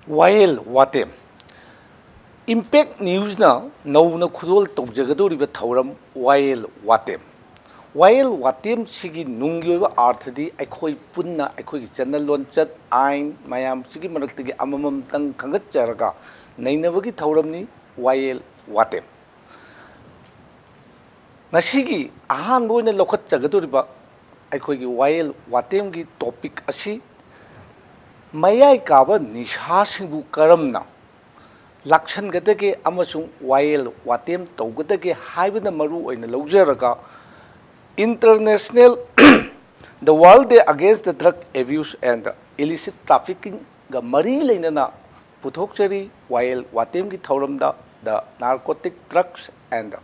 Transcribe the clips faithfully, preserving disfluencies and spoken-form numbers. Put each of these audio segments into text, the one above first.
ꯋꯥꯌꯦꯜ ꯋꯥꯇꯦꯝ꯫ Impact Newsꯅ ꯅꯧꯅ ꯈꯨꯗꯣꯜ ꯇꯧꯖꯒꯗꯧꯔꯤꯕ ꯊꯧꯔꯝ ꯋꯥꯌꯦꯜ ꯋꯥꯇꯦꯝ꯫ ꯋꯥꯌꯦꯜ ꯋꯥꯇꯦꯝꯁꯤꯒꯤ ꯅꯨꯡꯒꯤ ꯑꯣꯏꯕ ꯑꯥꯔꯊꯗꯤ ꯑꯩꯈꯣꯏ ꯄꯨꯟꯅ ꯑꯩꯈꯣꯏꯒꯤ ꯆꯠꯅ ꯂꯣꯟꯆꯠ, ꯑꯥꯏꯟ ꯃꯌꯥꯝꯁꯤꯒꯤ ꯃꯔꯛꯇꯒꯤ ꯑꯃꯃꯝꯇꯪ ꯈꯟꯒꯠꯆꯔꯒ ꯅꯩꯅꯕꯒꯤ ꯊꯧꯔꯝꯅꯤ ꯋꯥꯌꯦꯜ ꯋꯥꯇꯦꯝ꯫ ꯉꯁꯤꯒꯤ ꯑꯍꯥꯟꯕ ꯑꯣꯏꯅ ꯂꯧꯈꯠꯆꯒꯗꯧꯔꯤꯕ ꯑꯩꯈꯣꯏꯒꯤ ꯋꯥꯌꯦꯜ ꯋꯥꯇꯦꯝꯒꯤ topic ꯑꯁꯤ ꯃꯌꯥꯏ ꯀꯥꯕ ꯅꯤꯁꯥꯁꯤꯡꯕꯨ ꯀꯔꯝꯅ ꯂꯥꯛꯁꯟꯒꯗꯒꯦ ꯑꯃꯁꯨꯡ ꯋꯥꯌꯦꯜ ꯋꯥꯇꯦꯝ ꯇꯧꯒꯗꯒꯦ ꯍꯥꯏꯕꯅ ꯃꯔꯨ ꯑꯣꯏꯅ ꯂꯧꯖꯔꯒ, International The World Day Against the Drug Abuse and Illicit Traffickingꯒ ꯃꯔꯤ ꯂꯩꯅꯅ ꯄꯨꯊꯣꯛꯆꯔꯤ ꯋꯥꯌꯦꯜ ꯋꯥꯇꯦꯝꯒꯤ ꯊꯧꯔꯝꯗ The Narcotic Drugs and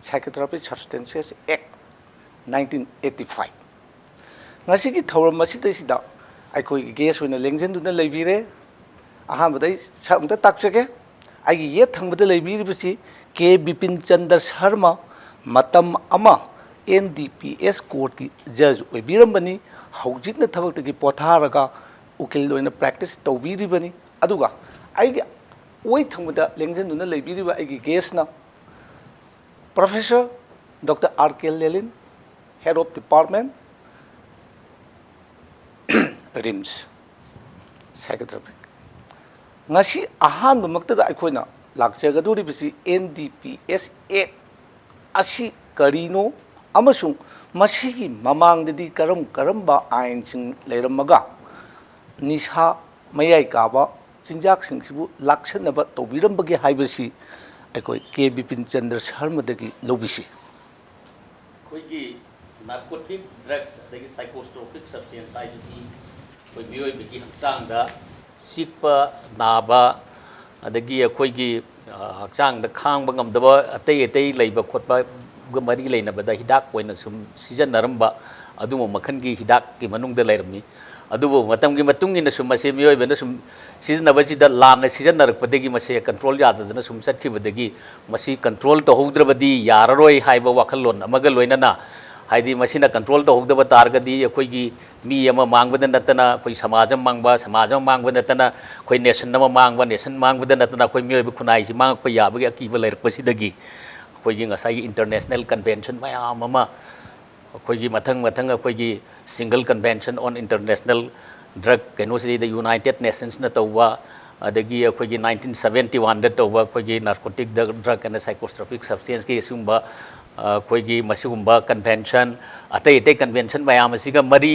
Psychotropic Substances Act nineteen eighty five꯫ ꯉꯁꯤꯒꯤ ꯊꯧꯔꯝ ꯑꯁꯤꯗꯩꯁꯤꯗ ꯑꯩꯈꯣꯏꯒꯤ guest ꯑꯣꯏꯅ ꯂꯦꯡꯁꯤꯟꯗꯨꯅ ꯂꯩꯕꯤꯔꯦ꯫ ꯑꯍꯥꯟꯕꯗ ꯑꯩ ꯁꯛ ꯑꯝꯇ ꯇꯥꯛꯆꯒꯦ꯫ ꯑꯩꯒꯤ ꯌꯦꯠ ꯊꯪꯕꯗ ꯂꯩꯕꯤꯔꯤꯕꯁꯤ ꯀꯦ ꯕꯤꯄꯤꯟ ꯆꯟꯗ꯭ꯔ ꯁꯔꯃ, ꯃꯇꯝ ꯑꯃ N D P S courtꯀꯤ judge ꯑꯣꯏꯕꯤꯔꯝꯕꯅꯤ꯫ ꯍꯧꯖꯤꯛꯅ ꯊꯕꯛꯇꯒꯤ ꯄꯣꯊꯥꯔꯒ ꯎꯀꯤꯜ ꯑꯣꯏꯅ practice ꯇꯧꯕꯤꯔꯤꯕꯅꯤ꯫ ꯑꯗꯨꯒ ꯑꯩꯒꯤ ꯑꯣꯏ ꯊꯪꯕꯗ ꯂꯦꯡꯁꯤꯟꯗꯨꯅ ꯂꯩꯕꯤꯔꯤꯕ ꯑꯩꯒꯤ guestꯅ Professor Doctor R K Lelin, Head of Department, RIMS, Psychotropic꯫ ꯉꯁꯤ ꯑꯍꯥꯟꯕꯃꯛꯇꯗ ꯑꯩꯈꯣꯏꯅ ꯂꯥꯛꯆꯒꯗꯧꯔꯤꯕꯁꯤ N D P S Act ꯑꯁꯤ ꯀꯔꯤꯅꯣ ꯑꯃꯁꯨꯡ ꯃꯁꯤꯒꯤ ꯃꯃꯥꯡꯗꯗꯤ ꯀꯔꯝ ꯀꯔꯝꯕ ꯑꯥꯏꯟꯁꯤꯡ ꯂꯩꯔꯝꯃꯒ ꯅꯤꯁꯥ ꯃꯌꯥꯏ ꯀꯥꯕ ꯆꯤꯟꯖꯥꯛꯁꯤꯡꯁꯤꯕꯨ ꯂꯥꯛꯁꯟꯅꯕ ꯇꯧꯕꯤꯔꯝꯕꯒꯦ ꯍꯥꯏꯕꯁꯤ ꯑꯩꯈꯣꯏ ꯀꯦ ꯕꯤꯄꯤꯟ ꯆꯟꯗ꯭ꯔ ꯁꯔꯃꯗꯒꯤ ꯂꯧꯕꯤꯁꯤ꯫ ꯑꯩꯈꯣꯏꯒꯤ narcotic drugs ꯑꯗꯒꯤ psychotropic substance ꯍꯥꯏꯕꯁꯤ ꯑꯩꯈꯣꯏ ꯃꯤꯑꯣꯏꯕꯒꯤ ꯍꯛꯆꯥꯡꯗ ꯆꯤꯛꯄ, ꯅꯥꯕ, ꯑꯗꯒꯤ ꯑꯩꯈꯣꯏꯒꯤ, ꯑ, ꯍꯛꯆꯥꯡꯗ ꯈꯥꯡꯕ ꯉꯝꯗꯕ ꯑꯇꯩ ꯑꯇꯩ ꯂꯩꯕ ꯈꯣꯠꯄꯒ ꯃꯔꯤ ꯂꯩꯅꯕꯗ ꯍꯤꯗꯥꯛ ꯑꯣꯏꯅ ꯁꯨꯝ ꯁꯤꯖꯤꯟꯅꯔꯝꯕ ꯑꯗꯨꯒꯨꯝꯕ ꯃꯈꯜꯒꯤ ꯍꯤꯗꯥꯛꯀꯤ ꯃꯅꯨꯡꯗ ꯂꯩꯔꯝꯃꯤ꯫ ꯑꯗꯨꯕꯨ ꯃꯇꯝꯒꯤ ꯃꯇꯨꯡ ꯏꯟꯅ ꯁꯨꯝ ꯃꯁꯤ ꯃꯤꯑꯣꯏꯕꯅ ꯁꯨꯝ ꯁꯤꯖꯤꯟꯅꯕꯁꯤꯗ ꯂꯥꯟꯅ ꯁꯤꯖꯤꯟꯅꯔꯛꯄꯗꯒꯤ ꯃꯁꯦ control ꯌꯥꯗꯗꯅ ꯁꯨꯝ ꯆꯠꯈꯤꯕꯗꯒꯤ ꯃꯁꯤ control ꯇꯧꯍꯧꯗ꯭ꯔꯕꯗꯤ ꯌꯥꯔꯔꯣꯏ ꯍꯥꯏꯕ ꯋꯥꯈꯜꯂꯣꯟ ꯑꯃꯒ ꯂꯣꯏꯅꯅ ꯍꯥꯏꯗꯤ ꯃꯁꯤꯅ ꯀꯟꯇ꯭ꯔꯣꯜ ꯇꯧꯍꯧꯗꯕ ꯇꯥꯔꯒꯗꯤ ꯑꯩꯈꯣꯏꯒꯤ ꯃꯤ ꯑꯃ ꯃꯥꯡꯕꯗ ꯅꯠꯇꯅ ꯑꯩꯈꯣꯏ ꯁꯃꯥꯖ ꯑꯃ ꯃꯥꯡꯕ, ꯁꯃꯥꯖ ꯑꯃ ꯃꯥꯡꯕ ꯅꯠꯇꯅ ꯑꯩꯈꯣꯏ ꯅꯦꯁꯟ ꯑꯃ ꯃꯥꯡꯕ, ꯅꯦꯁꯟ ꯃꯥꯡꯕꯗ ꯅꯠꯇꯅ ꯑꯩꯈꯣꯏ ꯃꯤꯑꯣꯏꯕ ꯈꯨꯟꯅꯥꯏꯁꯤ ꯃꯥꯡꯉꯛꯄ ꯌꯥꯕꯒꯤ ꯑꯀꯤꯕ ꯂꯩꯔꯛꯄꯁꯤꯗꯒꯤ ꯑꯩꯈꯣꯏꯒꯤ ꯉꯁꯥꯏꯒꯤ ꯏꯟꯇꯔꯅꯦꯁꯅꯦꯜ ꯀꯟꯚꯦꯟꯁꯟ ꯃꯌꯥꯝ ꯑꯃ ꯑꯩꯈꯣꯏꯒꯤ ꯃꯊꯪ ꯃꯊꯪ ꯑꯩꯈꯣꯏꯒꯤ Single Convention on International Drug ꯀꯩꯅꯣꯁꯤꯗꯩꯗ ꯌꯨꯅꯥꯏꯇꯦꯠ ꯅꯦꯁꯟꯁꯅ ꯇꯧꯕ, ꯑꯗꯒꯤ ꯑꯩꯈꯣꯏꯒꯤ ꯅꯥꯏꯟꯇꯤꯟ ꯁꯕꯦꯟꯇꯤ ꯋꯥꯟꯗ ꯇꯧꯕ ꯑꯩꯈꯣꯏꯒꯤ ꯅꯥꯔꯀꯣꯇꯤꯛ ꯗ꯭ꯔꯒ ꯑꯦꯟ ꯁꯥꯏꯀꯣꯁꯇ꯭ꯔꯣꯄꯤꯛ ꯁꯕꯁꯇꯦꯟꯁꯀꯤ ꯑꯁꯤꯒꯨꯝꯕ ꯑꯩꯈꯣꯏꯒꯤ ꯃꯁꯤꯒꯨꯝꯕ ꯀꯟꯚꯦꯟꯁꯟ, ꯑꯇꯩ ꯑꯇꯩ ꯀꯟꯚꯦꯟꯁꯟ ꯃꯌꯥꯝ ꯑꯁꯤꯒ ꯃꯔꯤ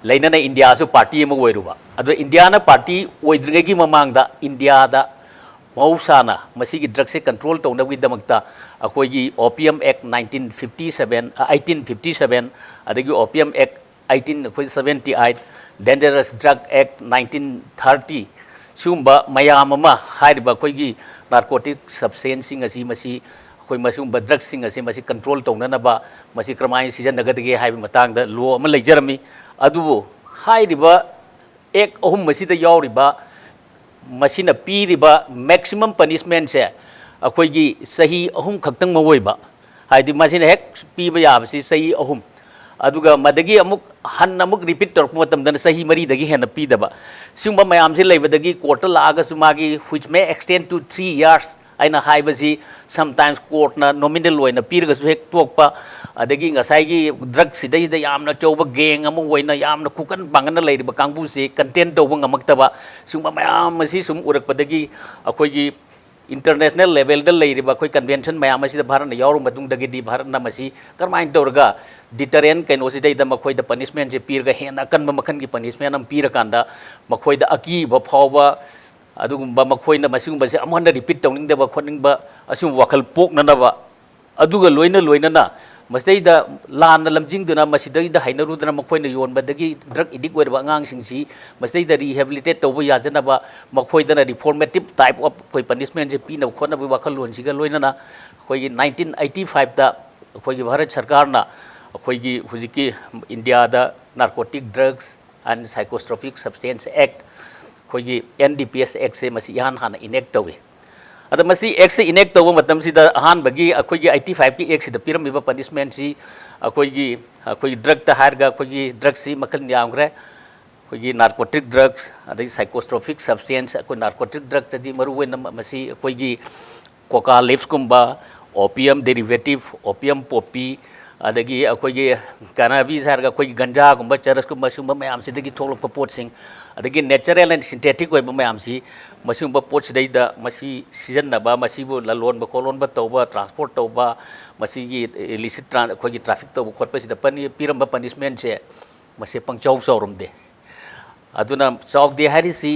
ꯂꯩꯅꯅ ꯏꯟꯗꯤꯌꯥꯁꯨ ꯄꯥꯔꯇꯤ ꯑꯃ ꯑꯣꯏꯔꯨꯕ꯫ ꯑꯗꯣ ꯏꯟꯗꯤꯌꯥꯅ ꯄꯥꯔꯇꯤ ꯑꯣꯏꯗ꯭ꯔꯤꯉꯩꯒꯤ ꯃꯃꯥꯡꯗ ꯏꯟꯗꯤꯌꯥꯗ ꯃꯍꯧꯁꯥꯅ ꯃꯁꯤꯒꯤ ꯗ꯭ꯔꯒꯁꯦ ꯀꯟꯇ꯭ꯔꯣꯜ ꯇꯧꯅꯕꯒꯤꯗꯃꯛꯇ ꯑꯩꯈꯣꯏꯒꯤ Opium Act nineteen fifty seven, eighteen fifty seven, ꯑꯗꯒꯤ Opium Act eighteen, ꯑꯩꯈꯣꯏ seventy eight, Dangerous Drug Act nineteen thirty, ꯁꯤꯒꯨꯝꯕ ꯃꯌꯥꯝ ꯑꯃ ꯍꯥꯏꯔꯤꯕ ꯑꯩꯈꯣꯏꯒꯤ ꯅꯥꯔꯀꯣꯇꯤꯛ ꯁꯕꯁꯇꯦꯟꯁꯁꯤꯡ ꯑꯁꯤ, ꯃꯁꯤ ꯑꯩꯈꯣꯏ ꯃꯁꯤꯒꯨꯝꯕ ꯗ꯭ꯔꯒꯁꯤꯡ ꯑꯁꯤ ꯃꯁꯤ ꯀꯟꯇ꯭ꯔꯣꯜ ꯇꯧꯅꯅꯕ ꯃꯁꯤ ꯀꯔꯝꯍꯥꯏꯅ ꯁꯤꯖꯤꯟꯅꯒꯗꯒꯦ ꯍꯥꯏꯕ ꯃꯇꯥꯡꯗ ꯂꯣ ꯑꯃ ꯂꯩꯖꯔꯝꯃꯤ꯫ ꯑꯗꯨꯕꯨ ꯍꯥꯏꯔꯤꯕ ꯑꯦꯛ ꯑꯍꯨꯝ ꯑꯁꯤꯗ ꯌꯥꯎꯔꯤꯕ, ꯃꯁꯤꯅ ꯄꯤꯔꯤꯕ ꯃꯦꯛꯁꯤꯃꯝ ꯄꯅꯤꯁꯃꯦꯟꯁꯦ ꯑꯩꯈꯣꯏꯒꯤ ꯆꯍꯤ ꯑꯍꯨꯝ ꯈꯛꯇꯪ ꯑꯣꯏꯕ, ꯍꯥꯏꯗꯤ ꯃꯁꯤꯅ ꯍꯦꯛ ꯄꯤꯕ ꯌꯥꯕꯁꯤ ꯆꯍꯤ ꯑꯍꯨꯝ, ꯑꯗꯨꯒ ꯃꯗꯒꯤ ꯑꯃꯨꯛ ꯍꯟꯅ ꯑꯃꯨꯛ ꯔꯤꯄꯤꯠ ꯇꯧꯔꯛꯄ ꯃꯇꯝꯗꯅ ꯆꯍꯤ ꯃꯔꯤꯗꯒꯤ ꯍꯦꯟꯅ ꯄꯤꯗꯕ꯫ ꯁꯤꯒꯨꯝꯕ ꯃꯌꯥꯝꯁꯤ ꯂꯩꯕꯗꯒꯤ ꯀꯣꯔꯠꯇ ꯂꯥꯛꯑꯒꯁꯨ ꯃꯥꯒꯤ which may extend to three years ꯍꯥꯏꯅ ꯍꯥꯏꯕꯁꯤ sometimes ꯀꯣꯔꯠꯅ ꯅꯣꯃꯤꯅꯦꯜ ꯑꯣꯏꯅ ꯄꯤꯔꯒꯁꯨ ꯍꯦꯛ ꯇꯣꯛꯄ, ꯑꯗꯒꯤ ꯉꯁꯥꯏꯒꯤ ꯗ꯭ꯔꯒꯁꯤꯗꯩꯁꯤꯗ ꯌꯥꯝꯅ ꯑꯆꯧꯕ ꯒꯦꯡ ꯑꯃ ꯑꯣꯏꯅ ꯌꯥꯝꯅ ꯈꯨꯀꯟ ꯄꯥꯡꯒꯟꯅ ꯂꯩꯔꯤꯕ ꯀꯥꯡꯕꯨꯁꯤ ꯀꯟꯇꯦꯟ ꯇꯧꯕ ꯉꯝꯃꯛꯇꯕ, ꯁꯤꯒꯨꯝꯕ ꯃꯌꯥꯝ ꯑꯁꯤ ꯁꯨꯝ ꯎꯔꯛꯄꯗꯒꯤ ꯑꯩꯈꯣꯏꯒꯤ ꯏꯟꯇꯔꯅꯦꯁꯅꯦꯜ ꯂꯦꯚꯦꯜꯗ ꯂꯩꯔꯤꯕ ꯑꯩꯈꯣꯏ ꯀꯟꯚꯦꯟꯁꯟ ꯃꯌꯥꯝ ꯑꯁꯤꯗ ꯚꯥꯔꯠꯅ ꯌꯥꯎꯔꯕ ꯃꯇꯨꯡꯗꯒꯤꯗꯤ ꯚꯥꯔꯠꯅ ꯃꯁꯤ ꯀꯔꯝꯍꯥꯏꯅ ꯇꯧꯔꯒ ꯗꯤꯇꯔꯦꯟ ꯀꯩꯅꯣꯁꯤꯗꯩꯗ ꯃꯈꯣꯏꯗ ꯄꯅꯤꯁꯃꯦꯟꯁꯦ ꯄꯤꯔꯒ ꯍꯦꯟꯅ ꯑꯀꯟꯕ ꯃꯈꯜꯒꯤ ꯄꯅꯤꯁꯃꯦꯟ ꯑꯃ ꯄꯤꯔꯀꯥꯟꯗ ꯃꯈꯣꯏꯗ ꯑꯀꯤꯕ ꯐꯥꯎꯕ, ꯑꯗꯨꯒꯨꯝꯕ ꯃꯈꯣꯏꯅ ꯃꯁꯤꯒꯨꯝꯕꯁꯦ ꯑꯃꯨꯛ ꯍꯟꯅ ꯔꯤꯄꯤꯠ ꯇꯧꯅꯤꯡꯗꯕ ꯈꯣꯠꯅꯤꯡꯕ ꯑꯁꯤꯒꯨꯝꯕ ꯋꯥꯈꯜ ꯄꯣꯛꯅꯅꯕ, ꯑꯗꯨꯒ ꯂꯣꯏꯅ ꯂꯣꯏꯅꯅ ꯃꯁꯤꯗꯩꯗ ꯂꯥꯟꯅ ꯂꯝꯖꯤꯡꯗꯨꯅ ꯃꯁꯤꯗꯩꯗ ꯍꯩꯅꯔꯨꯗꯅ ꯃꯈꯣꯏꯅ ꯌꯣꯟꯕꯗꯒꯤ ꯗ꯭ꯔꯒ ꯑꯦꯗꯤꯛ ꯑꯣꯏꯔꯕ ꯑꯉꯥꯡꯁꯤꯡꯁꯤ ꯃꯁꯤꯗꯩꯗ ꯔꯤꯍꯦꯕꯤꯂꯤꯇꯦꯠ ꯇꯧꯕ ꯌꯥꯖꯅꯕ ꯃꯈꯣꯏꯗꯅ ꯔꯤꯐꯣꯔꯃꯦꯇꯤꯞ ꯇꯥꯏꯞ ꯑꯣꯐ ꯑꯩꯈꯣꯏ ꯄꯅꯤꯁꯃꯦꯟꯁꯦ ꯄꯤꯅꯕ ꯈꯣꯠꯅꯕꯒꯤ ꯋꯥꯈꯜꯂꯣꯟꯁꯤꯒ ꯂꯣꯏꯅꯅ ꯑꯩꯈꯣꯏꯒꯤ ꯅꯥꯏꯟꯇꯤꯟ ꯑꯩꯠꯇꯤ ꯐꯥꯏꯚꯇ ꯑꯩꯈꯣꯏꯒꯤ ꯚꯥꯔꯠ ꯁꯔꯀꯥꯔꯅ ꯑꯩꯈꯣꯏꯒꯤ ꯍꯧꯖꯤꯛꯀꯤ ꯏꯟꯗꯤꯌꯥꯗ Narcotic Drugs and Psychotropic Substance Act, ꯑꯩꯈꯣꯏꯒꯤ N D P S Actꯁꯦ ꯃꯁꯤ ꯏꯍꯥꯟ ꯍꯥꯟꯅ ꯏꯅꯦꯛ ꯇꯧꯏ꯫ ꯑꯗ ꯃꯁꯤ ꯑꯦꯛꯁꯤ ꯏꯅꯦꯛ ꯇꯧꯕ ꯃꯇꯝꯁꯤꯗ ꯑꯍꯥꯟꯕꯒꯤ ꯑꯩꯈꯣꯏꯒꯤ ꯑꯩꯠꯇꯤ ꯐꯥꯏꯚꯀꯤ ꯑꯦꯛꯁꯤꯗ ꯄꯤꯔꯝꯃꯤꯕ ꯄꯅꯤꯁꯃꯦꯟꯁꯤ ꯑꯩꯈꯣꯏꯒꯤ ꯑꯩꯈꯣꯏꯒꯤ ꯗ꯭ꯔꯛꯇ ꯍꯥꯏꯔꯒ ꯑꯩꯈꯣꯏꯒꯤ ꯗ꯭ꯔꯛꯁꯤ ꯃꯈꯜ ꯌꯥꯝꯈ꯭ꯔꯦ꯫ ꯑꯩꯈꯣꯏꯒꯤ ꯅꯥꯔꯀꯣꯇꯤꯛ ꯗ꯭ꯔꯛꯁ, ꯑꯗꯒꯤ ꯁꯥꯏꯀꯣꯁꯇ꯭ꯔꯣꯐꯤꯛ ꯁꯕꯁꯇꯦꯟꯁ, ꯑꯩꯈꯣꯏ ꯅꯥꯔꯀꯣꯇꯤꯛ ꯗ꯭ꯔꯛꯇꯗꯤ ꯃꯔꯨꯑꯣꯏꯅ ꯃꯁꯤ ꯑꯩꯈꯣꯏꯒꯤ ꯀꯣꯀꯥ ꯂꯤꯐꯁꯀꯨꯝꯕ, ꯑꯣꯄꯤꯌꯝ ꯗꯦꯔꯤꯚꯦꯇꯤꯚ, ꯑꯣꯄꯤꯌꯝ ꯄꯣꯄꯤ, ꯑꯗꯒꯤ ꯑꯩꯈꯣꯏꯒꯤ ꯀꯥꯅꯥꯕꯤꯁ ꯍꯥꯏꯔꯒ ꯑꯩꯈꯣꯏꯒꯤ ꯒꯟꯖꯥꯒꯨꯝꯕ, ꯆꯔꯁꯀꯨꯝꯕ, ꯁꯤꯒꯨꯝꯕ ꯃꯌꯥꯝꯁꯤꯗꯒꯤ ꯊꯣꯛꯂꯛꯄ ꯄꯣꯠꯁꯤꯡ, ꯑꯗꯒꯤ natural and synthetic ꯑꯣꯏꯕ ꯃꯌꯥꯝꯁꯤ, ꯃꯁꯤꯒꯨꯝꯕ ꯄꯣꯠꯁꯤꯗꯩꯗ ꯃꯁꯤ ꯁꯤꯖꯤꯟꯅꯕ, ꯃꯁꯤꯕꯨ ꯂꯂꯣꯟꯕ ꯈꯣꯠꯂꯣꯟꯕ ꯇꯧꯕ, ꯇ꯭ꯔꯥꯟꯁꯄꯣꯔꯠ ꯇꯧꯕ, ꯃꯁꯤꯒꯤ ꯏꯂꯤꯁꯤꯠ ꯑꯩꯈꯣꯏꯒꯤ ꯇ꯭ꯔꯥꯐꯤꯛ ꯇꯧꯕ ꯈꯣꯠꯄꯁꯤꯗ ꯄꯤꯔꯝꯕ ꯄꯅꯤꯁꯃꯦꯟꯁꯦ ꯃꯁꯤ ꯄꯪꯆꯥꯎ ꯆꯥꯎꯔꯝꯗꯦ꯫ ꯑꯗꯨꯅ ꯆꯥꯎꯗꯦ ꯍꯥꯏꯔꯤꯁꯤ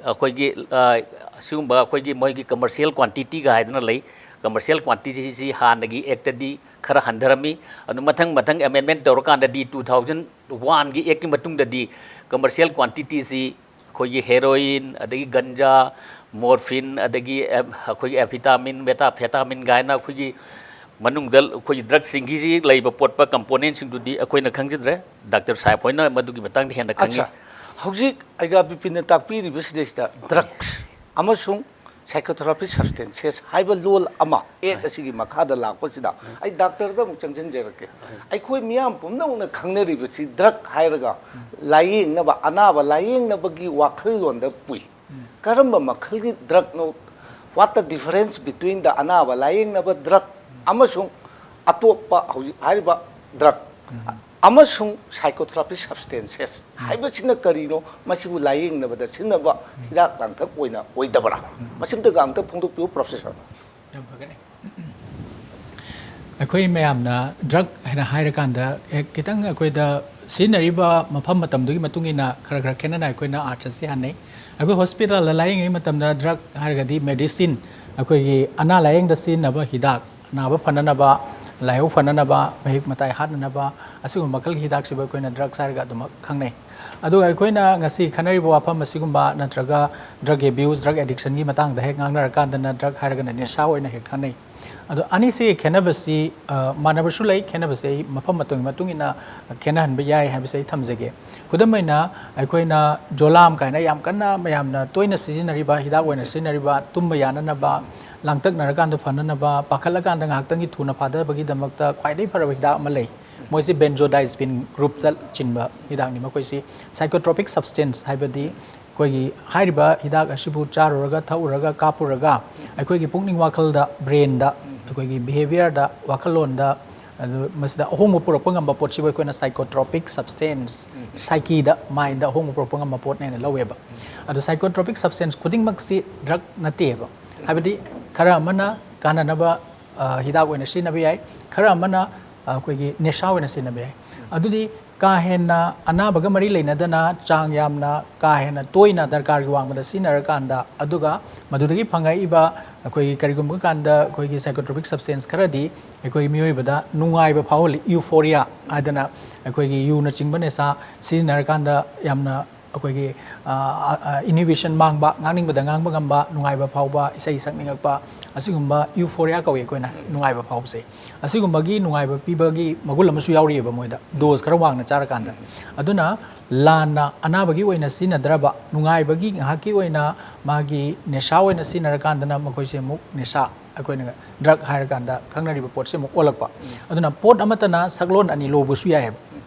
ꯑꯩꯈꯣꯏꯒꯤ, ꯑ, ꯑꯁꯤꯒꯨꯝꯕ ꯑꯩꯈꯣꯏꯒꯤ ꯃꯣꯏꯒꯤ ꯀꯃꯔꯁꯤꯌꯦꯜ ꯀ꯭ꯋꯥꯟꯇꯤꯇꯤꯒ ꯍꯥꯏꯗꯅ ꯂꯩ꯫ ꯀꯃꯔꯁꯤꯌꯦꯜ ꯀ꯭ꯋꯥꯟꯇꯤꯇꯤꯁꯤ ꯍꯥꯟꯅꯒꯤ ꯑꯦꯛꯇꯗꯤ ꯈꯔ ꯍꯟꯊꯔꯝꯃꯤ꯫ ꯑꯗꯨ ꯃꯊꯪ ꯃꯊꯪ ꯑꯦꯃꯦꯟꯃꯦꯟ ꯇꯧꯔꯀꯥꯟꯗꯗꯤ two thousand oneꯒꯤ ꯑꯦꯛꯀꯤ ꯃꯇꯨꯡꯗꯗꯤ ꯀꯃꯔꯁꯤꯌꯦꯜ ꯀ꯭ꯋꯥꯟꯇꯤꯇꯤꯁꯤ ꯑꯩꯈꯣꯏꯒꯤ ꯍꯦꯔꯣꯏꯟ, ꯑꯗꯒꯤ ꯒꯟꯖꯥ, ꯃꯣꯔꯐꯤꯟ, ꯑꯗꯒꯤ, ꯑꯦꯝ-, ꯑꯩꯈꯣꯏꯒꯤ amphetamine, methamphetamine ꯀꯥꯏꯅ ꯑꯩꯈꯣꯏꯒꯤ ꯃꯅꯨꯡꯗ ꯑꯩꯈꯣꯏꯒꯤ ꯗ꯭ꯔꯛꯁꯤꯡꯒꯤꯁꯤ ꯂꯩꯕ ꯄꯣꯠꯄ ꯀꯝꯄꯣꯅꯦꯟꯁꯤꯡꯗꯨꯗꯤ ꯑꯩꯈꯣꯏꯅ ꯈꯪꯖꯗ꯭ꯔꯦ꯫ ꯗꯥꯛꯇꯔ ꯁꯥꯍꯦꯕ ꯍꯣꯏꯅ ꯃꯗꯨꯒꯤ ꯃꯇꯥꯡꯗ ꯍꯦꯟꯅ ꯈꯪꯉꯤ꯫ ꯑꯠꯆꯥ, ꯍꯧꯖꯤꯛ ꯑꯩꯒꯥ ꯕꯤꯄꯤꯟꯅ ꯇꯥꯛꯄꯤꯔꯤꯕꯁꯤꯗꯩꯁꯤꯗ ꯗ꯭ꯔꯛꯁ ꯑꯃꯁꯨꯡ psychotropic substances ꯍꯥꯏꯕ ꯂꯣꯜ ꯑꯃ ꯑꯦꯛ ꯑꯁꯤꯒꯤ ꯃꯈꯥꯗ ꯂꯥꯛꯄꯁꯤꯗ ꯑꯩ ꯗꯥꯛꯇꯔꯗ ꯑꯃꯨꯛ ꯆꯪꯁꯤꯟꯖꯔꯛꯀꯦ꯫ ꯑꯩꯈꯣꯏ ꯃꯤꯌꯥꯝ ꯄꯨꯝꯅꯃꯛꯅ ꯈꯪꯅꯔꯤꯕꯁꯤ ꯗ꯭ꯔꯛ ꯍꯥꯏꯔꯒ ꯂꯥꯏꯌꯦꯡꯅꯕ, ꯑꯅꯥꯕ ꯂꯥꯏꯌꯦꯡꯅꯕꯒꯤ ꯋꯥꯈꯜꯂꯣꯟꯗ ꯄꯨꯏ꯫ ꯀꯔꯝꯕ ꯃꯈꯜꯒꯤ ꯗ꯭ꯔꯛꯅꯣ? What the difference between the ꯑꯅꯥꯕ ꯂꯥꯏꯌꯦꯡꯅꯕ ꯗ꯭ꯔꯛ ꯑꯃꯁꯨꯡ ꯑꯇꯣꯞꯄ ꯍꯧꯖꯤꯛ ꯍꯥꯏꯔꯤꯕ ꯗ꯭ꯔꯛ ꯑꯃꯁꯨꯡ psychotropic substances ꯍꯥꯏꯕꯁꯤꯅ ꯀꯔꯤꯅꯣ? ꯃꯁꯤꯕꯨ ꯂꯥꯏꯌꯦꯡꯅꯕꯗ ꯁꯤꯖꯤꯟꯅꯕ ꯍꯤꯗꯥꯛ ꯂꯥꯡꯊꯛ ꯑꯣꯏꯅ ꯑꯣꯏꯗꯕ꯭ꯔꯥ? ꯃꯁꯤꯝꯇꯒ ꯑꯝꯇ ꯐꯣꯡꯗꯣꯛꯄꯤꯌꯨ, ꯄ꯭ꯔꯣꯐꯦꯁꯔ꯫ ꯌꯥꯝ ꯐꯒꯅꯤ꯫ ꯑꯩꯈꯣꯏ ꯃꯌꯥꯝꯅ ꯗ꯭ꯔꯛ ꯍꯥꯏꯅ ꯍꯥꯏꯔꯀꯥꯟꯗ ꯍꯦꯛ ꯈꯤꯇꯪ ꯑꯩꯈꯣꯏꯗ ꯁꯤꯖꯤꯟꯅꯔꯤꯕ ꯃꯐꯝ ꯃꯇꯝꯗꯨꯒꯤ ꯃꯇꯨꯡ ꯏꯟꯅ ꯈꯔ ꯈꯔ ꯈꯦꯠꯅꯅ ꯑꯩꯈꯣꯏꯅ ꯑꯥꯔꯊ ꯑꯁꯤ ꯍꯥꯟꯅꯩ꯫ ꯑꯩꯈꯣꯏ ꯍꯣꯁꯄꯤꯇꯥꯜꯗ ꯂꯥꯏꯌꯦꯡꯉꯩ ꯃꯇꯝꯗ ꯗ꯭ꯔꯛ ꯍꯥꯏꯔꯒꯗꯤ ꯃꯦꯗꯤꯁꯤꯟ, ꯑꯩꯈꯣꯏꯒꯤ ꯑꯅꯥ ꯂꯥꯏꯌꯦꯡꯗ ꯁꯤꯖꯤꯟꯅꯕ ꯍꯤꯗꯥꯛ, ꯅꯥꯕ ꯐꯅꯅꯕ, ꯂꯥꯏꯍꯧ ꯐꯅꯅꯕ, ꯃꯍꯤꯛ ꯃꯇꯥꯏ ꯍꯥꯠꯅꯅꯕ, ꯑꯁꯤꯒꯨꯝꯕ ꯃꯈꯜꯒꯤ ꯍꯤꯗꯥꯛꯁꯤꯕꯨ ꯑꯩꯈꯣꯏꯅ ꯗ꯭ꯔꯛꯁ ꯍꯥꯏꯔꯒ ꯑꯗꯨꯃꯛ ꯈꯪꯅꯩ꯫ ꯑꯗꯨꯒ ꯑꯩꯈꯣꯏꯅ ꯉꯁꯤ ꯈꯟꯅꯔꯤꯕ ꯋꯥꯐꯝ ꯑꯁꯤꯒꯨꯝꯕ ꯅꯠꯇ꯭ꯔꯒ ꯗ꯭ꯔꯛ ꯑꯦꯕ꯭ꯌꯨꯁ, ꯗ꯭ꯔꯛ ꯑꯦꯗꯤꯛꯁꯟꯒꯤ ꯃꯇꯥꯡꯗ ꯍꯦꯛ ꯉꯥꯡꯅꯔꯀꯥꯟꯗꯅ ꯗ꯭ꯔꯛ ꯍꯥꯏꯔꯒꯅ ꯅꯤꯁꯥ ꯑꯣꯏꯅ ꯍꯦꯛ ꯈꯟꯅꯩ꯫ ꯑꯗꯣ ꯑꯅꯤꯁꯤꯒꯤ ꯈꯦꯠꯅꯕꯁꯤ, ꯑ, ꯃꯥꯟꯅꯕꯁꯨ ꯂꯩ, ꯈꯦꯠꯅꯕꯁꯦ ꯑꯩ ꯃꯐꯝ ꯃꯇꯝꯒꯤ ꯃꯇꯨꯡ ꯏꯟꯅ ꯈꯦꯠꯅꯍꯟꯕ ꯌꯥꯏ ꯍꯥꯏꯕꯁꯦ ꯑꯩ ꯊꯝꯖꯒꯦ꯫ ꯈꯨꯗꯝ ꯑꯣꯏꯅ, ꯑꯩꯈꯣꯏꯅ ꯖꯣꯂꯥꯝ ꯀꯥꯏꯅ ꯌꯥꯝ ꯀꯟꯅ ꯃꯌꯥꯝꯅ ꯇꯣꯏꯅ ꯁꯤꯖꯤꯟꯅꯔꯤꯕ, ꯍꯤꯗꯥꯛ ꯑꯣꯏꯅ ꯁꯤꯖꯤꯟꯅꯔꯤꯕ, ꯇꯨꯝꯕ ꯌꯥꯅꯅꯕ, ꯂꯥꯡꯇꯛꯅꯔꯀꯥꯟꯗ ꯐꯅꯅꯕ, ꯄꯥꯈꯠꯂꯀꯥꯟꯗ ꯉꯥꯏꯍꯥꯛꯇꯪꯒꯤ ꯊꯨꯅ ꯐꯥꯗꯕꯒꯤꯗꯃꯛꯇ ꯈ꯭ꯋꯥꯏꯗꯒꯤ ꯐꯔꯕ ꯍꯤꯗꯥꯛ ꯑꯃ ꯂꯩ꯫ ꯃꯣꯏꯁꯤ benzodiazepine groupꯇ ꯆꯤꯟꯕ ꯍꯤꯗꯥꯛꯅꯤ꯫ ꯃꯈꯣꯏꯁꯤ psychotropic substance, ꯍꯥꯏꯕꯗꯤ ꯑꯩꯈꯣꯏꯒꯤ ꯍꯥꯏꯔꯤꯕ ꯍꯤꯗꯥꯛ ꯑꯁꯤꯕꯨ ꯆꯥꯔꯨꯔꯒ, ꯊꯛꯎꯔꯒ, ꯀꯥꯞꯄꯨꯔꯒ ꯑꯩꯈꯣꯏꯒꯤ ꯄꯨꯛꯅꯤꯡ ꯋꯥꯈꯜꯗ, brainꯗ, ꯑꯩꯈꯣꯏꯒꯤ behaviourꯗ, ꯋꯥꯈꯜꯂꯣꯟꯗ, ꯑꯗꯨ ꯃꯁꯤꯗ ꯑꯍꯣꯡꯕ ꯄꯨꯔꯛꯄ ꯉꯝꯕ ꯄꯣꯠꯁꯤꯕꯨ ꯑꯩꯈꯣꯏꯅ psychotropic substance, psycheꯗ, mindꯗ ꯑꯍꯣꯡꯕ ꯄꯨꯔꯛꯄ ꯉꯝꯕ ꯄꯣꯠꯅꯦꯅ ꯂꯧꯋꯦꯕ꯫ ꯑꯗꯣ psychotropic substance ꯈꯨꯗꯤꯡꯃꯛꯁꯤ drug ꯅꯠꯇꯦꯕ꯫ ꯍꯥꯏꯕꯗꯤ ꯈꯔ ꯑꯃꯅ ꯀꯥꯟꯅꯅꯕ, ꯑ, ꯍꯤꯗꯥꯛ ꯑꯣꯏꯅ ꯁꯤꯖꯤꯟꯅꯕ ꯌꯥꯏ, ꯈꯔ ꯑꯃꯅ, ꯑ, ꯑꯩꯈꯣꯏꯒꯤ ꯅꯤꯁꯥ ꯑꯣꯏꯅ ꯁꯤꯖꯤꯟꯅꯕ ꯌꯥꯏ꯫ ꯑꯗꯨꯗꯤ ꯀꯥ ꯍꯦꯟꯅ ꯑꯅꯥꯕꯒ ꯃꯔꯤ ꯂꯩꯅꯗꯅ ꯆꯥꯡ ꯌꯥꯝꯅ ꯀꯥ ꯍꯦꯟꯅ ꯇꯣꯏꯅ ꯗꯔꯀꯥꯔꯒꯤ ꯋꯥꯡꯃꯗ ꯁꯤꯖꯤꯟꯅꯔꯀꯥꯟꯗ, ꯑꯗꯨꯒ ꯃꯗꯨꯗꯒꯤ ꯐꯪꯉꯛꯏꯕ ꯑꯩꯈꯣꯏꯒꯤ ꯀꯔꯤꯒꯨꯝꯕ ꯀꯥꯟꯗ ꯑꯩꯈꯣꯏꯒꯤ psychotropic substance ꯈꯔꯗꯤ ꯑꯩꯈꯣꯏ ꯃꯤꯑꯣꯏꯕꯗ ꯅꯨꯡꯉꯥꯏꯕ ꯐꯥꯎꯍꯜꯂꯤ, euphoria ꯍꯥꯏꯗꯅ, ꯑꯩꯈꯣꯏꯒꯤ ꯌꯨꯅꯆꯤꯡꯕ ꯅꯤꯁꯥ ꯁꯤꯖꯤꯟꯅꯔꯀꯥꯟꯗ ꯌꯥꯝꯅ ꯑꯩꯈꯣꯏꯒꯤ, ꯑ, ꯑ, inhibition ꯃꯥꯡꯕ, ꯉꯥꯡꯅꯤꯡꯕꯗ ꯉꯥꯡꯕ ꯉꯝꯕ, ꯅꯨꯡꯉꯥꯏꯕ ꯐꯥꯎꯕ, ꯏꯁꯩ ꯁꯛꯅꯤꯡꯉꯛꯄ, ꯑꯁꯤꯒꯨꯝꯕ euphoria ꯀꯧꯏ ꯑꯩꯈꯣꯏꯅ ꯅꯨꯡꯉꯥꯏꯕ ꯐꯥꯎꯕꯁꯦ꯫ ꯑꯁꯤꯒꯨꯝꯕꯒꯤ ꯅꯨꯡꯉꯥꯏꯕ ꯄꯤꯕꯒꯤ ꯃꯒꯨꯟ ꯑꯃꯁꯨ ꯌꯥꯎꯔꯤꯑꯕ ꯃꯣꯏꯗ, dose ꯈꯔ ꯋꯥꯡꯅ ꯆꯥꯔꯀꯥꯟꯗ꯫ ꯑꯗꯨꯅ ꯂꯥꯟꯅ ꯑꯅꯥꯕꯒꯤ ꯑꯣꯏꯅ ꯁꯤꯖꯤꯟꯅꯗ꯭ꯔꯕ, ꯅꯨꯡꯉꯥꯏꯕꯒꯤ ꯉꯥꯏꯍꯥꯛꯀꯤ ꯑꯣꯏꯅ ꯃꯥꯒꯤ ꯅꯤꯁꯥ ꯑꯣꯏꯅ ꯁꯤꯖꯤꯟꯅꯔꯀꯥꯟꯗꯅ ꯃꯈꯣꯏꯁꯦ ꯑꯃꯨꯛ ꯅꯤꯁꯥ, ꯑꯩꯈꯣꯏꯅ drug ꯍꯥꯏꯔꯀꯥꯟꯗ ꯈꯪꯅꯔꯤꯕ ꯄꯣꯠꯁꯦ ꯑꯃꯨꯛ ꯑꯣꯜꯂꯛꯄ꯫ ꯑꯗꯨꯅ ꯄꯣꯠ ꯑꯃꯠꯇꯅ ꯁꯛꯂꯣꯟ ꯑꯅꯤ ꯂꯧꯕꯁꯨ ꯌꯥꯏꯑꯕ꯫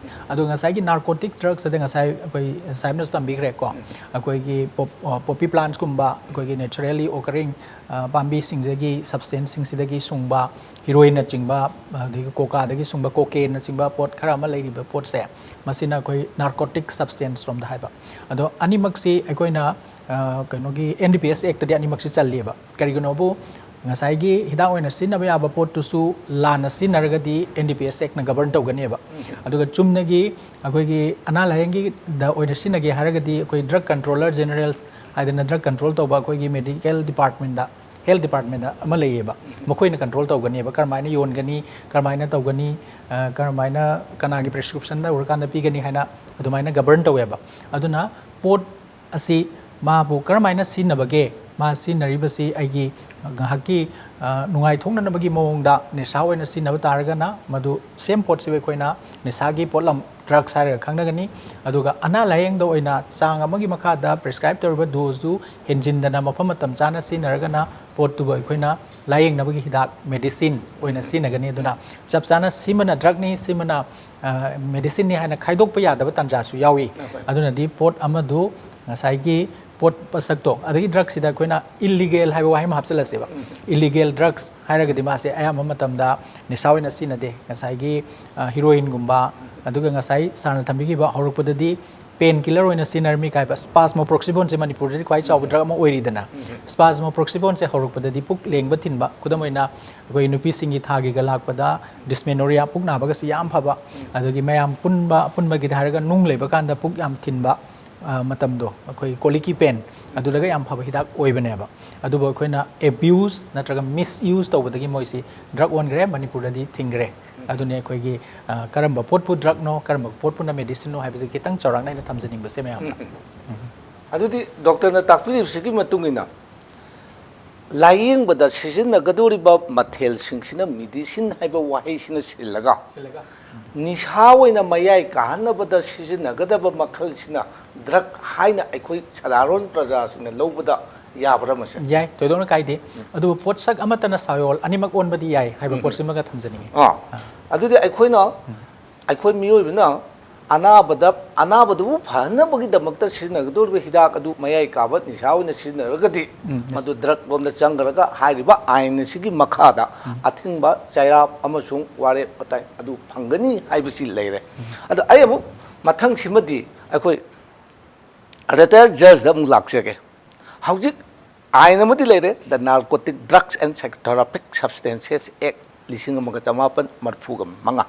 ꯑꯗꯣ ꯉꯁꯥꯏꯒꯤ narcotic drugs ꯑꯗ ꯉꯁꯥꯏ ꯑꯩꯈꯣꯏ ꯁꯥꯍꯦꯕꯅꯁꯨ ꯇꯝꯕꯤꯈ꯭ꯔꯦꯀꯣ, ꯑꯩꯈꯣꯏꯒꯤ pop-, ꯑ, poppy plantꯀꯨꯝꯕ, ꯑꯩꯈꯣꯏꯒꯤ naturally occurring, ꯑ, ꯄꯥꯝꯕꯤꯁꯤꯡꯁꯤꯗꯒꯤ substanceꯁꯤꯡꯁꯤꯗꯒꯤ ꯁꯨꯡꯕ, heroinꯅꯆꯤꯡꯕ, ꯑꯗꯒꯤ cocaꯗꯒꯤ ꯁꯨꯡꯕ, cocaineꯅꯆꯤꯡꯕ ꯄꯣꯠ ꯈꯔ ꯑꯃ ꯂꯩꯔꯤꯕ ꯄꯣꯠꯁꯦ, ꯃꯁꯤꯅ ꯑꯩꯈꯣꯏ narcotic substance ꯔꯣꯝꯗ ꯍꯥꯏꯕ꯫ ꯑꯗꯣ ꯑꯅꯤꯃꯛꯁꯤ ꯑꯩꯈꯣꯏꯅ, ꯑ, ꯀꯩꯅꯣꯒꯤ NDPS Actꯗꯤ ꯑꯅꯤꯃꯛꯁꯤ ꯆꯜꯂꯤꯕ꯫ ꯀꯔꯤꯒꯤꯅꯣꯕꯨ ꯉꯁꯥꯏꯒꯤ ꯍꯤꯗꯥꯛ ꯑꯣꯏꯅ ꯁꯤꯖꯤꯟꯅꯕ ꯌꯥꯕ ꯄꯣꯠꯇꯨꯁꯨ ꯂꯥꯟꯅ ꯁꯤꯖꯤꯟꯅꯔꯒꯗꯤ NDPS Actꯅ govern ꯇꯧꯒꯅꯦꯕ꯫ ꯑꯗꯨꯒ ꯆꯨꯝꯅꯒꯤ ꯑꯩꯈꯣꯏꯒꯤ ꯑꯅꯥ ꯂꯥꯏꯌꯦꯡꯒꯤꯗ ꯑꯣꯏꯅ ꯁꯤꯖꯤꯟꯅꯒꯦ ꯍꯥꯏꯔꯒꯗꯤ ꯑꯩꯈꯣꯏ Drug Controller General ꯍꯥꯏꯗꯅ drug control ꯇꯧꯕ ꯑꯩꯈꯣꯏꯒꯤ medical departmentꯗ, health departmentꯗ ꯑꯃ ꯂꯩꯌꯦꯕ꯫ ꯃꯈꯣꯏꯅ control ꯇꯧꯒꯅꯦꯕ, ꯀꯔꯝꯍꯥꯏꯅ ꯌꯣꯟꯒꯅꯤ, ꯀꯔꯝꯍꯥꯏꯅ ꯇꯧꯒꯅꯤ, ꯑ, ꯀꯔꯝꯍꯥꯏꯅ ꯀꯅꯥꯒꯤ prescription ꯇꯧꯔꯀꯥꯟꯗ ꯄꯤꯒꯅꯤ ꯍꯥꯏꯅ ꯑꯗꯨꯃꯥꯏꯅ govern ꯇꯧꯋꯦꯕ꯫ ꯑꯗꯨꯅ ꯄꯣꯠ ꯑꯁꯤ ꯃꯥꯕꯨ ꯀꯔꯝꯍꯥꯏꯅ ꯁꯤꯖꯤꯟꯅꯕꯒꯦ, ꯃꯥ ꯁꯤꯖꯤꯟꯅꯔꯤꯕꯁꯤ ꯑꯩꯒꯤ ꯉꯥꯏꯍꯥꯛꯀꯤ, ꯑ, ꯅꯨꯡꯉꯥꯏꯊꯣꯛꯅꯅꯕꯒꯤ ꯃꯑꯣꯡꯗ ꯅꯤꯁꯥ ꯑꯣꯏꯅ ꯁꯤꯖꯤꯟꯅꯕ ꯇꯥꯔꯒꯅ, ꯃꯗꯨ same ꯄꯣꯠꯁꯤꯕꯨ ꯑꯩꯈꯣꯏꯅ ꯅꯤꯁꯥꯒꯤ ꯄꯣꯠꯂꯝ, drugs ꯍꯥꯏꯔꯒ ꯈꯪꯅꯒꯅꯤ꯫ ꯑꯗꯨꯒ ꯑꯅꯥ ꯂꯥꯌꯦꯡꯗ ꯑꯣꯏꯅ ꯆꯥꯡ ꯑꯃꯒꯤ ꯃꯈꯥꯗ prescribe ꯇꯧꯔꯤꯕ doseꯇꯨ ꯍꯦꯟꯖꯤꯟꯗꯅ ꯃꯐꯝ ꯃꯇꯝ ꯆꯥꯅ ꯁꯤꯖꯤꯟꯅꯔꯒꯅ ꯄꯣꯠꯇꯨꯕꯨ ꯑꯩꯈꯣꯏꯅ ꯂꯥꯌꯦꯡꯅꯕꯒꯤ ꯍꯤꯗꯥꯛ, medicine ꯑꯣꯏꯅ ꯁꯤꯖꯤꯟꯅꯒꯅꯤ꯫ ꯑꯗꯨꯅ ꯆꯞ ꯆꯥꯅ ꯁꯤꯃꯅ drugꯅꯤ, ꯁꯤꯃꯅ, ꯑ, medicineꯅꯤ ꯍꯥꯏꯅ ꯈꯥꯏꯗꯣꯛꯄ ꯌꯥꯗꯕ ꯇꯥꯟꯖꯥꯁꯨ ꯌꯥꯎꯏ꯫ ꯑꯗꯨꯅꯗꯤ ꯄꯣꯠ ꯑꯃꯗꯨ ꯉꯁꯥꯏꯒꯤ ꯄꯣꯠ ꯄꯣꯠꯁꯛꯇꯣ, ꯑꯗꯒꯤ drugsꯁꯤꯗ ꯑꯩꯈꯣꯏꯅ illegal ꯍꯥꯏꯕ ꯋꯥꯍꯩ ꯑꯃ ꯍꯥꯞꯆꯤꯜꯂꯁꯦꯕ꯫ Illegal drugs ꯍꯥꯏꯔꯒꯗꯤ ꯃꯥꯁꯦ ꯑꯌꯥꯝꯕ ꯃꯇꯝꯗ ꯅꯤꯁꯥ ꯑꯣꯏꯅ ꯁꯤꯖꯤꯟꯅꯗꯦ꯫ ꯉꯁꯥꯏꯒꯤ, ꯑ, heroinꯒꯨꯝꯕ, ꯑꯗꯨꯒ ꯉꯁꯥꯏ sirꯅ ꯊꯝꯕꯤꯈꯤꯕ ꯍꯧꯔꯛꯄꯗꯗꯤ painkiller ꯑꯣꯏꯅ ꯁꯤꯖꯤꯟꯅꯔꯝꯃꯤ ꯀꯥꯏꯕ꯫ Spasmoproxyphoneꯁꯦ ꯃꯅꯤꯄꯨꯔꯗꯗꯤ ꯈ꯭ꯋꯥꯏ ꯆꯥꯎꯕ drug ꯑꯃ ꯑꯣꯏꯔꯤꯗꯅ꯫ Spasmoproxyphoneꯁꯦ ꯍꯧꯔꯛꯄꯗꯗꯤ ꯄꯨꯛ ꯂꯦꯡꯕ ꯊꯤꯟꯕ, ꯈꯨꯗꯝ ꯑꯣꯏꯅ ꯑꯩꯈꯣꯏ ꯅꯨꯄꯤꯁꯤꯡꯒꯤ ꯊꯥꯒꯤꯒ ꯂꯥꯛꯄꯗ dysmenorrhea, ꯄꯨꯛ ꯅꯥꯕꯒꯁꯤ ꯌꯥꯝ ꯐꯕ꯫ ꯑꯗꯒꯤ ꯃꯌꯥꯝ ꯄꯨꯟꯕ, ꯑꯄꯨꯟꯕꯒꯤꯗ ꯍꯥꯏꯔꯒ ꯅꯨꯡ ꯂꯩꯕ ꯀꯥꯟꯗ ꯄꯨꯛ ꯌꯥꯝ ꯊꯤꯟꯕ, ꯑ, ꯃꯇꯝꯗꯣ, ꯑꯩꯈꯣꯏ colicky pain, ꯑꯗꯨꯗꯒ ꯌꯥꯝ ꯐꯕ ꯍꯤꯗꯥꯛ ꯑꯣꯏꯕꯅꯦꯕ꯫ ꯑꯗꯨꯕꯨ ꯑꯩꯈꯣꯏꯅ abuse ꯅꯠꯇ꯭ꯔꯒ misuse ꯇꯧꯕꯗꯒꯤ ꯃꯣꯏꯁꯤ drug ꯑꯣꯟꯈ꯭ꯔꯦ, ꯃꯅꯤꯄꯨꯔꯗꯗꯤ ꯊꯤꯡꯈ꯭ꯔꯦ꯫ ꯑꯗꯨꯅꯤ ꯑꯩꯈꯣꯏꯒꯤ, ꯑ, ꯀꯔꯝꯕ ꯄꯣꯠꯄꯨ drugꯅꯣ, ꯀꯔꯝꯕ ꯄꯣꯠꯄꯨꯅ medicineꯅꯣ ꯍꯥꯏꯕꯁꯤ ꯈꯤꯇꯪ ꯆꯥꯎꯔꯥꯛꯅ ꯑꯩꯅ ꯊꯝꯖꯅꯤꯡꯕꯁꯦ ꯃꯌꯥꯝꯗ꯫ ꯑꯗꯨꯗꯤ doctorꯅ ꯇꯥꯛꯄꯤꯔꯤꯕꯁꯤꯒꯤ ꯃꯇꯨꯡ ꯏꯟꯅ ꯂꯥꯌꯦꯡꯕꯗ ꯁꯤꯖꯤꯟꯅꯒꯗꯧꯔꯤꯕ ꯃꯊꯦꯜꯁꯤꯡꯁꯤꯅ medicine ꯍꯥꯏꯕ ꯋꯥꯍꯩꯁꯤꯅ ꯁꯤꯜꯂꯒ, ꯅꯤꯁꯥ ꯑꯣꯏꯅ ꯃꯌꯥꯏ ꯀꯥꯍꯟꯅꯕꯗ ꯁꯤꯖꯤꯟꯅꯒꯗꯕ ꯃꯈꯜꯁꯤꯅ drug ꯍꯥꯏꯅ ꯑꯩꯈꯣꯏ ꯁꯥꯗꯥꯔꯣꯟ ꯄ꯭ꯔꯖꯥꯁꯤꯡꯅ ꯂꯧꯕꯗ ꯌꯥꯕ꯭ꯔꯥ ꯃꯁꯦ? ꯌꯥꯏ, ꯊꯣꯏꯗꯣꯛꯅ ꯀꯥꯏꯗꯦ꯫ ꯑꯗꯨꯕꯨ ꯄꯣꯠꯁꯛ ꯑꯃꯠꯇꯅ ꯁꯥꯌꯣꯜ ꯑꯅꯤꯃꯛ ꯑꯣꯟꯕꯗꯤ ꯌꯥꯏ ꯍꯥꯏꯕ ꯄꯣꯠꯁꯤꯃꯒ ꯊꯝꯖꯅꯤꯡꯉꯤ꯫ ꯑꯥ, ꯑꯗꯨꯗꯤ ꯑꯩꯈꯣꯏꯅ, ꯑꯩꯈꯣꯏ ꯃꯤꯑꯣꯏꯕꯅ ꯑꯅꯥꯕꯗ, ꯑꯅꯥꯕꯗꯨꯕꯨ ꯐꯍꯟꯅꯕꯒꯤꯗꯃꯛꯇ ꯁꯤꯖꯤꯟꯅꯒꯗꯧꯔꯤꯕ ꯍꯤꯗꯥꯛ ꯑꯗꯨ ꯃꯌꯥꯏ ꯀꯥꯕ ꯅꯤꯁꯥ ꯑꯣꯏꯅ ꯁꯤꯖꯤꯟꯅꯔꯒꯗꯤ, ꯃꯗꯨ drug ꯂꯣꯝꯗ ꯆꯪꯈ꯭ꯔꯒ ꯍꯥꯏꯔꯤꯕ ꯑꯥꯏꯟ ꯑꯁꯤꯒꯤ ꯃꯈꯥꯗ ꯑꯊꯤꯡꯕ ꯆꯩꯔꯥꯛ ꯑꯃꯁꯨꯡ ꯋꯥꯔꯦꯞ ꯋꯥꯇꯥꯏ ꯑꯗꯨ ꯐꯪꯒꯅꯤ ꯍꯥꯏꯕꯁꯤ ꯂꯩꯔꯦ꯫ ꯑꯗꯣ ꯑꯩ ꯑꯃꯨꯛ ꯃꯊꯪꯁꯤꯃꯗꯤ ꯑꯩꯈꯣꯏ retired judgeꯗ ꯑꯃꯨꯛ ꯂꯥꯛꯆꯒꯦ꯫ ꯍꯧꯖꯤꯛ ꯑꯥꯏꯟ ꯑꯃꯗꯤ ꯂꯩꯔꯦ, The Narcotic Drugs and Psychotropic Substances Act ꯂꯤꯁꯤꯡ ꯑꯃꯒ ꯆꯃꯥꯄꯟ ꯃꯔꯤꯐꯨꯒ ꯃꯉꯥ꯫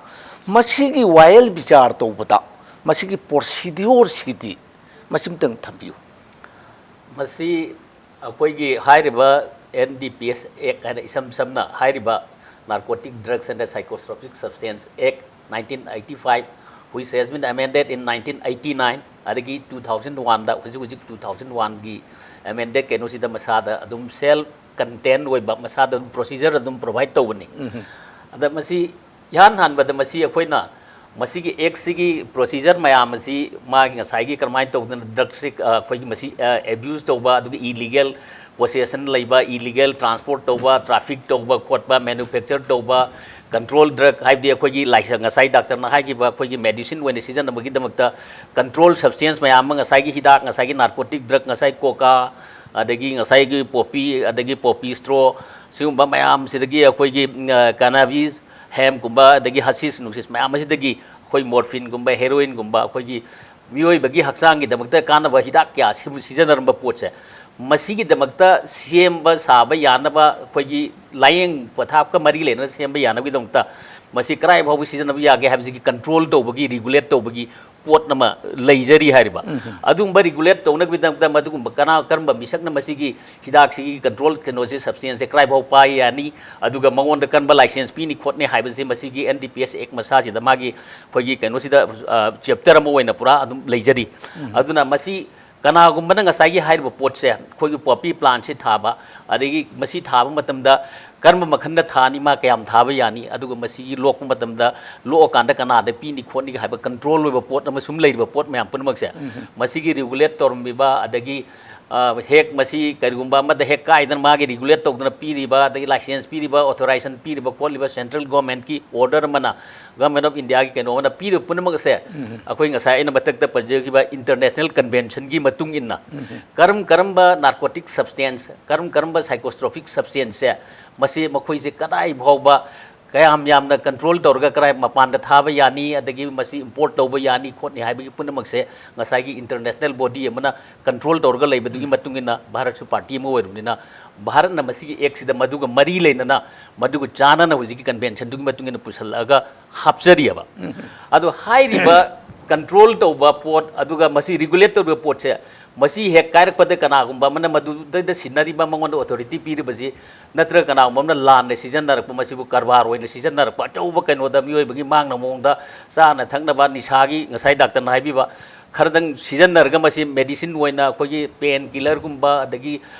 ꯃꯁꯤꯒꯤ ꯋꯥꯌꯦꯜ ꯕꯤꯆꯥꯔ ꯇꯧꯕꯗ ꯃꯁꯤꯒꯤ procedureꯁꯤꯗꯤ ꯃꯁꯤꯝꯇꯪ ꯊꯝꯕꯤꯌꯨ꯫ ꯃꯁꯤ ꯑꯩꯈꯣꯏꯒꯤ ꯍꯥꯏꯔꯤꯕ N D P S Act ꯍꯥꯏꯅ ꯏꯁꯝ ꯁꯝꯅ ꯍꯥꯏꯔꯤꯕ Narcotic Drugs and Psychotropic Substance Act nineteen eighty five which has been amended in nineteen eighty-nine, ꯑꯗꯒꯤ two thousand one ꯗ, ꯍꯧꯖꯤꯛ ꯍꯧꯖꯤꯛ two thousand one ꯒꯤ amended ꯀꯩꯅꯣꯁꯤꯗ ꯃꯁꯥꯗ ꯑꯗꯨꯝ self contained ꯑꯣꯏꯕ, ꯃꯁꯥꯗ ꯑꯗꯨꯝ procedure ꯑꯗꯨꯝ provide ꯇꯧꯕꯅꯤ꯫ ꯑꯗ ꯃꯁꯤ ꯏꯍꯥꯟ ꯍꯥꯟꯕꯗ ꯃꯁꯤ ꯑꯩꯈꯣꯏꯅ ꯃꯁꯤꯒꯤ Act ꯁꯤꯒꯤ procedure ꯃꯌꯥꯝ ꯑꯁꯤ ꯃꯥꯒꯤ ꯉꯁꯥꯏꯒꯤ ꯀꯔꯝꯍꯥꯏꯅ ꯇꯧꯗꯅ ꯗ꯭ꯔꯒꯁꯤ, ꯑ, ꯑꯩꯈꯣꯏꯒꯤ ꯃꯁꯤ, ꯑ, abuse ꯇꯧꯕ, ꯑꯗꯨꯒ illegal possession ꯂꯩꯕ, illegal transport ꯇꯧꯕ, traffic ꯇꯧꯕ ꯈꯣꯠꯄ, manufacture ꯇꯧꯕ, control drug, ꯍꯥꯏꯕꯗꯤ ꯑꯩꯈꯣꯏꯒꯤ ꯂꯥꯏꯁꯪ, ꯉꯁꯥꯏ ꯗꯥꯛꯇꯔꯅ ꯍꯥꯏꯈꯤꯕ ꯑꯩꯈꯣꯏꯒꯤ medicine ꯑꯣꯏꯅ ꯁꯤꯖꯤꯟꯅꯕꯒꯤꯗꯃꯛꯇ control substance ꯃꯌꯥꯝ ꯑꯃ, ꯉꯁꯥꯏꯒꯤ ꯍꯤꯗꯥꯛ, ꯉꯁꯥꯏꯒꯤ narcotic drug, ꯉꯁꯥꯏ coca, ꯑꯗꯒꯤ ꯉꯁꯥꯏꯒꯤ poppy, ꯑꯗꯒꯤ poppy straw, ꯁꯤꯒꯨꯝꯕ ꯃꯌꯥꯝꯁꯤꯗꯒꯤ ꯑꯩꯈꯣꯏꯒꯤ, ꯎꯝ, ꯑ, cannabis, hemp ꯀꯨꯝꯕ, ꯑꯗꯒꯤ hashish ꯅꯨꯡꯁꯤꯠ ꯃꯌꯥꯝ ꯑꯁꯤꯗꯒꯤ ꯑꯩꯈꯣꯏ morphine ꯒꯨꯝꯕ, heroin ꯒꯨꯝꯕ, ꯑꯩꯈꯣꯏꯒꯤ ꯃꯤꯑꯣꯏꯕꯒꯤ ꯍꯛꯆꯥꯡꯒꯤꯗꯃꯛꯇ ꯀꯥꯟꯅꯕ ꯍꯤꯗꯥꯛ ꯀꯌꯥ ꯁꯤ-, ꯁꯤꯖꯤꯟꯅꯔꯝꯕ ꯄꯣꯠꯁꯦ, ꯃꯁꯤꯒꯤꯗꯃꯛꯇ ꯁꯦꯝꯕ ꯁꯥꯕ ꯌꯥꯅꯕ, ꯑꯩꯈꯣꯏꯒꯤ ꯂꯥꯏꯌꯦꯡ ꯄꯊꯥꯞꯀ ꯃꯔꯤ ꯂꯩꯅꯅ ꯁꯦꯝꯕ ꯌꯥꯅꯕꯒꯤꯗꯃꯛꯇ ꯃꯁꯤ ꯀꯗꯥꯏ ꯐꯥꯎꯕ ꯁꯤꯖꯤꯟꯅꯕ ꯌꯥꯒꯦ ꯍꯥꯏꯕꯁꯤꯒꯤ control ꯇꯧꯕꯒꯤ, regulate ꯇꯧꯕꯒꯤ ꯄꯣꯠ ꯑꯃ ꯂꯩꯖꯔꯤ ꯍꯥꯏꯔꯤꯕ꯫ ꯑꯗꯨꯒꯨꯝꯕ regulate ꯇꯧꯅꯕꯒꯤꯗꯃꯛꯇ ꯃꯗꯨꯒꯨꯝꯕ ꯀꯅꯥ, ꯀꯔꯝꯕ ꯃꯤꯁꯛꯅ ꯃꯁꯤꯒꯤ ꯍꯤꯗꯥꯛꯁꯤꯒꯤ control ꯀꯩꯅꯣꯁꯦ, substance ꯁꯦ ꯀꯗꯥꯏ ꯐꯥꯎ ꯄꯥꯏ ꯌꯥꯅꯤ, ꯑꯗꯨꯒ ꯃꯉꯣꯟꯗ ꯀꯔꯝꯕ license ꯄꯤꯅꯤ ꯈꯣꯠꯅꯤ ꯍꯥꯏꯕꯁꯤ ꯃꯁꯤꯒꯤ N D P S Act ꯃꯁꯥꯁꯤꯗ ꯃꯥꯒꯤ ꯑꯩꯈꯣꯏꯒꯤ ꯀꯩꯅꯣꯁꯤꯗ, ꯑ, chapter ꯑꯃ ꯑꯣꯏꯅ ꯄꯨꯔꯥ ꯑꯗꯨꯝ ꯂꯩꯖꯔꯤ꯫ ꯑꯗꯨꯅ ꯃꯁꯤ ꯀꯅꯥꯒꯨꯝꯕꯅ ꯉꯁꯥꯏꯒꯤ ꯍꯥꯏꯔꯤꯕ ꯄꯣꯠꯁꯦ, ꯑꯩꯈꯣꯏꯒꯤ poppy plant ꯁꯦ ꯊꯥꯕ, ꯑꯗꯒꯤ ꯃꯁꯤ ꯊꯥꯕ ꯃꯇꯝꯗ ꯀꯔꯝꯕ ꯃꯈꯜꯗ ꯊꯥꯅꯤ, ꯃꯥ ꯀꯌꯥꯝ ꯊꯥꯕ ꯌꯥꯅꯤ, ꯑꯗꯨꯒ ꯃꯁꯤꯒꯤ ꯂꯣꯛꯄ ꯃꯇꯝꯗ ꯂꯣꯛꯑꯀꯥꯟꯗ ꯀꯅꯥꯗ ꯄꯤꯅꯤ ꯈꯣꯠꯅꯤꯒ ꯍꯥꯏꯕ control ꯑꯣꯏꯕ ꯄꯣꯠ ꯑꯃ ꯁꯨꯝ ꯂꯩꯔꯤꯕ ꯄꯣꯠ ꯃꯌꯥꯝ ꯄꯨꯝꯅꯃꯛꯁꯦ, ꯃꯁꯤꯒꯤ regulate ꯇꯧꯔꯝꯃꯤꯕ, ꯑꯗꯒꯤ, ꯑ, ꯍꯦꯛ ꯃꯁꯤ ꯀꯔꯤꯒꯨꯝꯕ ꯑꯃꯗ ꯍꯦꯛ ꯀꯥꯏꯗꯅ ꯃꯥꯒꯤ regulate ꯇꯧꯗꯅ ꯄꯤꯔꯤꯕ, ꯑꯗꯒꯤ license ꯄꯤꯔꯤꯕ, authorization ꯄꯤꯔꯤꯕ ꯈꯣꯠꯂꯤꯕ central government ꯀꯤ order ꯑꯃꯅ, Government of India ꯒꯤ ꯀꯩꯅꯣ ꯑꯃꯅ ꯄꯤꯔꯤꯕ ꯄꯨꯝꯅꯃꯛ ꯑꯁꯦ, ꯑꯩꯈꯣꯏ ꯉꯁꯥꯏ ꯑꯩꯅ ꯃꯊꯛꯇ ꯄꯟꯖꯈꯤꯕ international convention ꯒꯤ ꯃꯇꯨꯡ ꯏꯟꯅ, ꯀꯔꯝ ꯀꯔꯝꯕ narcotic substance, ꯀꯔꯝ ꯀꯔꯝꯕ psychotropic substance ꯁꯦ, ꯃꯁꯤ ꯃꯈꯣꯏꯁꯦ ꯀꯗꯥꯏ ꯐꯥꯎꯕ ꯀꯌꯥꯝ ꯌꯥꯝꯅ control ꯇꯧꯔꯒ ꯀꯗꯥꯏ ꯃꯄꯥꯟꯗ ꯊꯥꯕ ꯌꯥꯅꯤ, ꯑꯗꯒꯤ ꯃꯁꯤ import ꯇꯧꯕ ꯌꯥꯅꯤ ꯈꯣꯠꯅꯤ ꯍꯥꯏꯕꯒꯤ ꯄꯨꯝꯅꯃꯛꯁꯦ ꯉꯁꯥꯏꯒꯤ international body ꯑꯃꯅ control ꯇꯧꯔꯒ ꯂꯩꯕꯗꯨꯒꯤ ꯃꯇꯨꯡ ꯏꯟꯅ ꯚꯥꯔꯠꯁꯨ party ꯑꯃ ꯑꯣꯏꯔꯕꯅꯤꯅ, ꯚꯥꯔꯠꯅ ꯃꯁꯤꯒꯤ Act ꯁꯤꯗ ꯃꯗꯨꯒ ꯃꯔꯤ ꯂꯩꯅꯅ ꯃꯗꯨꯒ ꯆꯥꯟꯅꯅ ꯍꯧꯖꯤꯛꯀꯤ convention ꯗꯨꯒꯤ ꯃꯇꯨꯡ ꯏꯟꯅ ꯄꯨꯁꯜꯂꯛꯑꯒ ꯍꯥꯞꯆꯔꯤꯑꯕ꯫ ꯑꯗꯣ ꯍꯥꯏꯔꯤꯕ ꯀꯟꯇ꯭ꯔꯣꯜ ꯇꯧꯕ ꯄꯣꯠ, ꯑꯗꯨꯒ ꯃꯁꯤ ꯔꯤꯒꯨꯂꯦꯠ ꯇꯧꯔꯤꯕ ꯄꯣꯠꯁꯦ, ꯃꯁꯤ ꯍꯦꯛ ꯀꯥꯏꯔꯛꯄꯗ ꯀꯅꯥꯒꯨꯝꯕ ꯑꯃꯅ ꯃꯗꯨꯗꯩꯗ ꯁꯤꯟꯅꯔꯤꯕ, ꯃꯉꯣꯟꯗ ꯑꯣꯊꯣꯔꯤꯇꯤ ꯄꯤꯔꯤꯕꯁꯤ, ꯅꯠꯇ꯭ꯔꯒ ꯀꯅꯥꯒꯨꯝꯕ ꯑꯃꯅ ꯂꯥꯟꯅ ꯁꯤꯖꯤꯟꯅꯔꯛꯄ, ꯃꯁꯤꯕꯨ ꯀꯔꯕꯥꯔ ꯑꯣꯏꯅ ꯁꯤꯖꯤꯟꯅꯔꯛꯄ, ꯑꯆꯧꯕ ꯀꯩꯅꯣꯗ ꯃꯤꯑꯣꯏꯕꯒꯤ ꯃꯥꯡꯅꯕ ꯃꯑꯣꯡꯗ ꯆꯥꯅ ꯊꯛꯅꯕ ꯅꯤꯁꯥꯒꯤ, ꯉꯁꯥꯏ ꯗꯥꯛꯇꯔꯅ ꯍꯥꯏꯕꯤꯕ, ꯈꯔꯗꯪ ꯁꯤꯖꯤꯟꯅꯔꯒ ꯃꯁꯤ ꯃꯦꯗꯤꯁꯤꯟ ꯑꯣꯏꯅ ꯑꯩꯈꯣꯏꯒꯤ ꯄꯦꯟ ꯀꯤꯂꯔꯒꯨꯝꯕ, ꯑꯗꯒꯤ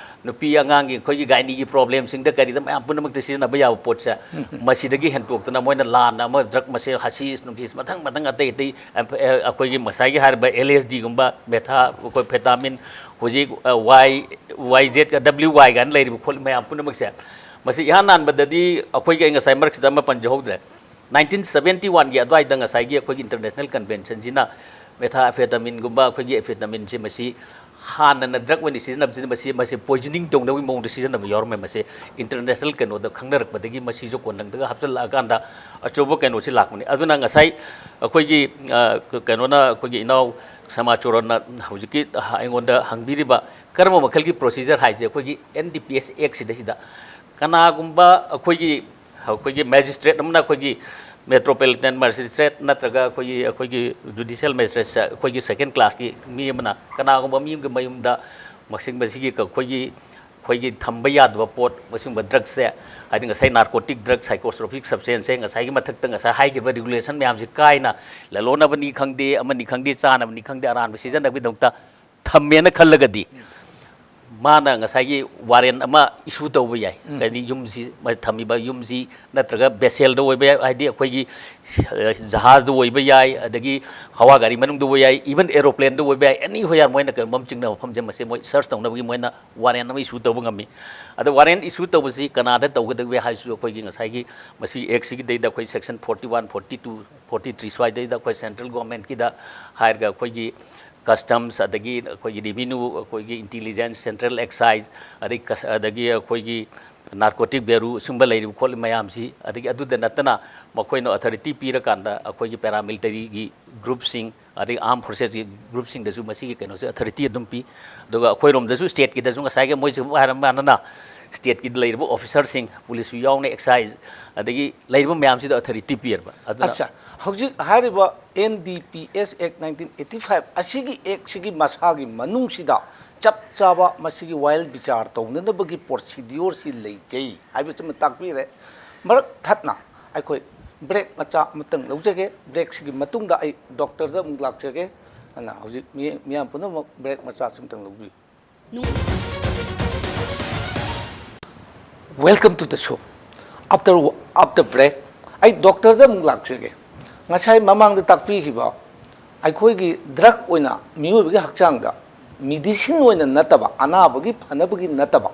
ꯅꯨꯄꯤ ꯑꯉꯥꯡꯒꯤ ꯑꯩꯈꯣꯏꯒꯤ ꯒꯥꯏꯅꯤꯒꯤ ꯄ꯭ꯔꯣꯕ꯭ꯂꯦꯝꯁꯤꯡꯗ ꯀꯔꯤꯗ ꯃꯌꯥꯝ ꯄꯨꯝꯅꯃꯛꯇ ꯁꯤꯖꯤꯟꯅꯕ ꯌꯥꯕ ꯄꯣꯠꯁꯦ, ꯃꯁꯤꯗꯒꯤ ꯍꯦꯟꯇꯣꯛꯇꯅ ꯃꯣꯏꯅ ꯂꯥꯟꯅ ꯑꯃ ꯗ꯭ꯔꯒ ꯃꯁꯦ ꯍꯁꯤꯁ ꯅꯨꯡꯁꯤꯁ ꯃꯊꯪ ꯃꯊꯪ ꯑꯇꯩ ꯑꯇꯩ ꯑꯦꯝ-, ꯑꯦ, ꯑꯩꯈꯣꯏꯒꯤ ꯉꯁꯥꯏꯒꯤ ꯍꯥꯏꯔꯤꯕ ꯑꯦꯜ ꯑꯦꯁ ꯗꯤꯒꯨꯝꯕ, ꯃꯦꯊꯥ, ꯑꯩꯈꯣꯏ ꯐꯦꯇꯥꯃꯤꯟ, ꯍꯧꯖꯤꯛ, ꯑ, ꯋꯥꯏ, ꯋꯥꯏ ꯖꯦꯠ, ꯗꯕ꯭ꯂꯤꯎ ꯋꯥꯏ ꯀꯥꯏꯅ ꯂꯩꯔꯤꯕ ꯈꯣꯠꯂꯤꯕ ꯃꯌꯥꯝ ꯄꯨꯝꯅꯃꯛꯁꯦ, ꯃꯁꯤ ꯏꯍꯥꯟ ꯍꯥꯟꯕꯗꯗꯤ ꯑꯩꯈꯣꯏꯒꯤ, ꯑꯩ ꯉꯁꯥꯏ ꯃꯔꯛꯁꯤꯗ ꯑꯃ ꯄꯟꯖꯍꯧꯗ꯭ꯔꯦ, ꯅꯥꯏꯟꯇꯤꯟ ꯁꯕꯦꯟꯇꯤ ꯋꯥꯟꯒꯤ ꯑꯗꯨꯋꯥꯏꯗ ꯉꯁꯥꯏꯒꯤ ꯑꯩꯈꯣꯏꯒꯤ ꯏꯟꯇꯔꯅꯦꯁꯅꯦꯜ ꯀꯟꯚꯦꯟꯁꯟꯁꯤꯅ ꯃꯦꯊꯥ ꯑꯦꯐꯦꯇꯥꯃꯤꯟꯒꯨꯝꯕ, ꯑꯩꯈꯣꯏꯒꯤ ꯑꯦꯐꯦꯇꯥꯃꯤꯟꯁꯦ ꯃꯁꯤ ꯍꯥꯟꯅꯅ ꯗ꯭ꯔꯒ ꯑꯣꯏꯅ ꯁꯤꯖꯤꯟꯅꯕꯁꯤꯅ ꯃꯁꯤ, ꯃꯁꯤ ꯄꯣꯏꯖꯅꯤꯡ ꯇꯧꯅꯕꯒꯤ ꯃꯑꯣꯡꯗ ꯁꯤꯖꯤꯟꯅꯕ ꯌꯥꯎꯔꯝꯃꯦ꯫ ꯃꯁꯤ ꯏꯟꯇꯔꯅꯦꯁꯅꯦꯜ ꯀꯩꯅꯣꯗ ꯈꯪꯅꯔꯛꯄꯗꯒꯤ ꯃꯁꯤꯁꯨ ꯀꯣꯟꯅꯪꯗꯒ ꯍꯥꯞꯆꯤꯜꯂꯛꯑꯀꯥꯟꯗ ꯑꯆꯧꯕ ꯀꯩꯅꯣꯁꯤ ꯂꯥꯛꯄꯅꯤ꯫ ꯑꯗꯨꯅ ꯉꯁꯥꯏ ꯑꯩꯈꯣꯏꯒꯤ, ꯑ, ꯀ-, ꯀꯩꯅꯣꯅ, ꯑꯩꯈꯣꯏꯒꯤ ꯏꯅꯥꯎ ꯁꯃꯥꯆꯣꯔꯟꯅ ꯍꯧꯖꯤꯛꯀꯤ ꯑꯩꯉꯣꯟꯗ ꯍꯪꯕꯤꯔꯤꯕ ꯀꯔꯝꯕ ꯃꯈꯜꯒꯤ ꯄ꯭ꯔꯣꯁꯤꯖꯔ ꯍꯥꯏꯁꯦ, ꯑꯩꯈꯣꯏꯒꯤ ꯑꯦꯟ ꯗꯤ ꯄꯤ ꯑꯦꯁ ꯑꯦꯛꯁꯤꯗꯩꯁꯤꯗ ꯀꯅꯥꯒꯨꯝꯕ ꯑꯩꯈꯣꯏꯒꯤ, ꯑꯩꯈꯣꯏꯒꯤ ꯃꯦꯖꯤꯁꯇ꯭ꯔꯦꯠ ꯑꯃꯅ, ꯑꯩꯈꯣꯏꯒꯤ ꯃꯦꯇ꯭ꯔꯣꯄꯣꯂꯤꯇꯟ ꯃꯦꯖꯤꯁꯇ꯭ꯔꯦꯠ ꯅꯠꯇ꯭ꯔꯒ ꯑꯩꯈꯣꯏꯒꯤ, ꯑꯩꯈꯣꯏꯒꯤ ꯖꯨꯗꯤꯁꯤꯌꯦꯜ ꯃꯦꯖꯤꯁꯇ꯭ꯔꯦꯠꯁꯦ, ꯑꯩꯈꯣꯏꯒꯤ ꯁꯦꯀꯦꯟ ꯀ꯭ꯂꯥꯁꯀꯤ ꯃꯤ ꯑꯃꯅ ꯀꯅꯥꯒꯨꯝꯕ ꯃꯤ ꯑꯃꯒꯤ ꯃꯌꯨꯝꯗ ꯃꯁꯤ-, ꯃꯁꯤꯒꯤ ꯑꯩꯈꯣꯏꯒꯤ, ꯑꯩꯈꯣꯏꯒꯤ ꯊꯝꯕ ꯌꯥꯗꯕ ꯄꯣꯠ, ꯃꯁꯤꯒꯨꯝꯕ ꯗ꯭ꯔꯒꯁꯦ, ꯍꯥꯏꯗꯤ ꯉꯁꯥꯏ ꯅꯥꯔꯀꯣꯇꯤꯛ ꯗ꯭ꯔꯒ, ꯁꯥꯏꯀꯣꯁꯇ꯭ꯔꯣꯐꯤꯛ ꯁꯕꯁꯇꯦꯟꯁꯁꯦ, ꯉꯁꯥꯏꯒꯤ ꯃꯊꯛꯇ ꯉꯁꯥꯏ ꯍꯥꯏꯈꯤꯕ ꯔꯤꯒꯨꯂꯦꯁꯟ ꯃꯌꯥꯝꯁꯦ ꯀꯥꯏꯅ, ꯂꯂꯣꯟꯅꯕꯅꯤ ꯈꯪꯗꯦ, ꯑꯃꯅꯤ ꯈꯪꯗꯦ, ꯆꯥꯅꯕꯅꯤ ꯈꯪꯗꯦ, ꯑꯔꯥꯟꯕ ꯁꯤꯖꯤꯟꯅꯕꯒꯤꯗꯃꯛꯇ ꯊꯝꯃꯦꯅ ꯈꯜꯂꯒꯗꯤ, ꯃꯥꯅ ꯉꯁꯥꯏꯒꯤ ꯋꯥꯔꯦꯟ ꯑꯃ ꯏꯁꯨ ꯇꯧꯕ ꯌꯥꯏ꯫ ꯎꯝ꯫ ꯍꯥꯏꯗꯤ ꯌꯨꯝꯁꯤ, ꯃ-, ꯊꯝꯃꯤꯕ ꯌꯨꯝꯁꯤ ꯅꯠꯇ꯭ꯔꯒ ꯕꯦꯁꯦꯜꯗ ꯑꯣꯏꯕ ꯌꯥꯏ, ꯍꯥꯏꯗꯤ ꯑꯩꯈꯣꯏꯒꯤ, ꯑ, ꯖꯍꯥꯖꯗ ꯑꯣꯏꯕ ꯌꯥꯏ, ꯑꯗꯒꯤ ꯍꯋꯥ ꯒꯥꯔꯤ ꯃꯅꯨꯡꯗ ꯑꯣꯏꯕ ꯌꯥꯏ, even aeroplaneꯗ ꯑꯣꯏꯕ ꯌꯥꯏ, anywhere ꯃꯣꯏꯅ ꯀꯩꯒꯨꯝꯕ ꯑꯃ ꯆꯤꯡꯅꯕ ꯃꯐꯝꯁꯦ ꯃꯁꯤ ꯃꯣꯏ search ꯇꯧꯅꯕꯒꯤ ꯃꯣꯏꯅ ꯋꯥꯔꯦꯟ ꯑꯃ ꯏꯁꯨ ꯇꯧꯕ ꯉꯝꯃꯤ꯫ ꯑꯗꯣ ꯋꯥꯔꯦꯟ ꯏꯁꯨ ꯇꯧꯕꯁꯤ ꯀꯅꯥꯗ ꯇꯧꯒꯗꯒꯦ ꯍꯥꯏꯁꯨ ꯑꯩꯈꯣꯏꯒꯤ ꯉꯁꯥꯏꯒꯤ ꯃꯁꯤ ꯑꯦꯛꯁꯤꯒꯤꯗꯩꯗ ꯑꯩꯈꯣꯏ section forty one, forty two, forty three ꯁ꯭ꯋꯥꯏꯗꯩꯗ ꯑꯩꯈꯣꯏ ꯁꯦꯟꯇ꯭ꯔꯦꯜ ꯒꯣꯔꯃꯦꯟꯠꯀꯤꯗ ꯍꯥꯏꯔꯒ ꯑꯩꯈꯣꯏꯒꯤ ꯀꯁꯇꯝꯁ, ꯑꯗꯒꯤ ꯑꯩꯈꯣꯏꯒꯤ ꯔꯦꯚꯤꯅ꯭ꯌꯨ, ꯑꯩꯈꯣꯏꯒꯤ ꯏꯟꯇꯤꯂꯤꯖꯦꯟꯁ, ꯁꯦꯟꯇ꯭ꯔꯦꯜ ꯑꯦꯛꯁꯥꯏꯖ, ꯑꯗꯒꯤ ꯀꯁ-, ꯑꯗꯒꯤ ꯑꯩꯈꯣꯏꯒꯤ ꯅꯥꯔꯀꯣꯇꯤꯛ ꯕ꯭ꯌꯨꯔꯣ, ꯁꯨꯝꯕ ꯂꯩꯔꯤꯕ ꯈꯣꯠꯂꯤꯕ ꯃꯌꯥꯝꯁꯤ, ꯑꯗꯒꯤ ꯑꯗꯨꯗ ꯅꯠꯇꯅ ꯃꯈꯣꯏꯅ ꯑꯣꯊꯣꯔꯤꯇꯤ ꯄꯤꯔꯀꯥꯟꯗ ꯑꯩꯈꯣꯏꯒꯤ ꯄꯦꯔꯥꯃꯤꯂꯤꯇꯔꯤꯒꯤ ꯒ꯭ꯔꯨꯞꯁꯤꯡ, ꯑꯗꯒꯤ ꯑꯥꯔꯝ ꯐꯣꯔꯁꯦꯁꯀꯤ ꯒ꯭ꯔꯨꯞꯁꯤꯡꯗꯁꯨ ꯃꯁꯤꯒꯤ ꯀꯩꯅꯣꯁꯦ ꯑꯣꯊꯣꯔꯤꯇꯤ ꯑꯗꯨꯝ ꯄꯤ꯫ ꯑꯗꯨꯒ ꯑꯩꯈꯣꯏꯔꯣꯝꯗꯁꯨ ꯁ꯭ꯇꯦꯠꯀꯤꯗꯁꯨ ꯉꯁꯥꯏꯒꯤ ꯃꯣꯏꯁꯨ ꯍꯥꯏꯔ ꯃꯥꯟꯅꯅ ꯁ꯭ꯇꯦꯠꯀꯤꯗ ꯂꯩꯔꯤꯕ ꯑꯣꯐꯤꯁꯥꯔꯁꯤꯡ, ꯄꯨꯂꯤꯁꯁꯨ ꯌꯥꯎꯅ, ꯑꯦꯛꯁꯥꯏꯖ, ꯑꯗꯒꯤ ꯂꯩꯔꯤꯕ ꯃꯌꯥꯝꯁꯤꯗ ꯑꯣꯊꯣꯔꯤꯇꯤ ꯄꯤꯔꯕ꯫ ꯑꯗꯨꯅ ꯑꯠꯆꯥ, ꯍꯧꯖꯤꯛ ꯍꯥꯏꯔꯤꯕ N D P S Act nineteen eighty five ꯑꯁꯤꯒꯤ ꯑꯦꯛꯁꯤꯒꯤ ꯃꯁꯥꯒꯤ ꯃꯅꯨꯡꯁꯤꯗ ꯆꯞ ꯆꯥꯕ ꯃꯁꯤꯒꯤ ꯋꯥꯌꯦꯜ ꯕꯤꯆꯥꯔ ꯇꯧꯅꯅꯕꯒꯤ ꯄ꯭ꯔꯣꯁꯤꯗ꯭ꯌꯨꯔꯁꯤ ꯂꯩꯖꯩ ꯍꯥꯏꯕꯁꯤꯃ ꯇꯥꯛꯄꯤꯔꯦ꯫ ꯃꯔꯛ ꯊꯠꯅ ꯑꯩꯈꯣꯏ ꯕ꯭ꯔꯦꯛ ꯃꯆꯥ ꯑꯃꯇꯪ ꯂꯧꯖꯒꯦ꯫ ꯕ꯭ꯔꯦꯛꯁꯤꯒꯤ ꯃꯇꯨꯡꯗ ꯑꯩ ꯗꯣꯛꯇꯔꯗ ꯑꯃꯨꯛ ꯂꯥꯛꯆꯒꯦ꯫ ꯑꯗꯨꯅ ꯍꯧꯖꯤꯛ ꯃꯤ-, ꯃꯤꯌꯥꯝ ꯄꯨꯝꯅꯃꯛ ꯕ꯭ꯔꯦꯛ ꯃꯆꯥꯁꯤ ꯑꯃꯇꯪ ꯂꯧꯕꯤꯌꯨ꯫ Welcome to the show. After, after break, ꯑꯩ ꯗꯣꯛꯇꯔꯗ ꯑꯃꯨꯛ ꯂꯥꯛꯆꯒꯦ꯫ ꯉꯁꯥꯏ ꯃꯃꯥꯡꯗ ꯇꯥꯛꯄꯤꯈꯤꯕ ꯑꯩꯈꯣꯏꯒꯤ ꯗ꯭ꯔꯒ ꯑꯣꯏꯅ ꯃꯤꯑꯣꯏꯕꯒꯤ ꯍꯛꯆꯥꯡꯗ ꯃꯦꯗꯤꯁꯤꯟ ꯑꯣꯏꯅ ꯅꯠꯇꯕ, ꯑꯅꯥꯕꯒꯤ ꯐꯅꯕꯒꯤ ꯅꯠꯇꯕ,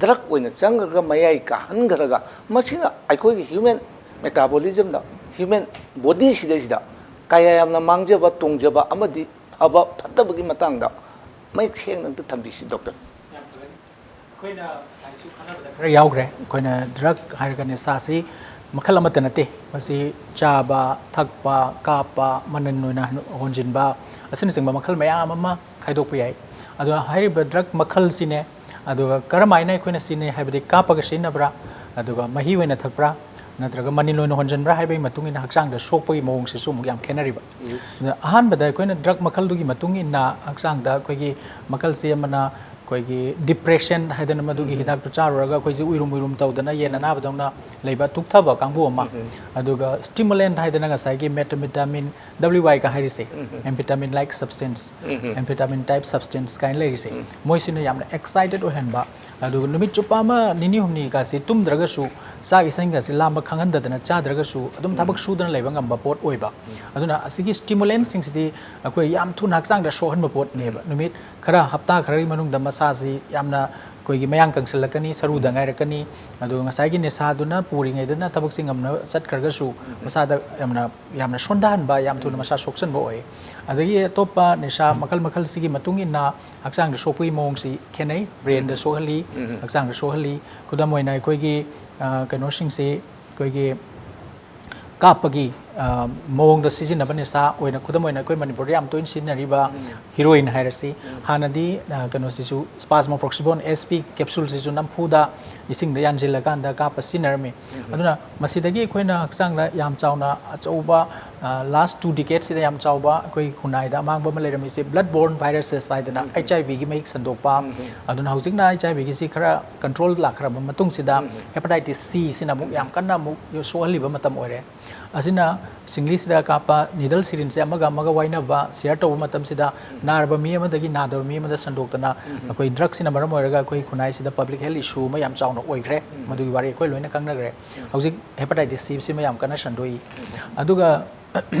ꯗ꯭ꯔꯒ ꯑꯣꯏꯅ ꯆꯪꯈ꯭ꯔꯒ ꯃꯌꯥꯏ ꯀꯥꯍꯟꯈ꯭ꯔꯒ ꯃꯁꯤꯅ ꯑꯩꯈꯣꯏꯒꯤ ꯍ꯭ꯌꯨꯃꯦꯟ ꯃꯦꯇꯥꯕꯣꯂꯤꯖꯝꯗ, ꯍ꯭ꯌꯨꯃꯦꯟ ꯕꯣꯗꯤꯁꯤꯗꯩꯁꯤꯗ ꯀꯌꯥ ꯌꯥꯝꯅ ꯃꯥꯡꯖꯕ ꯇꯣꯡꯖꯕ ꯑꯃꯗꯤ ꯐꯕ ꯐꯠꯇꯕꯒꯤ ꯃꯇꯥꯡꯗ ꯃꯌꯦꯛ ꯁꯦꯡꯅ ꯑꯝꯇ ꯊꯝꯕꯤꯁꯤ, ꯗꯣꯛꯇꯔ꯫ ꯑꯩꯈꯣꯏꯅ ꯉꯁꯥꯏꯁꯨ ꯈꯟꯅꯕꯗ ꯈꯔ ꯌꯥꯎꯈ꯭ꯔꯦ꯫ ꯑꯩꯈꯣꯏꯅ ꯗ꯭ꯔꯒ ꯍꯥꯏꯔꯒ ꯅꯤꯁꯥꯁꯤ ꯃꯈꯜ ꯑꯃꯠꯇ ꯅꯠꯇꯦ꯫ ꯃꯁꯤ ꯆꯥꯕ, ꯊꯛꯄ, ꯀꯥꯞꯄ, ꯃꯅꯤꯟ ꯑꯣꯏꯅ ꯍꯣꯟꯖꯤꯟꯕ ꯑꯁꯤꯅꯆꯤꯡꯕ ꯃꯈꯜ ꯃꯌꯥꯝ ꯑꯃ ꯈꯥꯏꯗꯣꯛꯄ ꯌꯥꯏ꯫ ꯑꯗꯣ ꯍꯥꯏꯔꯤꯕ ꯗ꯭ꯔꯒ ꯃꯈꯜꯁꯤꯅꯦ, ꯑꯗꯨꯒ ꯀꯔꯝꯍꯥꯏꯅ ꯑꯩꯈꯣꯏꯅ ꯁꯤꯖꯤꯟꯅꯩ ꯍꯥꯏꯕꯗꯤ ꯀꯥꯞꯄꯒ ꯁꯤꯖꯤꯟꯅꯕ꯭ꯔꯥ, ꯑꯗꯨꯒ ꯃꯍꯤ ꯑꯣꯏꯅ ꯊꯛꯄ꯭ꯔꯥ, ꯅꯠꯇ꯭ꯔꯒ ꯃꯅꯤꯟ ꯑꯣꯏꯅ ꯍꯣꯟꯖꯤꯟꯕ꯭ꯔꯥ ꯍꯥꯏꯕꯒꯤ ꯃꯇꯨꯡ ꯏꯟꯅ ꯍꯛꯆꯥꯡꯗ ꯁꯣꯛꯄꯒꯤ ꯃꯑꯣꯡꯁꯤꯁꯨ ꯑꯃꯨꯛ ꯌꯥꯝ ꯈꯦꯠꯅꯔꯤꯕ꯫ ꯑꯗ ꯑꯍꯥꯟꯕꯗ ꯑꯩꯈꯣꯏꯅ ꯗ꯭ꯔꯒ ꯃꯈꯜꯗꯨꯒꯤ ꯃꯇꯨꯡ ꯏꯟꯅ ꯍꯛꯆꯥꯡꯗ ꯑꯩꯈꯣꯏꯒꯤ ꯃꯈꯜꯁꯤ ꯑꯃꯅ ꯑꯩꯈꯣꯏꯒꯤ ꯗꯤꯄ꯭ꯔꯦꯁꯟ ꯍꯥꯏꯗꯅ ꯃꯗꯨꯒꯤ ꯍꯤꯗꯥꯛꯇꯨ ꯆꯥꯔꯨꯔꯒ ꯑꯩꯈꯣꯏꯁꯦ ꯎꯏꯔꯨꯝ ꯎꯏꯔꯨꯝ ꯇꯧꯗꯅ ꯌꯦꯟ ꯑꯅꯥꯕꯗꯧꯅ ꯂꯩꯕ ꯇꯨꯛꯊꯕ ꯀꯥꯡꯕꯨ ꯑꯃ, ꯑꯗꯨꯒ ꯁ꯭ꯇꯤꯃꯨꯂꯦꯟꯠ ꯍꯥꯏꯗꯅ ꯉꯁꯥꯏꯒꯤ methamphetamine, W Y ꯀ ꯍꯥꯏꯔꯤꯁꯦ, amphetamine like substance, amphetamine type substance ꯀꯥꯏꯅ ꯂꯩꯔꯤꯁꯦ, ꯃꯣꯏꯁꯤꯅ ꯌꯥꯝꯅ ꯑꯦꯛꯁꯥꯏꯇꯦꯠ ꯑꯣꯏꯍꯟꯕ, ꯑꯗꯨꯒ ꯅꯨꯃꯤꯠ ꯆꯨꯞꯄ ꯑꯃ ꯅꯤꯅꯤ ꯍꯨꯝꯅꯤꯒꯁꯤ ꯇꯨꯝꯗ꯭ꯔꯒꯁꯨ, ꯆꯥꯛ ꯏꯁꯤꯡꯒꯁꯤ ꯂꯥꯝꯕ ꯈꯪꯍꯟꯗꯗꯅ ꯆꯥꯗ꯭ꯔꯒꯁꯨ ꯑꯗꯨꯝ ꯊꯕꯛ ꯁꯨꯗꯅ ꯂꯩꯕ ꯉꯝꯕ ꯄꯣꯠ ꯑꯣꯏꯕ꯫ ꯑꯗꯨꯅ ꯑꯁꯤꯒꯤ ꯁ꯭ꯇꯤꯃꯨꯂꯦꯟꯠꯁꯤꯡꯁꯤꯗꯤ ꯑꯩꯈꯣꯏ ꯌꯥꯝ ꯊꯨꯅ ꯍꯛꯆꯥꯡꯗ ꯁꯣꯛꯍꯟꯕ ꯄꯣꯠꯅꯦꯕ꯫ ꯅꯨꯃꯤꯠ ꯈꯔ, ꯍꯞꯇꯥ ꯈꯔꯒꯤ ꯃꯅꯨꯡꯗ ꯃꯁꯥꯁꯤ ꯌꯥꯝꯅ ꯑꯩꯈꯣꯏꯒꯤ ꯃꯌꯥꯡ ꯀꯪꯁꯤꯜꯂꯛꯀꯅꯤ, ꯁꯔꯨꯗ ꯉꯥꯏꯔꯛꯀꯅꯤ꯫ ꯑꯗꯨꯒ ꯉꯁꯥꯏꯒꯤ ꯅꯤꯁꯥꯗꯨꯅ ꯄꯨꯔꯤꯉꯩꯗꯅ ꯊꯕꯛꯁꯤ ꯉꯝꯅ ꯆꯠꯈ꯭ꯔꯒꯁꯨ ꯃꯁꯥꯗ ꯌꯥꯝꯅ, ꯌꯥꯝꯅ ꯁꯣꯟꯊꯍꯟꯕ, ꯌꯥꯝ ꯊꯨꯅ ꯃꯁꯥ ꯁꯣꯛꯆꯟꯕ ꯑꯣꯏ꯫ ꯑꯗꯒꯤ ꯑꯇꯣꯞꯄ ꯅꯤꯁꯥ ꯃꯈꯜ ꯃꯈꯜꯁꯤꯒꯤ ꯃꯇꯨꯡ ꯏꯟꯅ ꯍꯛꯆꯥꯡꯗ ꯁꯣꯛꯄꯒꯤ ꯃꯑꯣꯡꯁꯤ ꯈꯦꯠꯅꯩ꯫ ꯕ꯭ꯔꯦꯟꯗ ꯁꯣꯛꯍꯜꯂꯤ, ꯍꯛꯆꯥꯡꯗ ꯁꯣꯛꯍꯜꯂꯤ꯫ ꯈꯨꯗꯝ ꯑꯣꯏꯅ ꯑꯩꯈꯣꯏꯒꯤ, ꯑ, ꯀꯩꯅꯣꯁꯤꯡꯁꯤ, ꯑꯩꯈꯣꯏꯒꯤ ꯀꯥꯞꯄꯒꯤ ꯑ, ꯃꯑꯣꯡꯗ ꯁꯤꯖꯤꯟꯅꯕ ꯅꯤꯁꯥ ꯑꯣꯏꯅ, ꯈꯨꯗꯝ ꯑꯣꯏꯅ ꯑꯩꯈꯣꯏ ꯃꯅꯤꯄꯨꯔꯗ ꯌꯥꯝ ꯇꯣꯏꯅ ꯁꯤꯖꯤꯟꯅꯔꯤꯕ ꯍꯤꯔꯣꯏꯟ ꯍꯥꯏꯔꯁꯤ, ꯍꯥꯟꯅꯗꯤ, ꯑ, ꯀꯩꯅꯣꯁꯤꯁꯨ, spasmoxicillin S P capsuleꯁꯤꯁꯨ ꯅꯝꯐꯨꯗ ꯏꯁꯤꯡꯗ ꯌꯥꯟꯁꯤꯜꯂꯀꯥꯟꯗ ꯀꯥꯞꯄ ꯁꯤꯖꯤꯟꯅꯔꯝꯃꯤ꯫ ꯑꯗꯨꯅ ꯃꯁꯤꯗꯒꯤ ꯑꯩꯈꯣꯏꯅ ꯍꯛꯆꯥꯡꯗ ꯌꯥꯝ ꯆꯥꯎꯅ ꯑꯆꯧꯕ, ꯑ, last two decadeꯁꯤꯗ ꯌꯥꯝ ꯆꯥꯎꯕ ꯑꯩꯈꯣꯏ ꯈꯨꯟꯅꯥꯏꯗ ꯑꯃꯥꯡꯕ ꯑꯃ ꯂꯩꯔꯝꯃꯤꯁꯦ blood borne viruses ꯍꯥꯏꯗꯅ H I Vꯒꯤ ꯃꯍꯤꯛ ꯁꯟꯗꯣꯛꯄ꯫ ꯑꯗꯨꯅ ꯍꯧꯖꯤꯛꯅ H I Vꯒꯤꯁꯤ ꯈꯔ control ꯂꯥꯛꯈ꯭ꯔꯕ ꯃꯇꯨꯡꯁꯤꯗ hepatitis Cꯁꯤꯅ ꯑꯃꯨꯛ ꯌꯥꯝ ꯀꯟꯅ ꯑꯃꯨꯛ ꯁꯣꯛꯍꯜꯂꯤꯕ ꯃꯇꯝ ꯑꯣꯏꯔꯦ꯫ ꯑꯁꯤꯅ ꯁꯤꯡꯂꯤꯁꯤꯗ ꯀꯥꯞꯄ needle syringeꯁꯦ ꯑꯃꯒ ꯑꯃꯒ ꯋꯥꯏꯅꯕ, share ꯇꯧꯕ ꯃꯇꯝꯁꯤꯗ ꯅꯥꯔꯕ ꯃꯤ ꯑꯃꯗꯒꯤ ꯅꯥꯗꯕ ꯃꯤ ꯑꯃꯗ ꯁꯟꯗꯣꯛꯇꯅ ꯑꯩꯈꯣꯏ drugꯁꯤꯅ ꯃꯔꯝ ꯑꯣꯏꯔꯒ ꯑꯩꯈꯣꯏ ꯈꯨꯟꯅꯥꯏꯁꯤꯗ public health issue ꯑꯃ ꯌꯥꯝ ꯆꯥꯎꯅ ꯑꯣꯏꯈ꯭ꯔꯦ꯫ ꯃꯗꯨꯒꯤ ꯋꯥꯔꯤ ꯑꯩꯈꯣꯏ ꯂꯣꯏꯅ ꯈꯪꯅꯈ꯭ꯔꯦ꯫ ꯍꯧꯖꯤꯛ hepatitis Cꯁꯤꯃ ꯌꯥꯝ ꯀꯟꯅ ꯁꯟꯗꯣꯛꯏ꯫ ꯑꯗꯨꯒ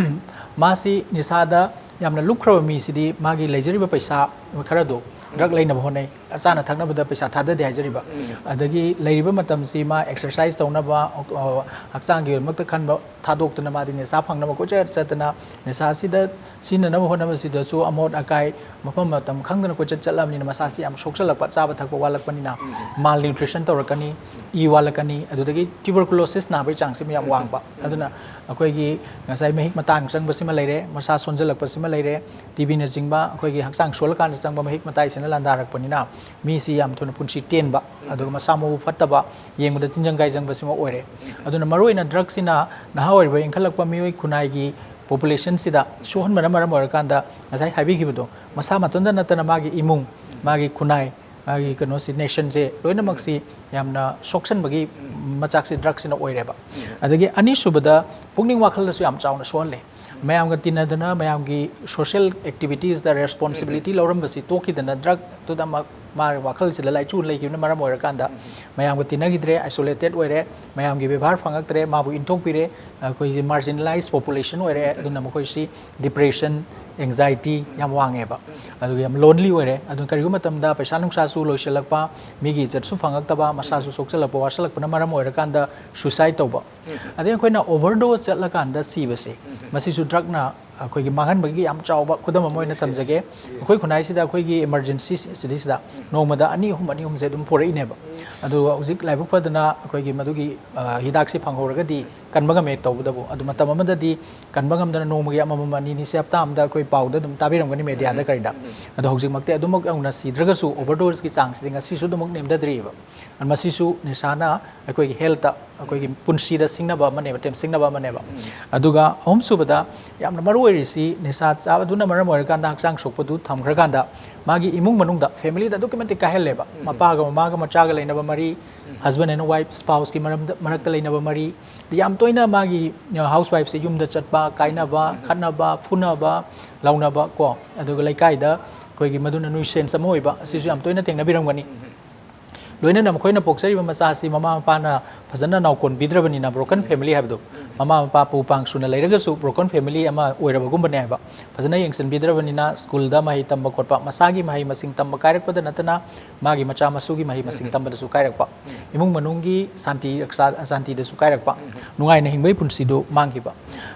ꯃꯥꯁꯤ ꯅꯤꯁꯥꯗ ꯌꯥꯝꯅ ꯂꯨꯞꯈ꯭ꯔꯕ ꯃꯤꯁꯤꯗꯤ ꯃꯥꯒꯤ ꯂꯩꯖꯔꯤꯕ ꯄꯩꯁꯥ ꯈꯔꯗꯣ drug ꯂꯩꯅꯕ ꯍꯣꯠꯅꯩ, ꯆꯥꯅ ꯊꯛꯅꯕꯗ ꯄꯩꯁꯥ ꯊꯥꯗꯗꯦ ꯍꯥꯏꯖꯔꯤꯕ꯫ ꯑꯗꯒꯤ ꯂꯩꯔꯤꯕ ꯃꯇꯝꯁꯤ ꯃꯥ exercise ꯇꯧꯅꯕ, ꯑ, ꯍꯛꯆꯥꯡꯒꯤꯗꯃꯛꯇ ꯈꯟꯕ ꯊꯥꯗꯣꯛꯇꯅ ꯃꯥꯗꯤ ꯅꯤꯁꯥ ꯐꯪꯅꯕ ꯀꯣꯏꯆꯠ ꯆꯠꯇꯅ ꯅꯤꯁꯥꯁꯤꯗ ꯁꯤꯖꯤꯟꯅꯅꯕ ꯍꯣꯠꯅꯕꯁꯤꯗꯁꯨ ꯑꯃꯣꯠ ꯑꯀꯥꯏ ꯃꯐꯝ ꯃꯇꯝ ꯈꯪꯗꯅ ꯀꯣꯏꯆꯠ ꯆꯠꯂꯕꯅꯤꯅ ꯃꯁꯥꯁꯤ ꯌꯥꯝ ꯁꯣꯛꯆꯜꯂꯛꯄ, ꯆꯥꯕ ꯊꯛꯄ ꯋꯥꯠꯂꯛꯄꯅꯤꯅ malnutrition ꯇꯧꯔꯛꯀꯅꯤ, ꯏ ꯋꯥꯠꯂꯛꯀꯅꯤ, ꯑꯗꯨꯗꯒꯤ tuberculosis ꯅꯥꯕꯒꯤ ꯆꯥꯡꯁꯤꯃ ꯌꯥꯝ ꯋꯥꯡꯕ꯫ ꯑꯗꯨꯅ ꯑꯩꯈꯣꯏꯒꯤ ꯉꯁꯥꯏ ꯃꯍꯤꯛ ꯃꯇꯥꯡ ꯆꯪꯕꯁꯤꯃ ꯂꯩꯔꯦ, ꯃꯁꯥ ꯁꯣꯟꯖꯜꯂꯛꯄꯁꯤꯃ ꯂꯩꯔꯦ, TBꯅꯆꯤꯡꯕ ꯑꯩꯈꯣꯏꯒꯤ ꯍꯛꯆꯥꯡ ꯁꯣꯜꯂꯀꯥꯟꯗ ꯆꯪꯕ ꯃꯍꯤꯛ ꯃꯇꯥꯏꯁꯤꯅ ꯂꯥꯟꯗꯥꯔꯛꯄꯅꯤꯅ ꯃꯤꯁꯤ ꯌꯥꯝ ꯊꯨꯅ ꯄꯨꯟꯁꯤ ꯇꯦꯟꯕ, ꯑꯗꯨꯒ ꯃꯁꯥ ꯃꯎ ꯐꯠꯇꯕ, ꯌꯦꯡꯕꯗ ꯇꯤꯟꯖꯪ ꯀꯥꯏꯖꯪꯕꯁꯤꯃ ꯑꯣꯏꯔꯦ꯫ ꯑꯗꯨꯅ ꯃꯔꯨꯑꯣꯏꯅ drugꯁꯤꯅ ꯅꯍꯥ ꯑꯣꯏꯔꯤꯕ ꯏꯟꯈꯠꯂꯛꯄ ꯃꯤꯑꯣꯏ ꯈꯨꯟꯅꯥꯏꯒꯤ populationꯁꯤꯗ ꯁꯣꯛꯍꯟꯕꯅ ꯃꯔꯝ ꯑꯣꯏꯔꯀꯥꯟꯗ ꯉꯁꯥꯏ ꯍꯥꯏꯕꯤꯈꯤꯕꯗꯣ, ꯃꯁꯥ ꯃꯊꯟꯇ ꯅꯠꯇꯅ ꯃꯥꯒꯤ ꯏꯃꯨꯡ, ꯃꯥꯒꯤ ꯈꯨꯟꯅꯥꯏ, ꯃꯥꯒꯤ ꯀꯩꯅꯣꯁꯤ, nationꯁꯦ ꯂꯣꯏꯅꯃꯛꯁꯤ ꯌꯥꯝꯅ ꯁꯣꯛꯆꯟꯕꯒꯤ ꯃꯆꯥꯛꯁꯦ drugꯁꯤꯅ ꯑꯣꯏꯔꯦꯕ꯫ ꯑꯗꯒꯤ ꯑꯅꯤꯁꯨꯕꯗ ꯄꯨꯛꯅꯤꯡ ꯋꯥꯈꯜꯗꯁꯨ ꯌꯥꯝ ꯆꯥꯎꯅ ꯁꯣꯛꯍꯜꯂꯦ꯫ ꯃꯌꯥꯝꯒ ꯇꯤꯟꯅꯗꯅ ꯃꯌꯥꯝꯒꯤ social activitiesꯇ responsibility ꯂꯧꯔꯝꯕꯁꯤ ꯇꯣꯛꯈꯤꯗꯅ drugꯇꯨꯗ ꯃꯥ, ꯃꯥ ꯋꯥꯈꯜꯁꯤꯗ ꯂꯥꯏꯆꯨ ꯂꯩꯈꯤꯕꯅ ꯃꯔꯝ ꯑꯣꯏꯔꯀꯥꯟꯗ ꯃꯌꯥꯝꯒ ꯇꯤꯟꯅꯈꯤꯗ꯭ꯔꯦ, isolated ꯑꯣꯏꯔꯦ, ꯃꯌꯥꯝꯒꯤ ꯕꯦꯕꯥꯔ ꯐꯪꯉꯛꯇ꯭ꯔꯦ, ꯃꯥꯕꯨ ꯏꯟꯊꯣꯛꯄꯤꯔꯦ, ꯑꯩꯈꯣꯏꯒꯤ marginalized population ꯑꯣꯏꯔꯦ꯫ ꯑꯗꯨꯅ ꯃꯈꯣꯏꯁꯤ depression, anxiety ꯌꯥꯝ ꯋꯥꯡꯉꯦꯕ꯫ ꯑꯗꯨꯒ ꯌꯥꯝ lonely ꯑꯣꯏꯔꯦ꯫ ꯑꯗꯨꯅ ꯀꯔꯤꯒꯨꯝꯕ ꯃꯇꯝꯗ ꯄꯩꯁꯥ ꯅꯨꯡꯁꯥꯁꯨ ꯂꯣꯏꯁꯤꯜꯂꯛꯄ, ꯃꯤꯒꯤ ꯏꯖꯠꯁꯨ ꯐꯪꯉꯛꯇꯕ, ꯃꯁꯥꯁꯨ ꯁꯣꯛꯆꯜꯂꯛꯄ, ꯋꯥꯁꯜꯂꯛꯄꯅ ꯃꯔꯝ ꯑꯣꯏꯔꯀꯥꯟꯗ suicide ꯇꯧꯕ꯫ ꯑꯗꯩ ꯑꯩꯈꯣꯏꯅ overdose ꯆꯠꯂꯀꯥꯟꯗ ꯁꯤꯕꯁꯦ, ꯃꯁꯤꯁꯨ drugꯅ ꯑꯩꯈꯣꯏꯒꯤ ꯃꯥꯡꯍꯟꯕꯒꯤ ꯌꯥꯝ ꯆꯥꯎꯕ ꯈꯨꯗꯝ ꯑꯃ ꯑꯣꯏꯅ ꯊꯝꯖꯒꯦ꯫ ꯑꯩꯈꯣꯏ ꯈꯨꯟꯅꯥꯏꯁꯤꯗ ꯑꯩꯈꯣꯏꯒꯤ emergency ꯁꯤꯗꯩꯁꯤꯗ ꯅꯣꯡꯃꯗ ꯑꯅꯤ ꯑꯍꯨꯝ, ꯑꯅꯤ ꯑꯍꯨꯝꯁꯦ ꯑꯗꯨꯝ ꯄꯨꯔꯛꯏꯅꯦꯕ꯫ ꯑꯗꯨꯒ ꯍꯧꯖꯤꯛ ꯂꯥꯏꯕꯛ ꯐꯗꯅ ꯑꯩꯈꯣꯏꯒꯤ ꯃꯗꯨꯒꯤ, ꯑ, ꯍꯤꯗꯥꯛꯁꯤ ꯐꯪꯍꯧꯔꯒꯗꯤ ꯀꯟꯕ ꯉꯝꯃꯦ ꯇꯧꯕꯗꯕꯨ꯫ ꯑꯗꯨ ꯃꯇꯝ ꯑꯃꯗꯗꯤ ꯀꯟꯕ ꯉꯝꯗꯅ ꯅꯣꯡꯃꯒꯤ ꯑꯃꯃꯝ, ꯑꯅꯤꯅꯤꯁꯦ ꯍꯞꯇꯥ ꯑꯃꯗ ꯑꯩꯈꯣꯏ ꯄꯥꯎꯗ ꯑꯗꯨꯝ ꯇꯥꯕꯤꯔꯝꯒꯅꯤ ꯃꯦꯗꯤꯌꯥꯗ ꯀꯔꯤꯗ꯫ ꯑꯗꯣ ꯍꯧꯖꯤꯛꯃꯛꯇꯤ ꯑꯗꯨꯃꯛ ꯌꯧꯅ ꯁꯤꯗ꯭ꯔꯒꯁꯨ, ꯑꯣꯚꯔꯗꯣꯁꯀꯤ ꯆꯥꯡꯁꯤꯗꯤ ꯉꯁꯤꯁꯨ ꯑꯗꯨꯃꯛ ꯅꯦꯝꯊꯗ꯭ꯔꯤꯕ꯫ ꯃꯁꯤꯁꯨ ꯅꯤꯁꯥꯅ ꯑꯩꯈꯣꯏꯒꯤ ꯍꯦꯜꯠꯇ, ꯑꯩꯈꯣꯏꯒꯤ ꯄꯨꯟꯁꯤꯗ ꯁꯤꯡꯅꯕ ꯑꯃꯅꯦꯕ, ꯇꯦꯝꯁꯤꯡꯅꯕ ꯑꯃꯅꯦꯕ꯫ ꯑꯗꯨꯒ ꯑꯍꯨꯝꯁꯨꯕꯗ ꯌꯥꯝꯅ ꯃꯔꯨ ꯑꯣꯏꯔꯤꯁꯤ, ꯅꯤꯁꯥ ꯆꯥꯕꯗꯨꯅ ꯃꯔꯝ ꯑꯣꯏꯔꯀꯥꯟꯗ ꯍꯛꯆꯥꯡ ꯁꯣꯛꯄꯗꯨ ꯊꯝꯈ꯭ꯔꯀꯥꯟꯗ, ꯃꯥꯒꯤ ꯏꯃꯨꯡ ꯃꯅꯨꯡꯗ, ꯐꯦꯃꯤꯂꯤꯗ ꯑꯗꯨꯛꯀꯤ ꯃꯇꯤꯛ ꯀꯥꯏꯍꯜꯂꯦꯕ꯫ ꯃꯄꯥꯒ ꯃꯃꯥꯒ ꯃꯆꯥꯒ ꯂꯩꯅꯕ ꯃꯔꯤ, ꯍꯁꯕꯦꯟ ꯑꯦꯟ ꯋꯥꯏꯐ, ꯁ꯭ꯄꯥꯎꯁꯀꯤ ꯃꯔꯝꯗ, ꯃꯔꯛꯇ ꯂꯩꯅꯕ ꯃꯔꯤ, ꯌꯥꯝ ꯇꯣꯏꯅ ꯃꯥꯒꯤ, ꯑ, ꯍꯥꯎꯁ ꯋꯥꯏꯐꯁꯦ ꯌꯨꯝꯗ ꯆꯠꯄ, ꯀꯥꯏꯅꯕ, ꯈꯠꯅꯕ, ꯐꯨꯅꯕ, ꯂꯥꯎꯅꯕ ꯀꯣ, ꯑꯗꯨꯒ ꯂꯩꯀꯥꯏꯗ ꯑꯩꯈꯣꯏꯒꯤ ꯃꯗꯨꯅ ꯅꯨꯏꯁꯦꯟꯁ ꯑꯃ ꯑꯣꯏꯕ, ꯑꯁꯤꯁꯨ ꯌꯥꯝ ꯇꯣꯏꯅ ꯊꯦꯡꯅꯕꯤꯔꯝꯒꯅꯤ꯫ ꯂꯣꯏꯅꯅ ꯃꯈꯣꯏꯅ ꯄꯣꯛꯆꯔꯤꯕ ꯃꯆꯥꯁꯤ ꯃꯃꯥ ꯃꯄꯥꯅ ꯐꯖꯅ ꯅꯥꯎꯀꯣꯟꯕꯤꯗ꯭ꯔꯕꯅꯤꯅ, ꯕ꯭ꯔꯣꯀꯟ ꯐꯦꯃꯤꯂꯤ ꯍꯥꯏꯕꯗꯣ, ꯃꯃꯥ ꯃꯄꯥ ꯄꯨ ꯄꯥꯡ ꯁꯨꯅ ꯂꯩꯔꯒꯁꯨ ꯕ꯭ꯔꯣꯀꯟ ꯐꯦꯃꯤꯂꯤ ꯑꯃ ꯑꯣꯏꯔꯕꯒꯨꯝꯕꯅꯦ ꯍꯥꯏꯕ꯫ ꯐꯖꯅ ꯌꯦꯡꯁꯤꯟꯕꯤꯗ꯭ꯔꯕꯅꯤꯅ, ꯁ꯭ꯀꯨꯜꯗ ꯃꯍꯩ ꯇꯝꯕ ꯈꯣꯠꯄ, ꯃꯁꯥꯒꯤ ꯃꯍꯩ ꯃꯁꯤꯡ ꯇꯝꯕ ꯀꯥꯏꯔꯛꯄꯗ ꯅꯠꯇꯅ, ꯃꯥꯒꯤ ꯃꯆꯥ ꯃꯁꯨꯒꯤ ꯃꯍꯩ ꯃꯁꯤꯡ ꯇꯝꯕꯗꯁꯨ ꯀꯥꯏꯔꯛꯄ, ꯏꯃꯨꯡ ꯃꯅꯨꯡꯒꯤ ꯁꯥꯟꯇꯤ, ꯁꯥꯟꯇꯤꯗꯁꯨ ꯀꯥꯏꯔꯛꯄ, ꯅꯨꯡꯉꯥꯏꯅ ꯍꯤꯡꯕꯒꯤ ꯄꯨꯟꯁꯤꯗꯨ ꯃꯥꯡꯈꯤꯕ꯫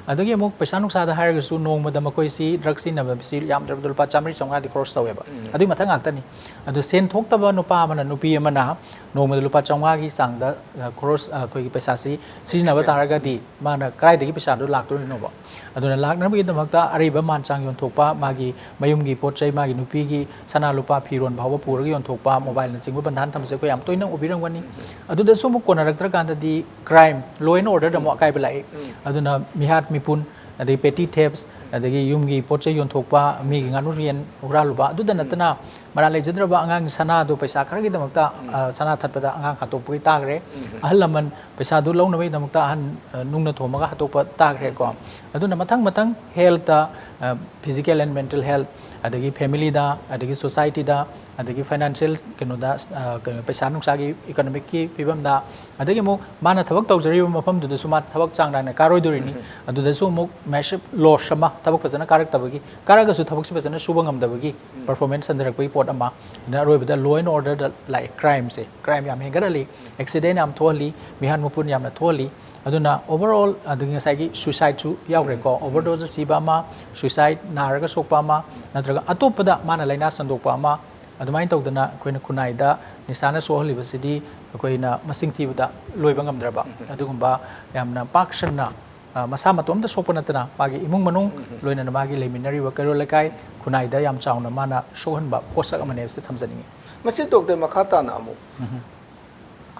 ꯑꯗꯒꯤ ꯑꯃꯨꯛ ꯄꯩꯁꯥ ꯅꯨꯡꯁꯥꯗ ꯍꯥꯏꯔꯒꯁꯨ, ꯅꯣꯡꯃꯗ ꯃꯈꯣꯏꯁꯤ ꯗ꯭ꯔꯒ ꯁꯤꯖꯤꯟꯅꯕꯁꯤ ꯌꯥꯝꯗ꯭ꯔꯕꯗ ꯂꯨꯄꯥ ꯆꯥꯝꯃꯔꯤ ꯆꯥꯝꯃꯉꯥꯗꯤ ꯈꯣꯔꯁ ꯇꯧꯋꯦꯕ꯫ ꯑꯗꯨꯒꯤ ꯃꯊꯛ ꯉꯥꯛꯇꯅꯤ꯫ ꯑꯗꯨ ꯁꯦꯟ ꯊꯣꯛꯇꯕ ꯅꯨꯄꯥ ꯑꯃꯅ, ꯅꯨꯄꯤ ꯑꯃꯅ ꯅꯣꯡꯃꯗ ꯂꯨꯄꯥ ꯆꯥꯝꯃꯉꯥꯒꯤ ꯆꯥꯡꯗ, ꯑ, ꯈꯣꯔꯁ, ꯑ, ꯑꯩꯈꯣꯏꯒꯤ ꯄꯩꯁꯥꯁꯤ ꯁꯤꯖꯤꯟꯅꯕ ꯇꯥꯔꯒꯗꯤ, ꯃꯥꯅ ꯀꯗꯥꯏꯗꯒꯤ ꯄꯩꯁꯥꯗꯨ ꯂꯥꯛꯇꯣꯔꯤꯅꯣꯕ? ꯑꯗꯨꯅ ꯂꯥꯛꯅꯕꯒꯤꯗꯃꯛꯇ ꯑꯔꯩꯕ ꯃꯥꯟ ꯆꯥꯡ ꯌꯣꯟꯊꯣꯛꯄ, ꯃꯥꯒꯤ ꯃꯌꯨꯝꯒꯤ ꯄꯣꯠ ꯆꯩ, ꯃꯥꯒꯤ ꯅꯨꯄꯤꯒꯤ ꯁꯅꯥ ꯂꯨꯄꯥ, ꯐꯤꯔꯣꯟ ꯐꯥꯎꯕ ꯄꯨꯔꯒ ꯌꯣꯟꯊꯣꯛꯄ, ꯃꯣꯕꯥꯏꯜꯅꯆꯤꯡꯕ ꯕꯟꯙꯥꯟ ꯊꯝꯕꯁꯦ ꯑꯩꯈꯣꯏ ꯌꯥꯝ ꯇꯣꯏꯅ ꯎꯕꯤꯔꯝꯒꯅꯤ꯫ ꯑꯗꯨꯗꯁꯨ ꯑꯃꯨꯛ ꯀꯣꯟꯅꯔꯛꯇ꯭ꯔꯀꯥꯟꯗꯗꯤ ꯀ꯭ꯔꯥꯏꯝ, ꯂꯣ ꯑꯦꯟ ꯑꯣꯔꯗꯔꯗ ꯑꯃꯨꯛ ꯑꯀꯥꯏꯕ ꯂꯥꯛꯏ꯫ ꯑꯗꯨꯅ ꯃꯤꯍꯥꯠ ꯃꯤꯄꯨꯟ, ꯑꯗꯒꯤ ꯄꯦꯇꯤ ꯊꯦꯞꯁ, ꯑꯗꯒꯤ ꯌꯨꯝꯒꯤ ꯄꯣꯠ ꯆꯩ ꯌꯣꯟꯊꯣꯛꯄ, ꯃꯤꯒꯤ ꯉꯥꯅꯨ ꯌꯦꯟ ꯍꯨꯔꯥꯜꯂꯨꯕ, ꯑꯗꯨꯗ ꯅꯠꯇꯅ ꯃꯔꯥꯜ ꯂꯩꯖꯗ꯭ꯔꯕ ꯑꯉꯥꯡꯒꯤ ꯁꯅꯥꯗꯨ ꯄꯩꯁꯥ ꯈꯔꯒꯤꯗꯃꯛꯇ, ꯑ, ꯁꯅꯥ ꯊꯠꯄꯗ ꯑꯉꯥꯡ ꯍꯥꯠꯇꯣꯛꯄꯒꯤ ꯇꯥꯈ꯭ꯔꯦ꯫ ꯑꯍꯜ ꯂꯃꯟ ꯄꯩꯁꯥꯗꯨ ꯂꯧꯅꯕꯒꯤꯗꯃꯛꯇ ꯑꯍꯟ, ꯑ, ꯅꯨꯡꯅ ꯊꯣꯝꯃꯒ ꯍꯥꯠꯇꯣꯛꯄ ꯇꯥꯈ꯭ꯔꯦꯀꯣ꯫ ꯑꯗꯨꯅ ꯃꯊꯪ ꯃꯊꯪ ꯍꯦꯜꯠꯇ, ꯑ, physical and mental health, ꯑꯗꯒꯤ ꯐꯦꯃꯤꯂꯤꯗ, ꯑꯗꯒꯤ ꯁꯣꯁꯥꯏꯇꯤꯗ, ꯑꯗꯒꯤ ꯐꯥꯏꯅꯥꯟꯁꯤꯌꯦꯜ ꯀꯩꯅꯣꯗ, ꯑ, ꯀꯩꯅꯣ, ꯄꯩꯁꯥ ꯅꯨꯡꯁꯥꯒꯤ, ꯏꯀꯣꯅꯣꯃꯤꯛꯀꯤ ꯐꯤꯕꯝꯗ, ꯑꯗꯒꯤ ꯑꯃꯨꯛ ꯃꯥꯅ ꯊꯕꯛ ꯇꯧꯖꯔꯤꯕ ꯃꯐꯝꯗꯨꯗꯁꯨ ꯃꯥ ꯊꯕꯛ ꯆꯥꯡ ꯅꯥꯏꯅ ꯀꯥꯔꯣꯏꯗꯣꯔꯤꯅꯤ꯫ ꯑꯗꯨꯗꯁꯨ ꯑꯃꯨꯛ ꯃꯦꯁꯤꯞ ꯂꯣꯁ ꯑꯃ, ꯊꯕꯛ ꯐꯖꯅ ꯀꯥꯔꯛꯇꯕꯒꯤ, ꯀꯥꯔꯒꯁꯨ ꯊꯕꯛꯁꯤ ꯐꯖꯅ ꯁꯨꯕ ꯉꯝꯗꯕꯒꯤ ꯄꯔꯐꯣꯔꯃꯦꯟꯁ ꯍꯟꯊꯔꯛꯄꯒꯤ ꯄꯣꯠ ꯑꯃ꯫ ꯑꯗꯨꯅ ꯑꯔꯣꯏꯕꯗ ꯂꯣ ꯑꯦꯟ ꯑꯣꯔꯗꯔꯗ ꯂꯥꯛꯑꯦ ꯀ꯭ꯔꯥꯏꯝꯁꯦ꯫ ꯀ꯭ꯔꯥꯏꯝ ꯌꯥꯝ ꯍꯦꯟꯒꯠꯍꯜꯂꯤ, ꯑꯦꯛꯁꯤꯗꯦꯟ ꯌꯥꯝ ꯊꯣꯛꯍꯜꯂꯤ, ꯃꯤꯍꯥꯠ ꯃꯄꯨꯟ ꯌꯥꯝꯅ ꯊꯣꯛꯍꯜꯂꯤ꯫ ꯑꯗꯨꯅ ꯑꯣꯚꯔꯑꯣꯜ, ꯑꯗꯒꯤ ꯉꯁꯥꯏꯒꯤ ꯁꯨꯏꯁꯥꯏꯗꯁꯨ ꯌꯥꯎꯈ꯭ꯔꯦꯀꯣ꯫ ꯑꯣꯚꯔꯗꯣꯁꯇ ꯁꯤꯕ ꯑꯃ, ꯁꯨꯏꯁꯥꯏꯗ, ꯅꯥꯔꯒ ꯁꯣꯛꯄ ꯑꯃ, ꯅꯠꯇ꯭ꯔꯒ ꯑꯇꯣꯞꯄꯗ ꯃꯥꯅ ꯂꯥꯏꯅꯥ ꯁꯟꯗꯣꯛꯄ ꯑꯃ, ꯑꯗꯨꯃꯥꯏꯅ ꯇꯧꯗꯅ ꯑꯩꯈꯣꯏꯅ ꯈꯨꯟꯅꯥꯏꯗ ꯅꯤꯁꯥꯅ ꯁꯣꯛꯍꯜꯂꯤꯕꯁꯤꯗꯤ ꯑꯩꯈꯣꯏꯅ ꯃꯁꯤꯡ ꯊꯤꯕꯗ ꯂꯣꯏꯕ ꯉꯝꯗ꯭ꯔꯕ ꯑꯗꯨꯒꯨꯝꯕ ꯌꯥꯝꯅ ꯄꯥꯛ ꯁꯟꯅ, ꯑ, ꯃꯁꯥ ꯃꯇꯣꯝꯇ ꯁꯣꯛꯄ ꯅꯠꯇꯅ ꯃꯥꯒꯤ ꯏꯃꯨꯡ ꯃꯅꯨꯡ, ꯂꯣꯏꯅꯅ ꯃꯥꯒꯤ ꯂꯩꯃꯤꯟꯅꯔꯤꯕ ꯀꯩꯔꯣꯜ ꯂꯩꯀꯥꯏ, ꯈꯨꯟꯅꯥꯏꯗ ꯌꯥꯝ ꯆꯥꯎꯅ ꯃꯥꯅ ꯁꯣꯛꯍꯟꯕ ꯄꯣꯠꯁꯛ ꯑꯃꯅꯦ ꯍꯥꯏꯕꯁꯤ ꯊꯝꯖꯅꯤꯡꯉꯤ꯫ ꯃꯁꯤ ꯗꯣꯛꯇꯔ, ꯃꯈꯥ ꯇꯥꯅ ꯑꯃꯨꯛ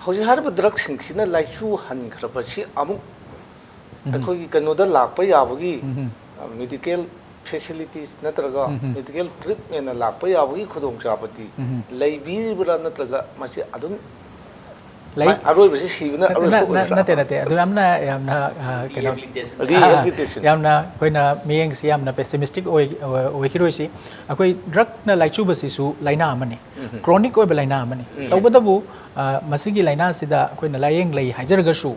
ꯍꯧꯖꯤꯛ ꯍꯥꯏꯔꯤꯕ ꯗ꯭ꯔꯒꯁꯤꯡꯁꯤꯅ ꯂꯥꯏꯆꯨ ꯍꯟꯈ꯭ꯔꯕꯁꯤ ꯑꯃꯨꯛ ꯑꯩꯈꯣꯏꯒꯤ ꯀꯩꯅꯣꯗ ꯂꯥꯛꯄ ꯌꯥꯕꯒꯤ, medical facilities ꯅꯠꯇ꯭ꯔꯒ medical treatment ꯂꯥꯛꯄ ꯌꯥꯕꯒꯤ ꯈꯨꯗꯣꯡꯆꯥꯕꯗꯤ ꯂꯩꯕꯤꯔꯤꯕ꯭ꯔꯥ, ꯅꯠꯇ꯭ꯔꯒ ꯃꯁꯤ ꯑꯗꯨꯝ ꯂꯩ꯫ ꯑꯔꯣꯏꯕꯁꯤ ꯁꯤꯕꯅ ꯑꯔꯣꯏꯕ ꯅ- ꯅ- ꯑꯣꯏꯕ꯭ꯔꯥ? ꯅꯠꯇꯦ, ꯅꯠꯇꯦ꯫ ꯑꯗꯨ ꯌꯥꯝꯅ, ꯌꯥꯝꯅ, ꯑ, ꯀꯩꯅꯣ, Rehabilitation. ꯌꯥꯝꯅ ꯑꯩꯈꯣꯏꯅ ꯃꯤꯠꯌꯦꯡꯁꯤ ꯌꯥꯝꯅ pessimistic ꯑꯣꯏ-, ꯑꯣꯏ-, ꯑꯣꯏꯈꯤꯔꯣꯏꯁꯤ꯫ ꯑꯩꯈꯣꯏ ꯗ꯭ꯔꯒꯅ ꯂꯥꯏꯆꯨꯕꯁꯤꯁꯨ ꯂꯥꯏꯅꯥ ꯑꯃꯅꯤ, chronic ꯑꯣꯏꯕ ꯂꯥꯏꯅꯥ ꯑꯃꯅꯤ꯫ ꯇꯧꯕꯇꯕꯨ, ꯑ, ꯃꯁꯤꯒꯤ ꯂꯥꯏꯅꯥꯁꯤꯗ ꯑꯩꯈꯣꯏꯅ ꯂꯥꯏꯌꯦꯡ ꯂꯩ ꯍꯥꯏꯖꯔꯒꯁꯨ,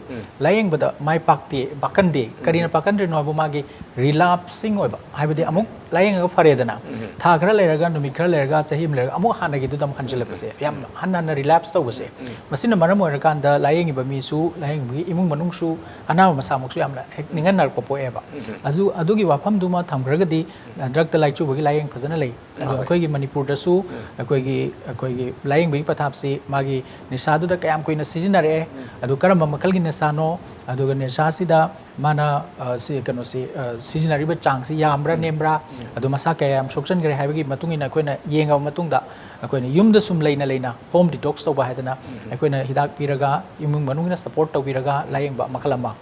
ꯂꯥꯏꯌꯦꯡꯕꯗ ꯃꯥꯏ ꯄꯥꯛꯇꯦ, ꯄꯥꯛꯀꯟꯗꯦ꯫ ꯀꯔꯤꯅ ꯄꯥꯛꯀꯟꯗ꯭ꯔꯤꯅꯣ ꯍꯥꯏꯕꯨ ꯃꯥꯒꯤ relapsing ꯑꯣꯏꯕ, ꯍꯥꯏꯕꯗꯤ ꯑꯃꯨꯛ ꯂꯥꯏꯌꯦꯡꯉꯒ ꯐꯔꯦꯗꯅ, ꯊꯥ ꯈꯔ ꯂꯩꯔꯒ, ꯅꯨꯃꯤꯠ ꯈꯔ ꯂꯩꯔꯒ, ꯆꯍꯤ ꯑꯃ ꯂꯩꯔꯒ ꯑꯃꯨꯛ ꯍꯥꯟꯅꯒꯤꯗꯨꯗ ꯑꯃꯨꯛ ꯍꯟꯖꯤꯜꯂꯛꯄꯁꯦ, ꯌꯥꯝ ꯍꯟꯅ ꯍꯟꯅ relapse ꯇꯧꯕꯁꯦ꯫ ꯃꯁꯤꯅ ꯃꯔꯝ ꯑꯣꯏꯔꯀꯥꯟꯗ ꯂꯥꯏꯌꯦꯡꯉꯤꯕ ꯃꯤꯁꯨ, ꯂꯥꯏꯌꯦꯡꯕꯒꯤ ꯏꯃꯨꯡ ꯃꯅꯨꯡꯁꯨ, ꯑꯅꯥꯕ ꯃꯁꯥꯃꯛꯁꯨ ꯌꯥꯝꯅ ꯍꯦꯛ ꯅꯤꯡꯍꯟꯅꯔꯛꯄ ꯄꯣꯛꯑꯦꯕ꯫ ꯑꯗꯨ, ꯑꯗꯨꯒꯤ ꯋꯥꯐꯝꯗꯨꯃ ꯊꯝꯈ꯭ꯔꯒꯗꯤ, ꯗ꯭ꯔꯒꯇ ꯂꯥꯏꯆꯨꯕꯒꯤ ꯂꯥꯏꯌꯦꯡ ꯐꯖꯅ ꯂꯩ꯫ ꯑꯗꯣ ꯑꯩꯈꯣꯏꯒꯤ ꯃꯅꯤꯄꯨꯔꯗꯁꯨ ꯑꯩꯈꯣꯏꯒꯤ, ꯑꯩꯈꯣꯏꯒꯤ ꯂꯥꯏꯌꯦꯡꯕꯒꯤ ꯄꯊꯥꯞꯁꯤ ꯃꯥꯒꯤ ꯅꯤꯁꯥꯗꯨꯗ ꯀꯌꯥꯝ ꯀꯨꯏꯅ ꯁꯤꯖꯤꯟꯅꯔꯛꯑꯦ, ꯑꯗꯨ ꯀꯔꯝꯕ ꯃꯈꯜꯒꯤ ꯅꯤꯁꯥꯅꯣ, ꯑꯗꯨꯒ ꯅꯤꯁꯥꯁꯤꯗ ꯃꯥꯅ, ꯑ, ꯁꯤ, ꯀꯩꯅꯣꯁꯤ, ꯑ, ꯁꯤꯖꯤꯟꯅꯔꯤꯕ ꯆꯥꯡꯁꯤ ꯌꯥꯝꯕ꯭ꯔꯥ ꯅꯦꯝꯕ꯭ꯔꯥ, ꯑꯗꯨ ꯃꯁꯥ ꯀꯌꯥ ꯌꯥꯝ ꯁꯣꯛꯆꯟꯈ꯭ꯔꯦ ꯍꯥꯏꯕꯒꯤ ꯃꯇꯨꯡ ꯏꯟꯅ ꯑꯩꯈꯣꯏꯅ ꯌꯦꯡꯉꯕ ꯃꯇꯨꯡꯗ, ꯑꯩꯈꯣꯏꯅ ꯌꯨꯝꯗ ꯁꯨꯝ ꯂꯩꯅ ꯂꯩꯅ home detox ꯇꯧꯕ ꯍꯥꯏꯗꯅ ꯑꯩꯈꯣꯏꯅ ꯍꯤꯗꯥꯛ ꯄꯤꯔꯒ ꯏꯃꯨꯡ ꯃꯅꯨꯡꯅ support ꯇꯧꯕꯤꯔꯒ ꯂꯥꯏꯌꯦꯡꯕ ꯃꯈꯜ ꯑꯃ꯫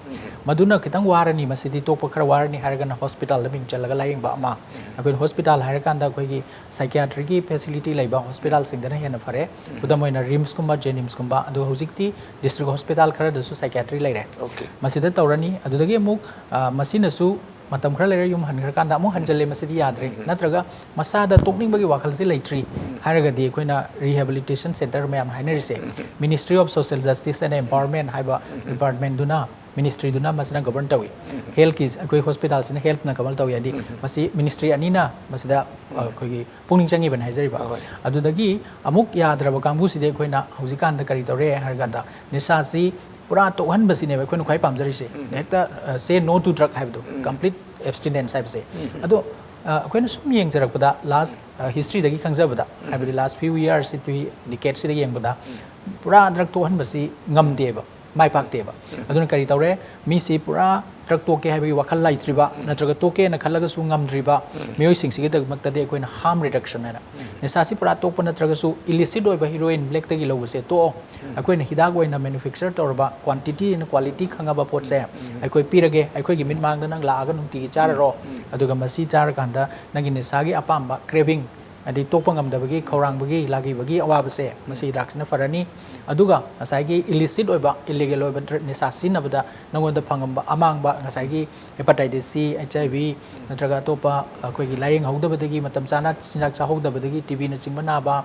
ꯃꯗꯨꯅ ꯈꯤꯇꯪ ꯋꯥꯔꯅꯤ, ꯃꯁꯤꯗꯤ ꯇꯣꯛꯄ ꯈꯔ ꯋꯥꯔꯅꯤ ꯍꯥꯏꯔꯒꯅ hospital ꯗ ꯃꯤꯡ ꯆꯜꯂꯒ ꯂꯥꯏꯌꯦꯡꯕ ꯑꯃ꯫ ꯑꯩꯈꯣꯏꯅ hospital ꯍꯥꯏꯔꯀꯥꯟꯗ ꯑꯩꯈꯣꯏꯒꯤ psychiatry ꯒꯤ facility ꯂꯩꯕ hospital ꯁꯤꯡꯗꯅ ꯍꯦꯟꯅ ꯐꯔꯦ꯫ ꯈꯨꯗꯝ ꯑꯣꯏꯅ RIMS ꯀꯨꯝꯕ, JNIMS ꯀꯨꯝꯕ, ꯑꯗꯨ ꯍꯧꯖꯤꯛꯇꯤ district hospital ꯈꯔꯗꯁꯨ psychiatry ꯂꯩꯔꯦ꯫ Okay. ꯃꯁꯤꯗ ꯇꯧꯔꯅꯤ꯫ ꯑꯗꯨꯗꯒꯤ ꯑꯃꯨꯛ, ꯑ, ꯃꯁꯤꯅꯁꯨ ꯃꯇꯝ ꯈꯔ ꯂꯩꯔ ꯌꯨꯝ ꯍꯟꯈ꯭ꯔꯀꯥꯟꯗ ꯑꯃꯨꯛ ꯍꯟꯖꯜꯂꯦ, ꯃꯁꯤꯗꯤ ꯌꯥꯗ꯭ꯔꯦ꯫ ꯅꯠꯇ꯭ꯔꯒ ꯃꯁꯥꯗ ꯇꯣꯛꯅꯤꯡꯕꯒꯤ ꯋꯥꯈꯜꯁꯤ ꯂꯩꯇ꯭ꯔꯤ ꯍꯥꯏꯔꯒꯗꯤ ꯑꯩꯈꯣꯏꯅ rehabilitation center ꯃꯌꯥꯝ ꯍꯥꯏꯅꯔꯤꯁꯦ, Ministry of Social Justice and Empowerment ꯍꯥꯏꯕ department ꯗꯨꯅ, ministry ꯗꯨꯅ ꯃꯁꯤꯅ govern ꯇꯧꯏ꯫ Health ꯀꯤ, ꯑꯩꯈꯣꯏ hospital ꯁꯤꯅ health ꯅ govern ꯇꯧꯏ꯫ ꯍꯥꯏꯗꯤ ꯃꯁꯤ ministry ꯑꯅꯤꯅ ꯃꯁꯤꯗ, ꯑ, ꯑꯩꯈꯣꯏꯒꯤ ꯄꯨꯛꯅꯤꯡ ꯆꯪꯉꯤꯕꯅꯤ ꯍꯥꯏꯖꯔꯤꯕ꯫ ꯑꯗꯨꯗꯒꯤ ꯑꯃꯨꯛ ꯌꯥꯗ꯭ꯔꯕ ꯀꯥꯡꯕꯨꯁꯤꯗꯤ ꯑꯩꯈꯣꯏꯅ ꯍꯧꯖꯤꯛꯀꯥꯟꯗ ꯀꯔꯤ ꯇꯧꯔꯦ ꯍꯥꯏꯔ ꯀꯥꯟꯗ, ꯅꯤꯁꯥꯁꯤ ꯄꯨꯔꯥ ꯇꯣꯛꯍꯟꯕꯁꯤꯅꯦꯕ ꯑꯩꯈꯣꯏꯅ ꯈ꯭ꯋꯥꯏ ꯄꯥꯝꯖꯔꯤꯁꯦ꯫ ꯍꯦꯛꯇ, ꯑ, say no to drug ꯍꯥꯏꯕꯗꯣ, complete abstinence ꯍꯥꯏꯕꯁꯦ꯫ ꯑꯗꯣ ꯑ, ꯑꯩꯈꯣꯏꯅ ꯁꯨꯝ ꯌꯦꯡꯖꯔꯛꯄꯗ, ꯂꯥꯁ ꯍꯤꯁꯇ꯭ꯔꯤꯗꯒꯤ ꯈꯪꯖꯕꯗ, ꯍꯥꯏꯕꯗꯤ ꯂꯥꯁ ꯐ꯭ꯌꯨ ꯌꯔꯁ, ꯗꯤꯀꯦꯠꯁꯤꯗ ꯌꯦꯡꯕꯗ, ꯄꯨꯔꯥ ꯗ꯭ꯔꯛ ꯇꯣꯛꯍꯟꯕꯁꯤ ꯉꯝꯗꯦꯕ, ꯃꯥꯏ ꯄꯥꯛꯇꯦꯕ꯫ ꯑꯗꯨꯅ ꯀꯔꯤ ꯇꯧꯔꯦ? ꯃꯤꯁꯤ ꯄꯨꯔꯥ ꯗ꯭ꯔꯛ ꯇꯣꯛꯀꯦ ꯍꯥꯏꯕꯒꯤ ꯋꯥꯈꯜ ꯂꯩꯇ꯭ꯔꯤꯕ, ꯅꯠꯇ꯭ꯔꯒ ꯇꯣꯛꯀꯦꯅ ꯈꯜꯂꯒꯁꯨ ꯉꯝꯗ꯭ꯔꯤꯕ ꯃꯤꯑꯣꯏꯁꯤꯡꯁꯤꯒꯤꯗꯃꯛꯇꯗꯤ ꯑꯩꯈꯣꯏꯅ ꯍꯥꯔꯝ ꯔꯤꯗꯛꯁꯟ ꯍꯥꯏꯅ, ꯅꯤꯁꯥꯁꯤ ꯄꯨꯔꯥ ꯇꯣꯛꯄ ꯅꯠꯇ꯭ꯔꯒꯁꯨ ꯏꯂꯤꯁꯤꯠ ꯑꯣꯏꯕ ꯍꯤꯔꯣꯏꯟ ꯕ꯭ꯂꯦꯛꯇꯒꯤ ꯂꯧꯕꯁꯦ ꯇꯣꯛꯑꯣ꯫ ꯑꯩꯈꯣꯏꯅ ꯍꯤꯗꯥꯛ ꯑꯣꯏꯅ ꯃꯦꯅꯨꯐꯦꯛꯆꯔ ꯇꯧꯔꯕ, ꯀ꯭ꯋꯥꯟꯇꯤꯇꯤ ꯑꯦꯟ ꯀ꯭ꯋꯥꯂꯤꯇꯤ ꯈꯪꯉꯕ ꯄꯣꯠꯁꯦ ꯑꯩꯈꯣꯏ ꯄꯤꯔꯒꯦ, ꯑꯩꯈꯣꯏꯒꯤ ꯃꯤꯠꯃꯥꯡꯗ ꯅꯪ ꯂꯥꯛꯑꯒ ꯅꯨꯡꯇꯤꯒꯤ ꯆꯥꯔꯔꯣ꯫ ꯑꯗꯨꯒ ꯃꯁꯤ ꯆꯥꯔꯀꯥꯟꯗ ꯅꯪꯒꯤ ꯅꯤꯁꯥꯒꯤ ꯑꯄꯥꯝꯕ, ꯀ꯭ꯔꯦꯚꯤꯡ, ꯍꯥꯏꯗꯤ ꯇꯣꯛꯄ ꯉꯝꯗꯕꯒꯤ, ꯈꯧꯔꯥꯡꯕꯒꯤ, ꯂꯥꯛꯈꯤꯕꯒꯤ ꯑꯋꯥꯕꯁꯦ ꯃꯁꯤ ꯍꯤꯗꯥꯛꯁꯤꯅ ꯐꯔꯅꯤ꯫ ꯑꯗꯨꯒ ꯉꯁꯥꯏꯒꯤ ꯏꯂꯤꯁꯤꯠ ꯑꯣꯏꯕ, ꯏꯂꯤꯒꯦꯜ ꯑꯣꯏꯕ ꯗ꯭ꯔ-, ꯅꯤꯁꯥ ꯁꯤꯖꯤꯟꯅꯕꯗ ꯅꯉꯣꯟꯗ ꯐꯪꯉꯝꯕ ꯑꯃꯥꯡꯕ, ꯉꯁꯥꯏꯒꯤ ꯍꯦꯄꯥꯇꯥꯏꯇꯤꯁ ꯁꯤ, ꯑꯩꯆ ꯑꯥꯏ ꯚꯤ, ꯅꯠꯇ꯭ꯔꯒ ꯑꯇꯣꯞꯄ ꯑꯩꯈꯣꯏꯒꯤ ꯂꯥꯏꯌꯦꯡꯍꯧꯗꯕꯗꯒꯤ, ꯃꯇꯝ ꯆꯥꯅ ꯆꯤꯟꯖꯥꯛ ꯆꯥꯍꯧꯗꯕꯗꯒꯤ ꯇꯤ ꯕꯤꯅꯆꯤꯡꯕ ꯅꯥꯕ,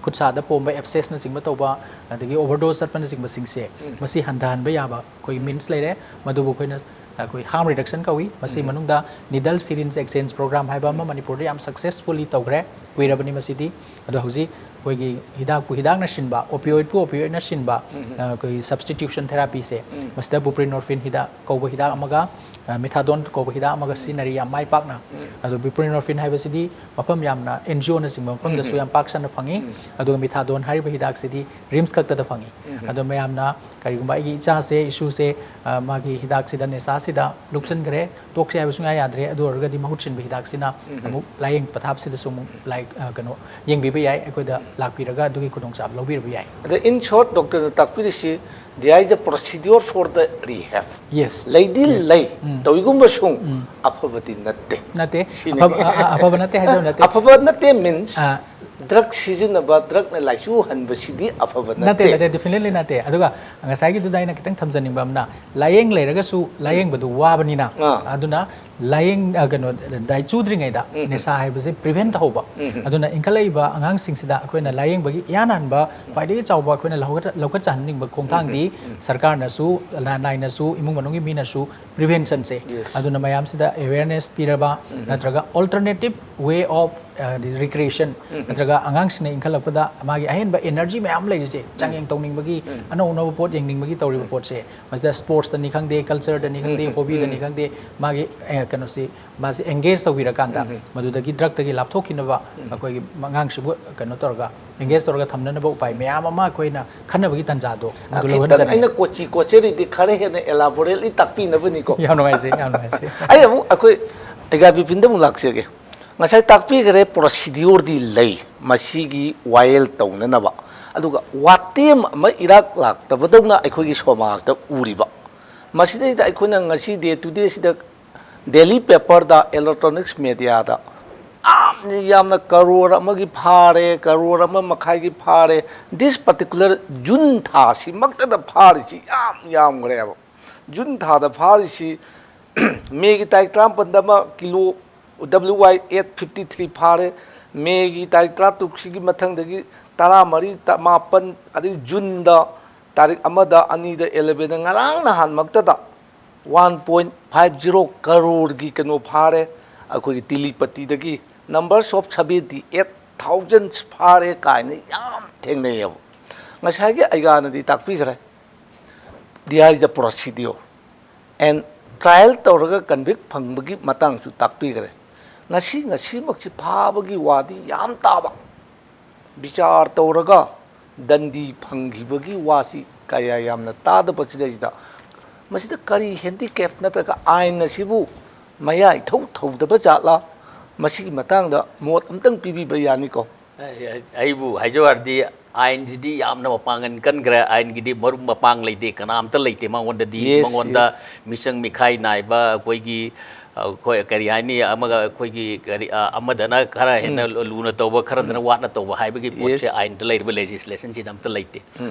ꯈꯨꯠꯁꯥꯗ ꯄꯣꯝꯕ, ꯑꯦꯞꯁꯦꯁꯅꯆꯤꯡꯕ ꯇꯧꯕ, ꯑꯗꯒꯤ ꯑꯣꯚꯔꯗꯣꯁ ꯆꯠꯄꯅꯆꯤꯡꯕꯁꯤꯡꯁꯦ, ꯃꯁꯤ ꯍꯟꯊꯍꯟꯕ ꯌꯥꯕ ꯑꯩꯈꯣꯏꯒꯤ ꯃꯤꯟꯁ ꯂꯩꯔꯦ꯫ ꯃꯗꯨꯕꯨ ꯑꯩꯈꯣꯏꯅ, ꯑꯩꯈꯣꯏ ꯍꯥꯔꯝ ꯔꯤꯗꯛꯁꯟ ꯀꯧꯏ꯫ ꯃꯁꯤ ꯃꯅꯨꯡꯗ ꯅꯤꯗꯜ ꯁꯤꯔꯤꯟꯖ ꯑꯦꯛꯁꯆꯦꯟꯖ ꯄ꯭ꯔꯣꯒ꯭ꯔꯥꯝ ꯍꯥꯏꯕ ꯑꯃ ꯃꯅꯤꯄꯨꯔꯗ ꯌꯥꯝ ꯁꯛꯁꯦꯁꯐꯨꯜꯂꯤ ꯇꯧꯈ꯭ꯔꯦ, ꯀꯨꯏꯔꯕꯅꯤ ꯃꯁꯤꯗꯤ꯫ ꯑꯗꯣ ꯍꯧꯖꯤꯛ ꯑꯩꯈꯣꯏꯒꯤ ꯍꯤꯗꯥꯛꯄꯨ ꯍꯤꯗꯥꯛꯅ ꯁꯤꯟꯕ, ꯑꯣꯄꯤꯑꯣꯏꯗꯄꯨ ꯑꯣꯄꯤꯑꯣꯏꯗꯅ ꯁꯤꯟꯕ, ꯑ, ꯑꯩꯈꯣꯏꯒꯤ ꯁꯕꯁꯇꯤꯇ꯭ꯌꯨꯁꯟ ꯊꯦꯔꯥꯄꯤꯁꯦ, ꯃꯁꯤꯗ ꯕꯨꯄ꯭ꯔꯤꯅꯣꯔꯐꯤꯟ ꯍꯤꯗꯥꯛ ꯀꯧꯕ ꯍꯤꯗꯥꯛ ꯑꯃꯒ, ꯑ, ꯃꯤꯊꯥꯗꯣꯟ ꯀꯧꯕ ꯍꯤꯗꯥꯛ ꯑꯃꯒ ꯁꯤꯖꯤꯟꯅꯔꯤ ꯌꯥꯝ ꯃꯥꯏ ꯄꯥꯛꯅ꯫ ꯑꯗꯣ ꯕꯨꯄ꯭ꯔꯤꯅꯣꯔꯐꯤꯟ ꯍꯥꯏꯕꯁꯤꯗꯤ ꯃꯐꯝ ꯌꯥꯝꯅ, ꯑꯦꯟ ꯖꯤ ꯑꯣꯅꯆꯤꯡꯕ ꯃꯐꯝꯗꯁꯨ ꯌꯥꯝ ꯄꯥꯛ ꯁꯟꯅ ꯐꯪꯉꯤ꯫ ꯑꯗꯨꯒ ꯃꯤꯊꯥꯗꯣꯟ ꯍꯥꯏꯔꯤꯕ ꯍꯤꯗꯥꯛꯁꯤꯗꯤ ꯔꯤꯝꯁ ꯈꯛꯇꯗ ꯐꯪꯉꯤ꯫ ꯑꯗꯣ ꯃꯌꯥꯝꯅ ꯀꯔꯤꯒꯨꯝꯕ ꯑꯩꯒꯤ ꯏꯆꯥꯁꯦ, ꯏꯁꯨꯁꯦ, ꯑ, ꯃꯥꯒꯤ ꯍꯤꯗꯥꯛꯁꯤꯗ, ꯅꯤꯁꯥꯁꯤꯗ ꯂꯨꯞꯁꯤꯟꯈ꯭ꯔꯦ, ꯇꯣꯛꯁꯦ ꯍꯥꯏꯕ ꯁꯨꯡꯌꯥ ꯌꯥꯗ꯭ꯔꯦ, ꯑꯗꯨ ꯑꯣꯏꯔꯒꯗꯤ ꯃꯍꯨꯠ ꯁꯤꯟꯕ ꯍꯤꯗꯥꯛꯁꯤꯅ ꯑꯃꯨꯛ ꯂꯥꯏꯌꯦꯡ ꯄꯊꯥꯞꯁꯤꯗꯁꯨ ꯑꯃꯨꯛ ꯂꯥꯏ-, ꯑ, ꯀꯩꯅꯣ, ꯌꯦꯡꯕꯤꯕ ꯌꯥꯏ, ꯑꯩꯈꯣꯏꯗ ꯂꯥꯛꯄꯤꯔꯒ ꯑꯗꯨꯒꯤ ꯈꯨꯗꯣꯡꯆꯥꯕ ꯂꯧꯕꯤꯔꯕ ꯌꯥꯏ꯫ ꯑꯗ, in short, doctor ꯅ ꯇꯥꯛꯄꯤꯔꯤꯁꯤ, there is a procedure for the rehab. Yes. ꯂꯩꯗꯤ ꯂꯩ, ꯇꯧꯏꯒꯨꯝꯕꯁꯨ ꯑꯐꯕꯗꯤ ꯅꯠꯇꯦ꯫ ꯅꯠꯇꯦ꯫ ꯁꯤꯅꯤ꯫ ꯑꯐꯕ, ꯑ, ꯑ, ꯑꯐꯕ ꯅꯠꯇꯦ ꯍꯥꯏꯖꯕ ꯅꯠꯇꯦ꯫ ꯑꯐꯕ ꯅꯠꯇꯦ means, ꯑ, ꯗ꯭ꯔꯒ ꯁꯤꯖꯤꯟꯅꯕ, ꯗ꯭ꯔꯒꯅ ꯂꯥꯏꯆꯨꯍꯟꯕꯁꯤꯗꯤ ꯑꯐꯕ ꯅꯠꯇꯦ, ꯅꯠꯇꯦ꯫ ꯅꯠꯇꯦ, definitely ꯅꯠꯇꯦ꯫ ꯑꯗꯨꯒ ꯉꯁꯥꯏꯒꯤꯗꯨꯗ ꯑꯩꯅ ꯈꯤꯇꯪ ꯊꯝꯖꯅꯤꯡꯕ ꯑꯃꯅ, ꯂꯥꯏꯌꯦꯡ ꯂꯩꯔꯒꯁꯨ ꯂꯥꯏꯌꯦꯡꯕꯗꯨ ꯋꯥꯕꯅꯤꯅ, ꯑꯥ꯫ ꯑꯗꯨꯅ ꯂꯥꯏꯌꯦꯡ-, ꯑ, ꯀꯩꯅꯣ, ꯗꯥꯏ ꯆꯨꯗ꯭ꯔꯤꯉꯩꯗ ꯅꯤꯁꯥ ꯍꯥꯏꯕꯁꯦ prevent ꯇꯧꯍꯧꯕ꯫ ꯑꯗꯨꯅ ꯏꯟꯈꯠꯂꯛꯏꯕ ꯑꯉꯥꯡꯁꯤꯡꯁꯤꯗ ꯑꯩꯈꯣꯏꯅ ꯂꯥꯏꯌꯦꯡꯕꯒꯤ ꯏꯍꯥꯟ ꯍꯥꯟꯕ, ꯈ꯭ꯋꯥꯏꯗꯒꯤ ꯆꯥꯎꯕ ꯑꯩꯈꯣꯏꯅ ꯂꯧꯈꯠ-, ꯂꯧꯈꯠꯆꯍꯟꯅꯤꯡꯕ ꯈꯣꯡꯊꯥꯡꯗꯤ ꯁꯔꯀꯥꯔꯅꯁꯨ, ꯂ-, ꯅꯥꯏꯅꯁꯨ, ꯏꯃꯨꯡ ꯃꯅꯨꯡꯒꯤ ꯃꯤꯅꯁꯨ prevention ꯁꯦ꯫ Yes. ꯑꯗꯨꯅ ꯃꯌꯥꯝꯁꯤꯗ awareness ꯄꯤꯔꯕ, ꯅꯠꯇ꯭ꯔꯒ alternative way of ꯔꯤꯀ꯭ꯔꯤꯌꯦꯁꯟ ꯅꯠꯇ꯭ꯔꯒ ꯑꯉꯥꯡꯁꯤꯡꯅ ꯏꯟꯈꯠꯂꯛꯄꯗ ꯃꯥꯒꯤ ꯑꯍꯦꯟꯕ ꯑꯦꯅꯔꯖꯤ ꯃꯌꯥꯝ ꯂꯩꯔꯤꯁꯦ, ꯆꯥꯡꯌꯦꯡ ꯇꯧꯅꯤꯡꯕꯒꯤ, ꯑꯅꯧ ꯑꯅꯧꯕ ꯄꯣꯠ ꯌꯦꯡꯅꯤꯡꯕꯒꯤ ꯇꯧꯔꯤꯕ ꯄꯣꯠꯁꯦ, ꯃꯁꯤꯗ ꯁ꯭ꯄꯣꯔꯠꯁꯇꯅꯤ ꯈꯪꯗꯦ, ꯀꯜꯆꯔꯗꯅꯤ ꯈꯪꯗꯦ, ꯍꯣꯕꯤꯗꯅꯤ ꯈꯪꯗꯦ, ꯃꯥꯒꯤ ꯑꯦ, ꯀꯩꯅꯣꯁꯤ, ꯃꯥꯁꯤ ꯑꯦꯡꯒꯦꯖ ꯇꯧꯕꯤꯔꯀꯥꯟꯗ ꯃꯗꯨꯗꯒꯤ ꯗ꯭ꯔꯛꯇꯒꯤ ꯂꯥꯞꯊꯣꯛꯈꯤꯅꯕ ꯑꯩꯈꯣꯏꯒꯤ ꯑꯉꯥꯡꯁꯤꯕꯨ ꯀꯩꯅꯣ ꯇꯧꯔꯒ, ꯑꯦꯡꯒꯦꯖ ꯇꯧꯔꯒ ꯊꯝꯅꯅꯕ ꯎꯄꯥꯏ ꯃꯌꯥꯝ ꯑꯃ ꯑꯩꯈꯣꯏꯅ ꯈꯟꯅꯕꯒꯤ ꯇꯥꯟꯖꯥꯗꯣ ꯃꯗꯨ ꯈꯤꯇꯪ ꯂꯧꯍꯟꯖꯅꯤꯡꯉꯤ꯫ ꯑꯩꯅ ꯀꯣꯆꯤ ꯀꯣꯆꯦꯔꯤꯗꯤ ꯈꯔ ꯍꯦꯟꯅ elaborately ꯇꯥꯛꯄꯤꯅꯕꯅꯤꯀꯣ꯫ ꯌꯥꯝ ꯅꯨꯡꯉꯥꯏꯖꯩ, ꯌꯥꯝ ꯅꯨꯡꯉꯥꯏꯖꯩ꯫ ꯑꯩ ꯑꯃꯨꯛ ꯑꯩꯈꯣꯏ ꯑꯩꯒꯥ ꯕꯤꯄꯤꯟꯗ ꯑꯃꯨꯛ ꯂꯥꯛꯆꯒꯦ꯫ ꯉꯁꯥꯏ ꯇꯥꯛꯄꯤꯈ꯭ꯔꯦ, ꯄ꯭ꯔꯣꯁꯤꯗ꯭ꯌꯨꯔꯗꯤ ꯂꯩ ꯃꯁꯤꯒꯤ ꯋꯥꯌꯦꯜ ꯇꯧꯅꯅꯕ, ꯑꯗꯨꯒ ꯋꯥꯇꯦꯝ ꯑꯃ ꯏꯔꯥꯛ ꯂꯥꯛꯇꯕꯗꯧꯅ ꯑꯩꯈꯣꯏꯒꯤ ꯁꯃꯥꯖꯗ ꯎꯔꯤꯕ꯫ ꯃꯁꯤꯗꯩꯁꯤꯗ ꯑꯩꯈꯣꯏꯅ ꯉꯁꯤ ꯗꯦ ꯇꯨ ꯗꯦꯁꯤꯗ ꯗꯦꯂꯤ ꯄꯦꯄꯔꯗ, ꯏꯂꯦꯛꯇ꯭ꯔꯣꯅꯤꯛꯁ ꯃꯦꯗꯤꯌꯥꯗ ꯌꯥꯝꯅ, ꯌꯥꯝꯅ ꯀꯔꯣꯔ ꯑꯃꯒꯤ ꯐꯥꯔꯦ, ꯀꯔꯣꯔ ꯑꯃ ꯃꯈꯥꯏꯒꯤ ꯐꯥꯔꯦ, this particular ꯖꯨꯟ ꯊꯥꯁꯤꯃꯛꯇꯗ ꯐꯥꯔꯤꯁꯤ ꯌꯥꯝ ꯌꯥꯝꯈ꯭ꯔꯦꯕ꯫ ꯖꯨꯟ ꯊꯥꯗ ꯐꯥꯔꯤꯁꯤ ꯃꯦꯒꯤ ꯇꯥꯔꯤꯛ ꯇꯔꯥꯃꯥꯄꯟꯗ ꯑꯃ kilo W Y eight fifty three ꯐꯥꯔꯦ꯫ ꯃꯦꯒꯤ ꯇꯥꯔꯤꯛ ꯇꯔꯥꯇꯔꯨꯛꯁꯤꯒꯤ ꯃꯊꯪꯗꯒꯤ ꯇꯔꯥꯃꯔꯤ, ꯇ-, ꯃꯥꯄꯟ, ꯑꯗꯒꯤ ꯖꯨꯟꯗ ꯇꯥꯔꯤꯛ ꯑꯃꯗ, ꯑꯅꯤꯗ, elevenꯗ, ꯉꯔꯥꯡ ꯅꯍꯥꯟꯃꯛꯇꯗ one point five zero ꯀꯔꯣꯔꯒꯤ ꯀꯩꯅꯣ ꯐꯥꯔꯦ꯫ ꯑꯩꯈꯣꯏꯒꯤ ꯇꯤꯂꯤꯄꯇꯤꯗꯒꯤ numbers of seventy eight thousand ꯐꯥꯔꯦ ꯀꯥꯏꯅ ꯌꯥꯝ ꯊꯦꯡꯅꯩꯌꯦꯕ꯫ ꯉꯁꯥꯏꯒꯤ ꯑꯩꯒꯥꯅꯗꯤ ꯇꯥꯛꯄꯤꯈ꯭ꯔꯦ, there is a procedure and trial ꯇꯧꯔꯒ convict ꯐꯪꯕꯒꯤ ꯃꯇꯥꯡꯁꯨ ꯇꯥꯛꯄꯤꯈ꯭ꯔꯦ꯫ ꯉꯁꯤ, ꯉꯁꯤꯃꯛꯁꯤ ꯐꯥꯕꯒꯤ ꯋꯥꯗꯤ ꯌꯥꯝ ꯇꯥꯕ, ꯕꯤꯆꯥꯔ ꯇꯧꯔꯒ ꯗꯟꯗꯤ ꯐꯪꯈꯤꯕꯒꯤ ꯋꯥꯁꯤ ꯀꯌꯥ ꯌꯥꯝꯅ ꯇꯥꯗꯕꯁꯤꯗꯩꯁꯤꯗ, ꯃꯁꯤꯗ ꯀꯔꯤ handicap ꯅꯠꯇ꯭ꯔꯒ ꯑꯥꯏꯟ ꯑꯁꯤꯕꯨ ꯃꯌꯥ ꯏꯊꯧ ꯊꯧꯗꯕ ꯖꯥꯠꯂꯥ? ꯃꯁꯤꯒꯤ ꯃꯇꯥꯡꯗ ꯃꯣꯠ ꯑꯝꯇꯪ ꯄꯤꯕꯤꯕ ꯌꯥꯅꯤꯀꯣ? ꯑꯩ-, ꯑꯩ-, ꯑꯩꯕꯨ ꯍꯥꯏꯖꯧ ꯍꯥꯏꯔꯗꯤ, ꯑꯥꯏꯟꯁꯤꯗꯤ ꯌꯥꯝꯅ ꯃꯄꯥꯡꯒꯜ ꯀꯟꯈ꯭ꯔꯦ꯫ ꯑꯥꯏꯟꯒꯤꯗꯤ ꯃꯔꯨꯞ ꯃꯄꯥꯡ ꯂꯩꯇꯦ, ꯀꯅꯥꯝꯇ ꯂꯩꯇꯦ ꯃꯉꯣꯟꯗꯗꯤ꯫ Yes, ꯃꯉꯣꯟꯗ ꯃꯤꯆꯪ ꯃꯤꯈꯥꯏ ꯅꯥꯏꯕ, ꯑꯩꯈꯣꯏꯒꯤ, ꯑꯩꯈꯣꯏ ꯀꯔꯤ ꯍꯥꯏꯅꯤ, ꯑꯃꯒ ꯑꯩꯈꯣꯏꯒꯤ ꯀꯔꯤ, ꯑ, ꯑꯃꯗꯅ ꯈꯔ ꯍꯦꯟꯅ ꯂꯨꯅ ꯇꯧꯕ, ꯈꯔꯗꯅ ꯋꯥꯠꯅ ꯇꯧꯕ ꯍꯥꯏꯕꯒꯤ ꯄꯣꯠꯁꯦ Yes. ꯑꯥꯏꯟꯗ ꯂꯩꯔꯤꯕ ꯂꯦꯖꯤꯁꯂꯦꯁꯟꯁꯤꯗ ꯑꯝꯇ ꯂꯩꯇꯦ꯫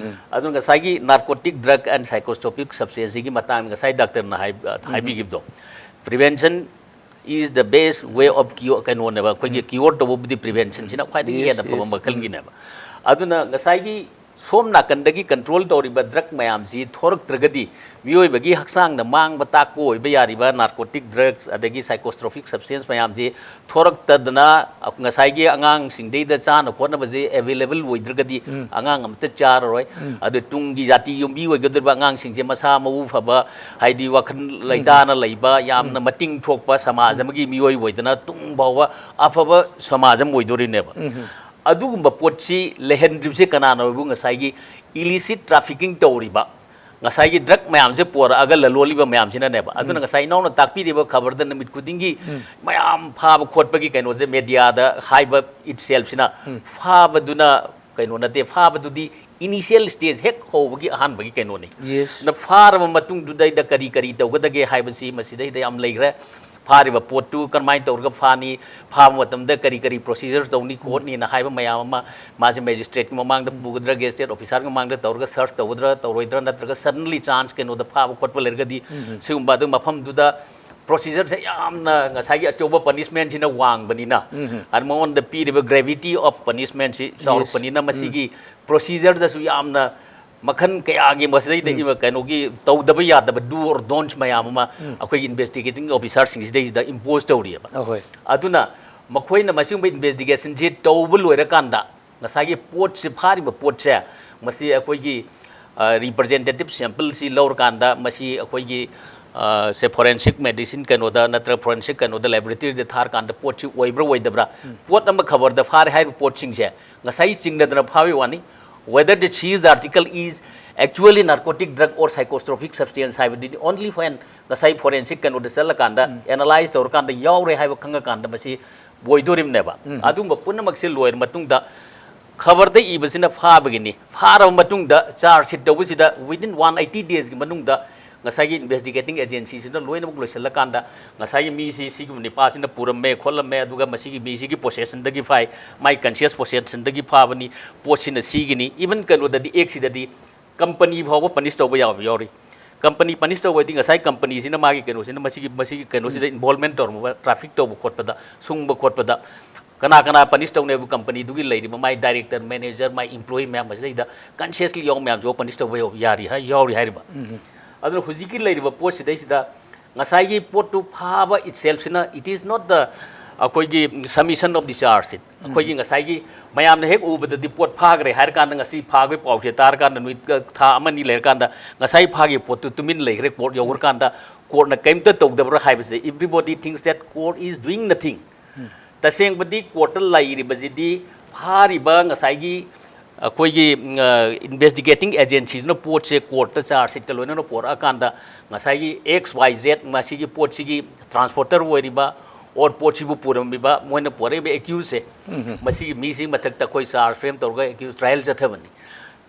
ꯑꯗꯨꯅ ꯉꯁꯥꯏꯒꯤ narcotic drug and psychotropic substanceꯁꯤꯒꯤ ꯃꯇꯥꯡꯗ ꯉꯁꯥꯏ ꯗꯥꯛꯇꯔꯅ ꯍꯥꯏ-, ꯑ, ꯍꯥꯏꯕꯤꯈꯤꯕꯗꯣ, prevention is the best way of cure, ꯀꯩꯅꯣꯅꯦꯕ, ꯑꯩꯈꯣꯏꯒꯤ cure ꯇꯧꯕꯕꯨꯗꯤ preventionꯁꯤꯅ ꯈ꯭ꯋꯥꯏꯗꯒꯤ Yes, ꯍꯦꯟꯅ ꯐꯕ yes. ꯃꯈꯜꯒꯤꯅꯦꯕ꯫ ꯑꯗꯨꯅ ꯉꯁꯥꯏꯒꯤ ꯁꯣꯝ ꯅꯥꯀꯟꯗꯒꯤ ꯀꯟꯇ꯭ꯔꯣꯜ ꯇꯧꯔꯤꯕ ꯗ꯭ꯔꯒ ꯃꯌꯥꯝꯁꯤ ꯊꯣꯔꯛꯇ꯭ꯔꯒꯗꯤ, ꯃꯤꯑꯣꯏꯕꯒꯤ ꯍꯛꯆꯥꯡꯗ ꯃꯥꯡꯕ ꯇꯥꯛꯄ ꯑꯣꯏꯕ ꯌꯥꯔꯤꯕ ꯅꯥꯔꯀꯣꯇꯤꯛ ꯗ꯭ꯔꯒꯁ ꯑꯗꯒꯤ ꯁꯥꯏꯀꯣꯁꯇ꯭ꯔꯣꯐꯤꯛ ꯁꯕꯁꯇꯦꯟꯁ ꯃꯌꯥꯝꯁꯤ ꯊꯣꯔꯛꯇꯗꯅ, ꯉꯁꯥꯏꯒꯤ ꯑꯉꯥꯡꯁꯤꯡꯗꯩꯗ ꯆꯥꯅ ꯈꯣꯠꯅꯕꯁꯦ ꯑꯦꯚꯦꯂꯦꯕꯜ ꯑꯣꯏꯗ꯭ꯔꯒꯗꯤ, ꯎꯝ꯫ ꯑꯉꯥꯡ ꯑꯃꯠꯇ ꯆꯥꯔꯔꯣꯏ꯫ ꯎꯝ꯫ ꯑꯗꯨ ꯇꯨꯡꯒꯤ ꯖꯥꯇꯤ ꯌꯨꯝꯕꯤ ꯑꯣꯏꯒꯗꯧꯔꯤꯕ ꯑꯉꯥꯡꯁꯤꯡꯁꯦ ꯃꯁꯥ ꯃꯎ ꯐꯕ, ꯍꯥꯏꯗꯤ ꯋꯥꯈꯜ ꯎꯝ꯫ ꯂꯩꯇꯥꯅ ꯂꯩꯕ, ꯌꯥꯝꯅ ꯎꯝ꯫ ꯃꯇꯤꯡ ꯊꯣꯛꯄ ꯁꯃꯥꯖ ꯎꯝ꯫ ꯑꯃꯒꯤ ꯃꯤꯑꯣꯏ ꯑꯣꯏꯗꯅ ꯇꯨꯡ ꯐꯥꯎꯕ ꯑꯐꯕ ꯁꯃꯥꯖ ꯑꯃ ꯑꯣꯏꯗꯣꯔꯤꯅꯦꯕ꯫ ꯎꯝ꯫ ꯑꯗꯨꯒꯨꯝꯕ ꯄꯣꯠꯁꯤ ꯂꯩꯍꯟꯗ꯭ꯔꯤꯕꯁꯦ ꯀꯅꯥꯅꯣ ꯍꯥꯏꯕꯨ ꯉꯁꯥꯏꯒꯤ ꯏꯂꯤꯁꯤꯠ ꯇ꯭ꯔꯥꯐꯤꯀꯤꯡ ꯇꯧꯔꯤꯕ, ꯉꯁꯥꯏꯒꯤ ꯗ꯭ꯔꯒ ꯃꯌꯥꯝꯁꯦ ꯄꯣꯔꯛꯑꯒ ꯂꯂꯣꯜꯂꯤꯕ ꯃꯌꯥꯝꯁꯤꯅꯅꯦꯕ꯫ ꯑꯗꯨꯅ ꯎꯝ꯫ ꯉꯁꯥꯏ ꯏꯅꯥꯎꯅ ꯇꯥꯛꯄꯤꯔꯤꯕ ꯈꯕꯔꯗ ꯅꯨꯃꯤꯠ ꯈꯨꯗꯤꯡꯒꯤ ꯎꯝ꯫ ꯃꯌꯥꯝ ꯐꯥꯕ ꯈꯣꯠꯄꯒꯤ ꯀꯩꯅꯣꯁꯦ ꯃꯦꯗꯤꯌꯥꯗ ꯍꯥꯏꯕ ꯏꯠꯁꯦꯜꯐꯁꯤꯅ ꯎꯝ꯫ ꯐꯥꯕꯗꯨꯅ ꯀꯩꯅꯣ ꯅꯠꯇꯦ, ꯐꯥꯕꯗꯨꯗꯤ ꯏꯅꯤꯁꯤꯌꯦꯜ ꯁ꯭ꯇꯦꯖ ꯍꯦꯛ ꯍꯧꯕꯒꯤ ꯑꯍꯥꯟꯕꯒꯤ ꯀꯩꯅꯣꯅꯤ꯫ ꯌꯦꯁ꯫ ꯅ ꯐꯥꯔꯕ ꯃꯇꯨꯡꯗꯨꯗꯩꯗ ꯀꯔꯤ ꯀꯔꯤ ꯇꯧꯒꯗꯒꯦ ꯍꯥꯏꯕꯁꯤ ꯃꯁꯤꯗꯩꯗ ꯌꯥꯝ ꯂꯩꯈ꯭ꯔꯦ꯫ ꯐꯥꯔꯤꯕ ꯄꯣꯠꯇꯨ ꯀꯔꯝꯍꯥꯏꯅ ꯇꯧꯔꯒ ꯐꯥꯅꯤ, ꯐꯥꯕ ꯃꯇꯝꯗ ꯀꯔꯤ ꯀꯔꯤ ꯄ꯭ꯔꯣꯁꯤꯖꯔ ꯇꯧꯅꯤ ꯎꯝ꯫ ꯈꯣꯠꯅꯤꯅ ꯍꯥꯏꯕ ꯃꯌꯥꯝ ꯑꯃ, ꯃꯥꯁꯦ ꯃꯦꯖꯤꯁꯇ꯭ꯔꯦꯠꯀꯤ ꯃꯃꯥꯡꯗ ꯎꯝ꯫ ꯄꯨꯒꯗ꯭ꯔꯥ, ꯒꯦꯖꯦꯇꯦꯠ ꯑꯣꯐꯤꯁꯥꯔꯒꯤ ꯃꯃꯥꯡꯗ ꯇꯧꯔꯒ ꯁꯔꯆ ꯇꯧꯒꯗ꯭ꯔꯥ ꯇꯧꯔꯣꯏꯗ꯭ꯔꯥ, ꯅꯠꯇ꯭ꯔꯒ ꯁꯗꯟꯂꯤ ꯆꯥꯟꯁ ꯀꯩꯅꯣꯗ ꯐꯥꯕ ꯈꯣꯠꯄ ꯂꯩꯔꯒꯗꯤ, ꯎꯝ ꯎꯝ꯫ ꯁꯤꯒꯨꯝꯕ ꯑꯗꯨ ꯃꯐꯝꯗꯨꯗ ꯄ꯭ꯔꯣꯁꯤꯖꯔꯁꯦ ꯌꯥꯝꯅ ꯉꯁꯥꯏꯒꯤ ꯑꯆꯧꯕ ꯄꯅꯤꯁꯃꯦꯟꯁꯤꯅ ꯋꯥꯡꯕꯅꯤꯅ, ꯎꯝ ꯎꯝ꯫ ꯑꯗꯨ ꯃꯉꯣꯟꯗ ꯄꯤꯔꯤꯕ ꯒ꯭ꯔꯦꯚꯤꯇꯤ ꯑꯣꯐ ꯄꯅꯤꯁꯃꯦꯟꯁꯤ ꯌꯦꯁ꯫ ꯆꯥꯎꯔꯛꯄꯅꯤꯅ, ꯎꯝ꯫ ꯃꯁꯤꯒꯤ ꯄ꯭ꯔꯣꯁꯤꯖꯔꯗꯁꯨ ꯌꯥꯝꯅ ꯃꯈꯜ ꯀꯌꯥꯒꯤ ꯃꯁꯤꯗꯩꯗ ꯎꯝ꯫ ꯏꯕ ꯀꯩꯅꯣꯒꯤ ꯇꯧꯗꯕ ꯌꯥꯗꯕ do or don'ts ꯃꯌꯥꯝ ꯑꯃ ꯎꯝ꯫ ꯑꯩꯈꯣꯏꯒꯤ ꯏꯟꯚꯦꯁꯇꯤꯒꯦꯇꯤꯡ ꯑꯣꯐꯤꯁꯥꯔꯁꯤꯡꯁꯤꯗꯩꯁꯤꯗ ꯏꯝꯄꯣꯁ ꯇꯧꯔꯤꯑꯕ꯫ ꯑꯍꯣꯏ꯫ ꯑꯗꯨꯅ ꯃꯈꯣꯏꯅ ꯃꯁꯤꯒꯨꯝꯕ ꯏꯟꯚꯦꯁꯇꯤꯒꯦꯁꯟꯁꯤ ꯇꯧꯕ ꯂꯣꯏꯔꯀꯥꯟꯗ, ꯉꯁꯥꯏꯒꯤ ꯄꯣꯠꯁꯦ, ꯐꯥꯔꯤꯕ ꯄꯣꯠꯁꯦ, ꯃꯁꯤ ꯑꯩꯈꯣꯏꯒꯤ, ꯑ, ꯔꯤꯄ꯭ꯔꯖꯦꯟꯇꯦꯇꯤꯞ ꯁꯦꯝꯄꯜꯁꯤ ꯂꯧꯔꯀꯥꯟꯗ, ꯃꯁꯤ ꯑꯩꯈꯣꯏꯒꯤ, ꯑ, ꯁꯦ, ꯐꯣꯔꯦꯟꯁꯤꯛ ꯃꯦꯗꯤꯁꯤꯟ ꯀꯩꯅꯣꯗ ꯅꯠꯇ꯭ꯔꯒ ꯐꯣꯔꯦꯟꯁꯤꯛ ꯀꯩꯅꯣꯗ ꯂꯦꯕꯣꯔꯦꯇꯔꯤꯗ ꯊꯥꯔꯀꯥꯟꯗ ꯄꯣꯠꯁꯤ ꯑꯣꯏꯕ꯭ꯔꯥ ꯑꯣꯏꯗꯕ꯭ꯔꯥ? ꯎꯝ꯫ ꯄꯣꯠ ꯑꯃ ꯈꯕꯔꯗ ꯐꯥꯔꯦ ꯍꯥꯏꯔꯤꯕ ꯄꯣꯠꯁꯤꯡꯁꯦ ꯉꯁꯥꯏꯒꯤ ꯆꯤꯡꯅꯗꯅ ꯐꯥꯕꯒꯤ ꯋꯥꯅꯤ꯫ Whether the seized article is actually narcotic drug or psychotropic substance ꯍꯥꯏꯕꯗꯨꯗꯤ only when ꯉꯁꯥꯏ ꯐꯣꯔꯦꯟꯁꯤꯛ ꯀꯩꯅꯣꯗ ꯆꯠꯂꯀꯥꯟꯗ, ꯎꯝ꯫ ꯑꯦꯅꯥꯂꯥꯏꯁ ꯇꯧꯔꯀꯥꯟꯗ ꯌꯥꯎꯔꯦ ꯍꯥꯏꯕ ꯈꯪꯉꯀꯥꯟꯗ ꯃꯁꯤ ꯑꯣꯏꯗꯣꯔꯤꯕꯅꯦꯕ꯫ ꯎꯝ꯫ ꯑꯗꯨꯒꯨꯝꯕ ꯄꯨꯝꯅꯃꯛꯁꯦ ꯂꯣꯏꯔ ꯃꯇꯨꯡꯗ, ꯈꯕꯔꯗ ꯏꯕꯁꯤꯅ ꯐꯥꯕꯒꯤꯅꯤ꯫ ꯐꯥꯔꯕ ꯃꯇꯨꯡꯗ ꯆꯥꯔꯖ ꯁꯤꯠ ꯇꯧꯕꯁꯤꯗ within one eighty daysꯀꯤ ꯃꯅꯨꯡꯗ ꯉꯁꯥꯏꯒꯤ ꯏꯟꯚꯦꯁꯇꯤꯒꯦꯇꯤꯡ ꯑꯦꯖꯦꯟꯁꯤꯁꯤꯅ ꯂꯣꯏꯅꯃꯛ ꯂꯣꯏꯁꯤꯜꯂꯀꯥꯟꯗ, ꯉꯁꯥꯏꯒꯤ ꯃꯤꯁꯤ ꯁꯤꯒꯨꯝꯕ ꯅꯤꯄꯥꯁꯤꯅ ꯄꯨꯔꯝꯃꯦ ꯈꯣꯠꯂꯝꯃꯦ, ꯑꯗꯨꯒ ꯃꯁꯤꯒꯤ ꯃꯤꯁꯤꯒꯤ ꯄꯣꯁꯦꯁꯟꯗꯒꯤ ꯐꯥꯏ, ꯃꯥꯏ ꯀꯟꯁꯤꯌꯁ ꯄꯣꯁꯦꯁꯟꯗꯒꯤ ꯐꯥꯕꯅꯤ, ꯄꯣꯠꯁꯤꯅ ꯁꯤꯒꯤꯅꯤ꯫ ꯏꯚꯟ ꯀꯩꯅꯣꯗꯗꯤ, ꯑꯦꯛꯁꯤꯗꯗꯤ ꯀꯝꯄꯅꯤ ꯐꯥꯎꯕ ꯄꯅꯤꯁ ꯇꯧꯕ ꯌꯥꯎꯕ ꯌꯥꯎꯔꯤ꯫ ꯀꯝꯄꯅꯤ ꯄꯅꯤꯁ ꯇꯧꯕ ꯍꯥꯏꯗꯤ ꯉꯁꯥꯏ ꯀꯝꯄꯅꯤꯁꯤꯅ ꯃꯥꯒꯤ ꯀꯩꯅꯣꯁꯤꯅ ꯃꯁꯤꯒꯤ, ꯃꯁꯤꯒꯤ ꯀꯩꯅꯣꯁꯤꯗ ꯎꯝ꯫ ꯏꯟꯚꯣꯜꯕꯃꯦꯟ ꯇꯧꯔꯝꯕ, ꯇ꯭ꯔꯥꯐꯤꯛ ꯇꯧꯕ ꯈꯣꯠꯄꯗ, ꯁꯨꯡꯕ ꯈꯣꯠꯄꯗ, ꯀꯅꯥ ꯀꯅꯥ ꯄꯅꯤꯁ ꯇꯧꯅꯤ ꯍꯥꯏꯕꯨ ꯀꯝꯄꯅꯤꯗꯨꯒꯤ ꯂꯩꯔꯤꯕ ꯃꯥꯏ ꯗꯥꯏꯔꯦꯛꯇꯔ, ꯃꯦꯅꯦꯖꯔ, ꯃꯥꯏ ꯏꯝꯄ꯭ꯂꯣꯌꯤ ꯃꯌꯥꯝ ꯑꯁꯤꯗꯩꯗ ꯀꯟꯁꯤꯌꯁꯂꯤ ꯌꯥꯎꯕ ꯃꯌꯥꯝꯁꯨ ꯄꯅꯤꯁ ꯇꯧꯕ ꯌꯥꯎ- ꯌꯥꯔꯤ ꯍꯥꯏ, ꯌꯥꯎꯔꯤ ꯍꯥꯏꯔꯤꯕ꯫ ꯑꯗꯨꯅ ꯍꯧꯖꯤꯛꯀꯤ ꯂꯩꯔꯤꯕ ꯄꯣꯠꯁꯤꯗꯩꯁꯤꯗ ꯉꯁꯥꯏꯒꯤ ꯄꯣꯠꯇꯨ ꯐꯥꯕ ꯏꯠꯁꯦꯜꯐꯁꯤꯅ, it is not the ꯑꯩꯈꯣꯏꯒꯤ submission of the charge sheet꯫ ꯑꯩꯈꯣꯏꯒꯤ ꯉꯁꯥꯏꯒꯤ ꯃꯌꯥꯝꯅ ꯍꯦꯛ ꯎꯕꯗꯗꯤ ꯄꯣꯠ ꯐꯥꯈ꯭ꯔꯦ ꯍꯥꯏꯔ ꯀꯥꯟꯗ, ꯉꯁꯤ ꯐꯥꯕꯒꯤ ꯄꯥꯎꯁꯦ ꯇꯥꯔꯀꯥꯟꯗ ꯅꯨꯃꯤꯠ ꯊꯥ ꯑꯃ ꯑꯅꯤ ꯂꯩꯔꯀꯥꯟꯗ ꯉꯁꯥꯏ ꯐꯥꯈꯤꯕ ꯄꯣꯠꯇꯨ ꯇꯨꯃꯤꯟ ꯂꯩꯈ꯭ꯔꯦ, ꯀꯣꯔꯠ ꯌꯧꯈ꯭ꯔꯀꯥꯟꯗ ꯀꯣꯔꯠꯅ ꯀꯔꯤꯝꯇ ꯇꯧꯗꯕ꯭ꯔꯥ ꯍꯥꯏꯕꯁꯦ, everybody thinks that court is doing nothing꯫ ꯇꯁꯦꯡꯕꯗꯤ ꯀꯣꯔꯠꯇ ꯂꯩꯔꯤꯕꯁꯤꯗꯤ ꯐꯥꯔꯤꯕ ꯉꯁꯥꯏꯒꯤ ꯑꯩꯈꯣꯏꯒꯤ ꯏꯟꯚꯦꯁꯇꯤꯒꯦꯇꯤꯡ ꯑꯦꯖꯦꯟꯁꯤꯗꯨꯅ ꯄꯣꯠꯁꯦ ꯀꯣꯔꯠꯇ ꯆꯥꯔꯖ ꯁꯤꯠꯀ ꯂꯣꯏꯅꯅ ꯄꯣꯔꯛꯑꯀꯥꯟꯗ ꯉꯁꯥꯏꯒꯤ ꯑꯦꯛꯁ ꯋꯥꯏ ꯖꯦꯠ ꯃꯁꯤꯒꯤ ꯄꯣꯠꯁꯤꯒꯤ ꯇ꯭ꯔꯥꯟꯁꯄꯣꯔꯇꯔ ꯑꯣꯏꯔꯤꯕ ꯑꯣꯔ ꯄꯣꯠꯁꯤꯕꯨ ꯄꯨꯔꯝꯃꯤꯕ ꯃꯣꯏꯅ ꯄꯣꯔꯛꯏꯕ ꯑꯦꯀ꯭ꯌꯨꯁꯁꯦ, ꯃꯁꯤꯒꯤ ꯃꯤꯁꯤꯒꯤ ꯃꯊꯛꯇ ꯑꯩꯈꯣꯏ ꯆꯥꯔꯖ ꯐ꯭ꯔꯦꯝ ꯇꯧꯔꯒ ꯑꯦꯀ꯭ꯌꯨꯁ ꯇ꯭ꯔꯥꯏꯌꯦꯜ ꯆꯠꯊꯕꯅꯤ꯫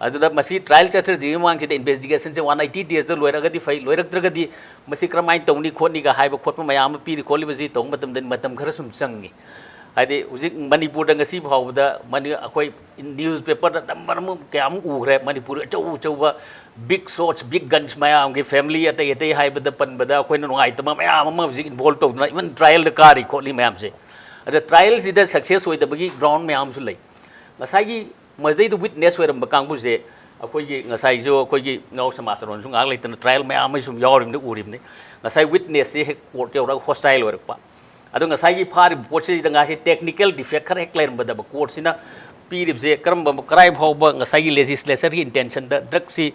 ꯑꯗꯨꯗ ꯃꯁꯤ ꯇ꯭ꯔꯥꯏꯌꯦꯜ ꯆꯠꯊꯗ꯭ꯔꯤꯉꯩ ꯃꯃꯥꯡꯁꯤꯗ ꯏꯟꯚꯦꯁꯇꯤꯒꯦꯁꯟꯁꯦ ꯋꯥꯟ ꯑꯩꯠꯇꯤ ꯗꯦꯖꯇ ꯂꯣꯏꯔꯒꯗꯤ ꯐꯩ, ꯂꯣꯏꯔꯛꯇ꯭ꯔꯒꯗꯤ ꯃꯁꯤ ꯀꯔꯝꯍꯥꯏꯅ ꯇꯧꯅꯤ ꯈꯣꯠꯅꯤꯒ ꯍꯥꯏꯕ ꯈꯣꯠꯄ ꯃꯌꯥꯝ ꯑꯃ ꯄꯤꯔꯤ ꯈꯣꯠꯂꯤꯕꯁꯤ ꯇꯧꯕ ꯃꯇꯝꯗ ꯃꯇꯝ ꯈꯔ ꯁꯨꯝ ꯆꯪꯉꯤ꯫ ꯍꯥꯏꯗꯤ ꯍꯧꯖꯤꯛ ꯃꯅꯤꯄꯨꯔꯗ ꯉꯁꯤ ꯐꯥꯎꯕꯗ ꯃꯅꯤ-, ꯑꯩꯈꯣꯏ ꯅ꯭ꯌꯨꯁ ꯄꯦꯄꯔꯗ ꯅꯝꯕꯔ ꯑꯃ ꯀꯌꯥ ꯑꯃ ꯎꯈ꯭ꯔꯦ, ꯃꯅꯤꯄꯨꯔ ꯑꯆꯧ ꯑꯆꯧꯕ ꯕꯤꯛ ꯁꯣꯠꯁ, ꯕꯤꯛ ꯒꯟꯁ ꯃꯌꯥꯝꯒꯤ ꯐꯦꯃꯤꯂꯤ ꯑꯇꯩ ꯑꯇꯩ ꯍꯥꯏꯕꯗ ꯄꯟꯕꯗ ꯑꯩꯈꯣꯏꯅ ꯅꯨꯡꯉꯥꯏꯇꯕ ꯃꯌꯥꯝ ꯑꯃ ꯍꯧꯖꯤꯛ ꯏꯟꯚꯣꯜꯕ ꯇꯧꯗꯅ ꯏꯚꯟ ꯇ꯭ꯔꯥꯏꯌꯦꯜꯗ ꯀꯥꯔꯤ ꯈꯣꯠꯂꯤ ꯃꯌꯥꯝꯁꯦ꯫ ꯑꯗ ꯇ꯭ꯔꯥꯏꯌꯦꯜꯁꯤꯗ ꯁꯛꯁꯦꯁ ꯑꯣꯏꯗꯕꯒꯤ ꯒ꯭ꯔꯥꯎꯟ ꯃꯌꯥꯝ ꯑꯃꯁꯨ ꯂꯩ꯫ ꯉꯁꯥꯏꯒꯤ ꯃꯁꯤꯗꯩꯗ ꯋꯤꯠꯅꯦꯁ ꯑꯣꯏꯔꯝꯕ ꯀꯥꯡꯕꯨꯁꯦ ꯑꯩꯈꯣꯏꯒꯤ ꯉꯁꯥꯏꯁꯨ ꯑꯩꯈꯣꯏꯒꯤ ꯏꯅꯥꯎ ꯁꯃꯥꯖ ꯑꯔꯣꯟꯁꯨ ꯉꯥꯏꯍꯥꯛ ꯂꯩꯇꯅ ꯇ꯭ꯔꯥꯏꯌꯦꯜ ꯃꯌꯥꯝ ꯑꯃ ꯁꯨꯝ ꯌꯥꯎꯔꯤꯕꯅꯤ, ꯎꯔꯤꯕꯅꯤ꯫ ꯉꯁꯥꯏ ꯋꯤꯠꯅꯦꯁꯁꯦ ꯍꯦꯛ ꯀꯣꯔꯠ ꯌꯧꯔꯒ ꯍꯣꯁꯇꯥꯏꯜ ꯑꯣꯏꯔꯛꯄ꯫ ꯑꯗꯣ ꯉꯁꯥꯏꯒꯤ ꯐꯥꯔꯤꯕ ꯄꯣꯠꯁꯤꯗ ꯉꯁꯤ ꯇꯦꯛꯅꯤꯀꯦꯜ ꯗꯤꯐꯦꯛ ꯈꯔ ꯍꯦꯛ ꯂꯩꯔꯝꯕꯗꯕ ꯀꯣꯔꯠꯁꯤꯅ ꯄꯤꯔꯤꯕꯁꯦ ꯀꯔꯝꯕ, ꯀꯔꯥꯏ ꯐꯥꯎꯕ ꯉꯁꯥꯏꯒꯤ ꯂꯦꯖꯤꯁꯂꯦꯆꯔꯒꯤ ꯏꯟꯇꯦꯟꯁꯟꯗ ꯗ꯭ꯔꯒꯁꯤ,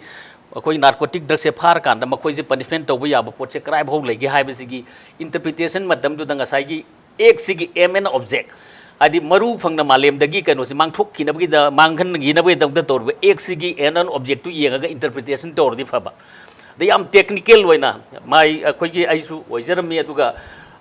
ꯑꯩꯈꯣꯏ ꯅꯥꯔꯀꯣꯇꯤꯛ ꯗ꯭ꯔꯒꯁꯦ ꯐꯥꯔꯀꯥꯟꯗ ꯃꯈꯣꯏꯁꯦ ꯄꯅꯤꯁꯃꯦꯟ ꯇꯧꯕ ꯌꯥꯕ ꯄꯣꯠꯁꯦ ꯀꯔꯥꯏ ꯐꯥꯎ ꯂꯩꯒꯦ ꯍꯥꯏꯕꯁꯤꯒꯤ ꯏꯟꯇꯔꯄ꯭ꯔꯤꯇꯦꯁꯟ ꯃꯇꯝꯗꯨꯗ ꯉꯁꯥꯏꯒꯤ ꯑꯦꯛꯁꯤꯒꯤ ꯑꯦꯝ ꯑꯦꯟ ꯑꯣꯕꯖꯦꯛ, ꯍꯥꯏꯗꯤ ꯃꯔꯨ ꯐꯪꯅ ꯃꯥꯂꯦꯝꯗꯒꯤ ꯀꯩꯅꯣꯁꯤ ꯃꯥꯡꯊꯣꯛꯈꯤꯅꯕꯒꯤꯗ-, ꯃꯥꯡꯍꯟꯈꯤꯅꯕꯒꯤꯗꯃꯛꯇ ꯇꯧꯔꯤꯕ ꯑꯦꯛꯁꯤꯒꯤ ꯑꯦꯟ ꯑꯦꯟ ꯑꯣꯕꯖꯦꯛꯇꯨ ꯌꯦꯡꯉꯒ ꯏꯟꯇꯔꯄ꯭ꯔꯤꯇꯦꯁꯟ ꯇꯧꯔꯗꯤ ꯐꯕ꯫ ꯑꯗ ꯌꯥꯝ ꯇꯦꯛꯅꯤꯀꯦꯜ ꯑꯣꯏꯅ ꯃꯥꯏ ꯑꯩꯈꯣꯏꯒꯤ, ꯑꯩꯁꯨ ꯑꯣꯏꯖꯔꯝꯃꯤ, ꯑꯗꯨꯒ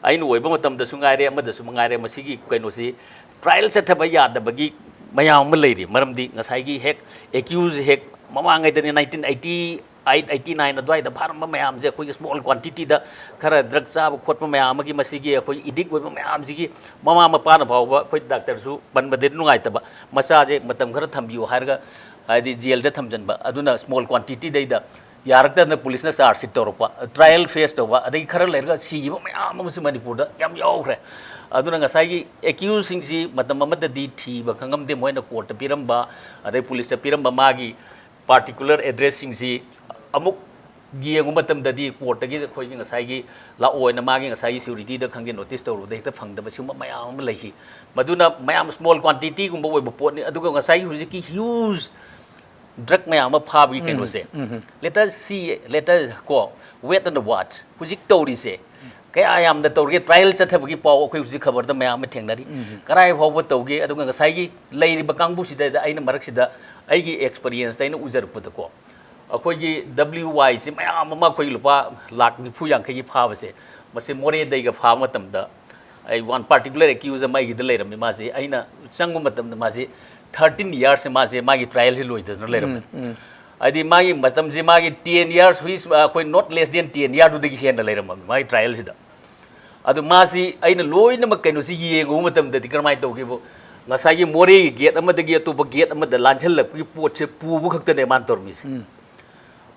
ꯑꯩꯅ ꯑꯣꯏꯕ ꯃꯇꯝꯗꯁꯨ ꯉꯥꯏꯔꯦ, ꯑꯃꯗꯁꯨ ꯉꯥꯏꯔꯦ, ꯃꯁꯤꯒꯤ ꯀꯩꯅꯣꯁꯤ ꯇ꯭ꯔꯥꯏꯌꯦꯜ ꯆꯠꯊꯕ ꯌꯥꯗꯕꯒꯤ ꯃꯌꯥꯝ ꯑꯃ ꯂꯩꯔꯤ꯫ ꯃꯔꯝꯗꯤ ꯉꯁꯥꯏꯒꯤ ꯍꯦꯛ ꯑꯦꯀ꯭ꯌꯨꯁ ꯍꯦꯛ ꯃꯃꯥꯡꯉꯩꯗꯅꯤ, nineteen eighty eight, eighty nine ꯑꯗꯨꯋꯥꯏꯗ ꯐꯥꯔꯝꯕ ꯃꯌꯥꯝꯁꯦ ꯑꯩꯈꯣꯏꯒꯤ ꯁ꯭ꯃꯣꯜ ꯀ꯭ꯋꯥꯟꯇꯤꯇꯤꯗ ꯈꯔ ꯗ꯭ꯔꯒ ꯆꯥꯕ ꯈꯣꯠꯄ ꯃꯌꯥꯝ ꯑꯃꯒꯤ ꯃꯁꯤꯒꯤ ꯑꯩꯈꯣꯏ ꯏꯗꯤꯛ ꯑꯣꯏꯕ ꯃꯌꯥꯝꯁꯤꯒꯤ ꯃꯃꯥ ꯃꯄꯥꯅ ꯐꯥꯎꯕ ꯑꯩꯈꯣꯏ ꯗꯥꯛꯇꯔꯁꯨ ꯄꯟꯕꯗꯗꯤ ꯅꯨꯡꯉꯥꯏꯇꯕ, ꯃꯆꯥꯁꯦ ꯃꯇꯝ ꯈꯔ ꯊꯝꯕꯤꯌꯨ ꯍꯥꯏꯔꯒ ꯍꯥꯏꯗꯤ ꯖꯦꯜꯗ ꯊꯝꯖꯤꯟꯕ, ꯑꯗꯨꯅ ꯁ꯭ꯃꯣꯜ ꯀ꯭ꯋꯥꯟꯇꯤꯇꯤꯗꯩꯗ ꯌꯥꯔꯛꯇꯗꯅ ꯄꯨꯂꯤꯁꯅ ꯆꯥꯔꯖ ꯁꯤꯠ ꯇꯧꯔꯛꯄ, ꯇ꯭ꯔꯥꯏꯌꯦꯜ ꯐꯦꯁ ꯇꯧꯕ, ꯑꯗꯒꯤ ꯈꯔ ꯂꯩꯔꯒ ꯁꯤꯈꯤꯕ ꯃꯌꯥꯝ ꯑꯃꯁꯨ ꯃꯅꯤꯄꯨꯔꯗ ꯌꯥꯝ ꯌꯥꯎꯈ꯭ꯔꯦ꯫ ꯑꯗꯨꯅ ꯉꯁꯥꯏꯒꯤ ꯑꯦꯀ꯭ꯌꯨꯁꯁꯤꯡꯁꯤ ꯃꯇꯝ ꯑꯃꯗꯗꯤ ꯊꯤꯕ ꯈꯪꯉꯝꯗꯦ, ꯃꯣꯏꯅ ꯀꯣꯔꯠꯇ ꯄꯤꯔꯝꯕ ꯑꯗꯩ ꯄꯨꯂꯤꯁꯇ ꯄꯤꯔꯝꯕ ꯃꯥꯒꯤ ꯄꯥꯔꯇꯤꯀꯨꯂꯔ ꯑꯦꯗ꯭ꯔꯦꯁꯁꯤꯡꯁꯤ ꯑꯃꯨꯛ ꯌꯦꯡꯕ ꯃꯇꯝꯗꯗꯤ ꯀꯣꯔꯠꯇꯒꯤ ꯑꯩꯈꯣꯏꯒꯤ ꯉꯁꯥꯏꯒꯤ ꯂꯥꯛꯑꯣꯅ ꯃꯥꯒꯤ ꯉꯁꯥꯏꯒꯤ ꯁꯦꯀ꯭ꯌꯨꯔꯤꯇꯤꯗ ꯈꯪꯗꯦ ꯅꯣꯇꯤꯁ ꯇꯧꯔꯨꯕꯗ ꯍꯦꯛꯇ ꯐꯪꯗꯕ ꯁꯤꯒꯨꯝꯕ ꯃꯌꯥꯝ ꯑꯃ ꯂꯩꯈꯤ꯫ ꯃꯗꯨꯅ ꯃꯌꯥꯝ ꯁ꯭ꯃꯣꯜ ꯀ꯭ꯋꯥꯟꯇꯤꯇꯤꯒꯨꯝꯕ ꯑꯣꯏꯕ ꯄꯣꯠꯅꯤ꯫ ꯑꯗꯨꯒ ꯉꯁꯥꯏꯒꯤ ꯍꯧꯖꯤꯛꯀꯤ ꯍ꯭ꯌꯨꯖ ꯗ꯭ꯔꯒ ꯃꯌꯥꯝ ꯑꯃ ꯐꯥꯕꯒꯤ ꯀꯩꯅꯣꯁꯦ, let us see, let us, ꯀꯣ, wait and watch꯫ ꯍꯧꯖꯤꯛ ꯇꯧꯔꯤꯁꯦ ꯀꯌꯥ ꯌꯥꯝꯅ ꯇꯧꯔꯒꯦ, ꯇ꯭ꯔꯥꯏꯌꯦꯜ ꯆꯠꯊꯕꯒꯤ ꯄꯥꯎ ꯑꯩꯈꯣꯏ ꯍꯧꯖꯤꯛ ꯈꯕꯔꯗ ꯃꯌꯥꯝ ꯑꯃ ꯊꯦꯡꯅꯔꯤ꯫ ꯀꯔꯥꯏ ꯐꯥꯎꯕ ꯇꯧꯒꯦ? ꯑꯗꯨꯒ ꯉꯁꯥꯏꯒꯤ ꯂꯩꯔꯤꯕ ꯀꯥꯡꯕꯨꯁꯤꯗ ꯑꯩꯅ ꯃꯔꯛꯁꯤꯗ ꯑꯩꯒꯤ ꯑꯦꯛꯁꯄꯔꯤꯌꯦꯟꯁꯇ ꯑꯩꯅ ꯎꯖꯔꯛꯄꯗꯀꯣ, ꯑꯩꯈꯣꯏꯒꯤ ꯗꯕ꯭ꯂꯤꯎ ꯋꯥꯏꯁꯤ ꯃꯌꯥꯝ ꯑꯃ ꯑꯩꯈꯣꯏ ꯂꯨꯄꯥ ꯂꯥꯛ ꯅꯤꯐꯨ ꯌꯥꯡꯈꯩꯒꯤ ꯐꯥꯕꯁꯦ, ꯃꯁꯤ ꯃꯣꯔꯦꯗꯩꯒ ꯐꯥꯕ ꯃꯇꯝꯗ ꯑꯩ ꯋꯥꯟ ꯄꯥꯔꯇꯤꯀꯨꯂꯔ ꯑꯦꯀ꯭ꯌꯨꯖ ꯑꯃ ꯑꯩꯒꯤꯗ ꯂꯩꯔꯝꯃꯤ꯫ ꯃꯥꯁꯦ ꯑꯩꯅ ꯆꯪꯕ ꯃꯇꯝꯗ ꯃꯥꯁꯦ ꯊꯥꯔꯇꯤꯟ ꯏꯌꯥꯔꯁꯦ ꯃꯥꯁꯦ ꯃꯥꯒꯤ ꯇ꯭ꯔꯥꯏꯌꯦꯜꯁꯤ ꯂꯣꯏꯗꯅ ꯂꯩꯔꯝꯃꯦ꯫ ꯍꯥꯏꯗꯤ ꯃꯥꯒꯤ ꯃꯇꯝꯁꯦ ꯃꯥꯒꯤ ꯇꯦꯟ ꯏꯌꯥꯔꯁ, ꯍꯨꯏꯁ ꯑꯩꯈꯣꯏ not less than ten ꯏꯌꯥꯔꯗꯨꯗꯒꯤ ꯍꯦꯟꯅ ꯂꯩꯔꯝꯃꯕꯅꯤ ꯃꯥꯒꯤ ꯇ꯭ꯔꯥꯏꯌꯦꯜꯁꯤꯗ꯫ ꯑꯗꯨ ꯃꯥꯁꯤ ꯑꯩꯅ ꯂꯣꯏꯅꯃꯛ ꯀꯩꯅꯣꯁꯤ ꯌꯦꯡꯉꯨꯕ ꯃꯇꯝꯗꯗꯤ ꯀꯔꯝꯍꯥꯏꯅ ꯇꯧꯒꯦꯕꯨ, ꯉꯁꯥꯏꯒꯤ ꯃꯣꯔꯦꯒꯤ ꯒꯦꯠ ꯑꯃꯗꯒꯤ ꯑꯇꯣꯞꯄ ꯒꯦꯠ ꯑꯃꯗ ꯂꯥꯟꯁꯤꯜꯂꯛꯄꯒꯤ ꯄꯣꯠꯁꯦ ꯄꯨꯕ ꯈꯛꯇꯅꯦ ꯃꯥꯅ ꯇꯧꯔꯝꯃꯤꯁꯦ꯫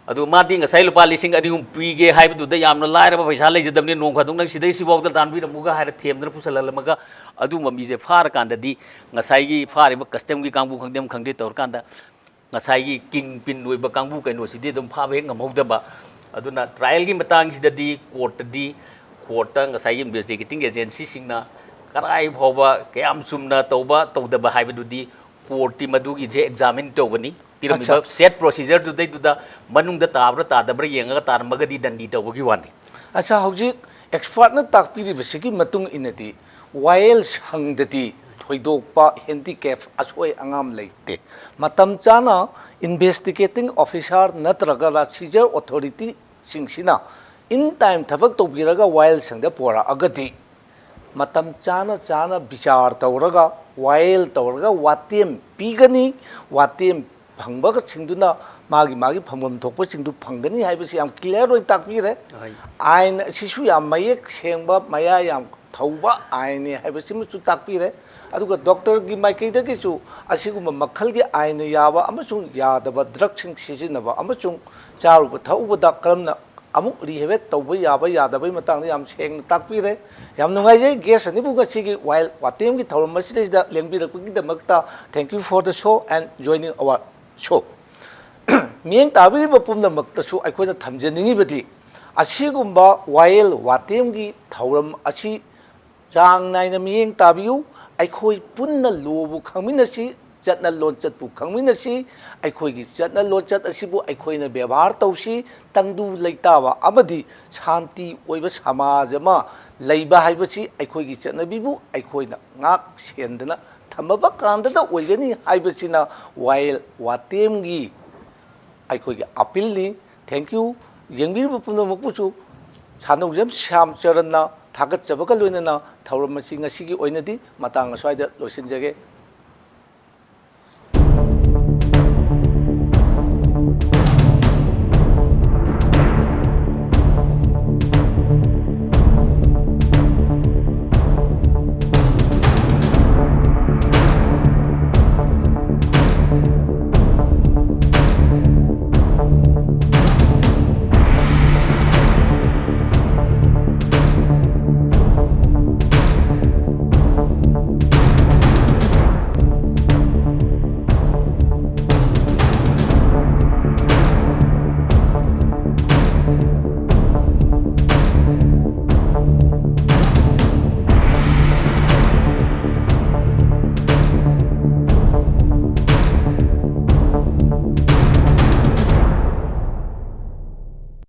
ꯑꯗꯨ ꯃꯥꯗꯤ ꯉꯁꯥꯏ ꯂꯨꯄꯥ ꯂꯤꯁꯤꯡ ꯑꯅꯤ ꯑꯍꯨꯝ ꯄꯤꯒꯦ ꯍꯥꯏꯕꯗꯨꯗ ꯌꯥꯝꯅ ꯂꯥꯏꯔꯕ ꯄꯩꯁꯥ ꯂꯩꯖꯗꯕꯅꯤ, ꯅꯣꯡ ꯐꯥꯗꯣꯛ ꯅꯪ ꯁꯤꯗꯩ ꯁꯤꯐꯥꯎꯗ ꯇꯥꯟꯕꯤꯔꯝꯃꯨꯒ ꯍꯥꯏꯔ ꯊꯦꯝꯗꯅ ꯄꯨꯁꯜꯍꯜꯂꯝꯃꯒ ꯑꯗꯨꯒꯨꯝꯕ ꯃꯤꯁꯦ ꯐꯥꯔꯀꯥꯟꯗꯗꯤ ꯉꯁꯥꯏꯒꯤ ꯐꯥꯔꯤꯕ ꯀꯁꯇꯝꯒꯤ ꯀꯥꯡꯕꯨ ꯈꯪꯗꯦ ꯑꯃ ꯈꯪꯗꯦ ꯇꯧꯔꯀꯥꯟꯗ ꯉꯁꯥꯏꯒꯤ ꯀꯤꯡ ꯄꯤꯟ ꯑꯣꯏꯕ ꯀꯥꯡꯕꯨ ꯀꯩꯅꯣꯁꯤꯗꯤ ꯑꯗꯨꯝ ꯐꯥꯕ ꯍꯦꯛ ꯉꯝꯍꯧꯗꯕ꯫ ꯑꯗꯨꯅ ꯇ꯭ꯔꯥꯏꯌꯦꯜꯒꯤ ꯃꯇꯥꯡꯁꯤꯗꯗꯤ ꯀꯣꯔꯠꯇꯗꯤ, ꯀꯣꯔꯠꯇ ꯉꯁꯥꯏꯒꯤ ꯏꯟꯚꯦꯁꯇꯤꯒꯦꯇꯤꯡ ꯑꯦꯖꯦꯟꯁꯤꯁꯤꯡꯅ ꯀꯔꯥꯏ ꯐꯥꯎꯕ ꯀꯌꯥꯝ ꯆꯨꯝꯅ ꯇꯧꯕ ꯇꯧꯗꯕ ꯍꯥꯏꯕꯗꯨꯗꯤ ꯀꯣꯔꯠꯇꯤ ꯃꯗꯨꯒꯤꯁꯦ ꯑꯦꯛꯖꯥꯃꯤꯟ ꯇꯧꯒꯅꯤ꯫ ꯄꯤꯔꯝꯃꯤꯕ ꯑꯠꯆꯥ꯫ ꯁꯦꯠ ꯄ꯭ꯔꯣꯁꯤꯖꯔꯗꯨꯗꯩꯗꯨꯗ ꯃꯅꯨꯡꯗ ꯇꯥꯕ꯭ꯔꯥ ꯇꯥꯗꯕ꯭ꯔꯥ ꯌꯦꯡꯉꯒ ꯇꯥꯔꯝꯃꯒꯗꯤ ꯗꯟꯗꯤ ꯇꯧꯕꯒꯤ ꯋꯥꯅꯤ꯫ ꯑꯠꯆꯥ, ꯍꯧꯖꯤꯛ ꯑꯦꯛꯁꯄꯥꯔꯠꯅ ꯇꯥꯛꯄꯤꯔꯤꯕꯁꯤꯒꯤ ꯃꯇꯨꯡ ꯏꯟꯅꯗꯤ ꯋꯥꯌꯦꯜ ꯁꯪꯗꯗꯤ ꯊꯣꯏꯗꯣꯛꯄ ꯍꯦꯟꯗꯤꯀꯦꯞ ꯑꯁꯣꯏ ꯑꯉꯥꯝ ꯂꯩꯇꯦ꯫ ꯃꯇꯝ ꯆꯥꯅ ꯏꯟꯚꯦꯁꯇꯤꯒꯦꯇꯤꯡ ꯑꯣꯐꯤꯁꯥꯔ ꯅꯠꯇ꯭ꯔꯒ ꯁꯤꯖꯔ ꯑꯣꯊꯣꯔꯤꯇꯤꯁꯤꯡꯁꯤꯅ ꯏꯟ ꯇꯥꯏꯝ ꯊꯕꯛ ꯇꯧꯕꯤꯔꯒ ꯋꯥꯌꯦꯜ ꯁꯪꯗ ꯄꯨꯔꯛꯑꯒꯗꯤ ꯃꯇꯝ ꯆꯥꯅ ꯆꯥꯅ ꯕꯤꯆꯥꯔ ꯇꯧꯔꯒ ꯋꯥꯌꯦꯜ ꯇꯧꯔꯒ ꯋꯥꯇꯦꯝ ꯄꯤꯒꯅꯤ꯫ ꯋꯥꯇꯦꯝ ꯐꯪꯕꯁꯤꯡꯗꯨꯅ ꯃꯥꯒꯤ ꯃꯥꯒꯤ ꯐꯪꯐꯝ ꯊꯣꯛꯄꯁꯤꯡꯗꯨ ꯐꯪꯒꯅꯤ ꯍꯥꯏꯕꯁꯤ ꯌꯥꯝ ꯀ꯭ꯂꯤꯌꯥꯔ ꯑꯣꯏꯅ ꯇꯥꯛꯄꯤꯔꯦ꯫ ꯑꯥꯏꯟ ꯑꯁꯤꯁꯨ ꯌꯥꯝ ꯃꯌꯦꯛ ꯁꯦꯡꯕ, ꯃꯌꯥ ꯌꯥꯝ ꯊꯧꯕ ꯑꯥꯏꯟꯅꯤ ꯍꯥꯏꯕꯁꯤꯃꯁꯨ ꯇꯥꯛꯄꯤꯔꯦ꯫ ꯑꯗꯨꯒ ꯗꯣꯛꯇꯔꯒꯤ ꯃꯥꯏꯀꯩꯗꯒꯤꯁꯨ ꯑꯁꯤꯒꯨꯝꯕ ꯃꯈꯜꯒꯤ ꯑꯥꯏꯟꯅ ꯌꯥꯕ ꯑꯃꯁꯨꯡ ꯌꯥꯗꯕ ꯗ꯭ꯔꯒꯁꯤꯡ ꯁꯤꯖꯤꯟꯅꯕ ꯑꯃꯁꯨꯡ ꯆꯥꯔꯨꯕ ꯊꯛꯎꯕꯗ ꯀꯔꯝꯅ ꯑꯃꯨꯛ ꯔꯤꯍꯦꯕꯦꯠ ꯇꯧꯕ ꯌꯥꯕ ꯌꯥꯗꯕꯒꯤ ꯃꯇꯥꯡꯗ ꯌꯥꯝ ꯁꯦꯡꯅ ꯇꯥꯛꯄꯤꯔꯦ꯫ ꯌꯥꯝ ꯅꯨꯡꯉꯥꯏꯖꯩ ꯒꯦꯁ ꯑꯅꯤꯕꯨ ꯉꯁꯤꯒꯤ ꯋꯥꯌꯦꯜ ꯋꯥꯇꯦꯝꯒꯤ ꯊꯧꯔꯝ ꯑꯁꯤꯗꯩꯁꯤꯗ ꯂꯦꯡꯕꯤꯔꯛꯄꯒꯤꯗꯃꯛꯇ꯫ Thank you for the show and joining our show. ꯃꯤꯠꯌꯦꯡ ꯇꯥꯕꯤꯔꯤꯕ ꯄꯨꯝꯅꯃꯛꯇꯁꯨ ꯑꯩꯈꯣꯏꯅ ꯊꯝꯖꯅꯤꯡꯉꯤꯕꯗꯤ, ꯑꯁꯤꯒꯨꯝꯕ ꯋꯥꯌꯦꯜ ꯋꯥꯇꯦꯝꯒꯤ ꯊꯧꯔꯝ ꯑꯁꯤ ꯆꯥꯡ ꯅꯥꯏꯅ ꯃꯤꯠꯌꯦꯡ ꯇꯥꯕꯤꯌꯨ꯫ ꯑꯩꯈꯣꯏ ꯄꯨꯟꯅ ꯂꯣꯕꯨ ꯈꯪꯃꯤꯟꯅꯁꯤ, ꯆꯠꯅ ꯂꯣꯟꯆꯠꯄꯨ ꯈꯪꯃꯤꯟꯅꯁꯤ꯫ ꯑꯩꯈꯣꯏꯒꯤ ꯆꯠꯅ ꯂꯣꯟꯆꯠ ꯑꯁꯤꯕꯨ ꯑꯩꯈꯣꯏꯅ ꯕꯦꯕꯥꯔ ꯇꯧꯁꯤ꯫ ꯇꯪꯗꯨ ꯂꯩꯇꯥꯕ ꯑꯃꯗꯤ ꯁꯥꯟꯇꯤ ꯑꯣꯏꯕ ꯁꯃꯥꯖ ꯑꯃ ꯂꯩꯕ ꯍꯥꯏꯕꯁꯤ ꯑꯩꯈꯣꯏꯒꯤ ꯆꯠꯅꯕꯤꯕꯨ ꯑꯩꯈꯣꯏꯅ ꯉꯥꯛ ꯁꯦꯟꯗꯅ ꯊꯝꯃꯕ ꯀꯥꯟꯗꯗ ꯑꯣꯏꯒꯅꯤ ꯍꯥꯏꯕꯁꯤꯅ ꯋꯥꯌꯦꯜ ꯋꯥꯇꯦꯝꯒꯤ ꯑꯩꯈꯣꯏꯒꯤ ꯑꯄꯤꯜꯅꯤ꯫ Thank you꯫ ꯌꯦꯡꯕꯤꯔꯤꯕ ꯄꯨꯝꯅꯃꯛꯄꯨꯁꯨ ꯁꯥꯟꯅꯧꯖꯝ ꯁ꯭ꯌꯥꯝ ꯆꯔꯟꯅ ꯊꯥꯒꯠꯆꯕꯒ ꯂꯣꯏꯅꯅ ꯊꯧꯔꯝ ꯑꯁꯤ ꯉꯁꯤꯒꯤ ꯑꯣꯏꯅꯗꯤ ꯃꯇꯥꯡ ꯑꯁ꯭ꯋꯥꯏꯗ ꯂꯣꯏꯁꯤꯟꯖꯒꯦ꯫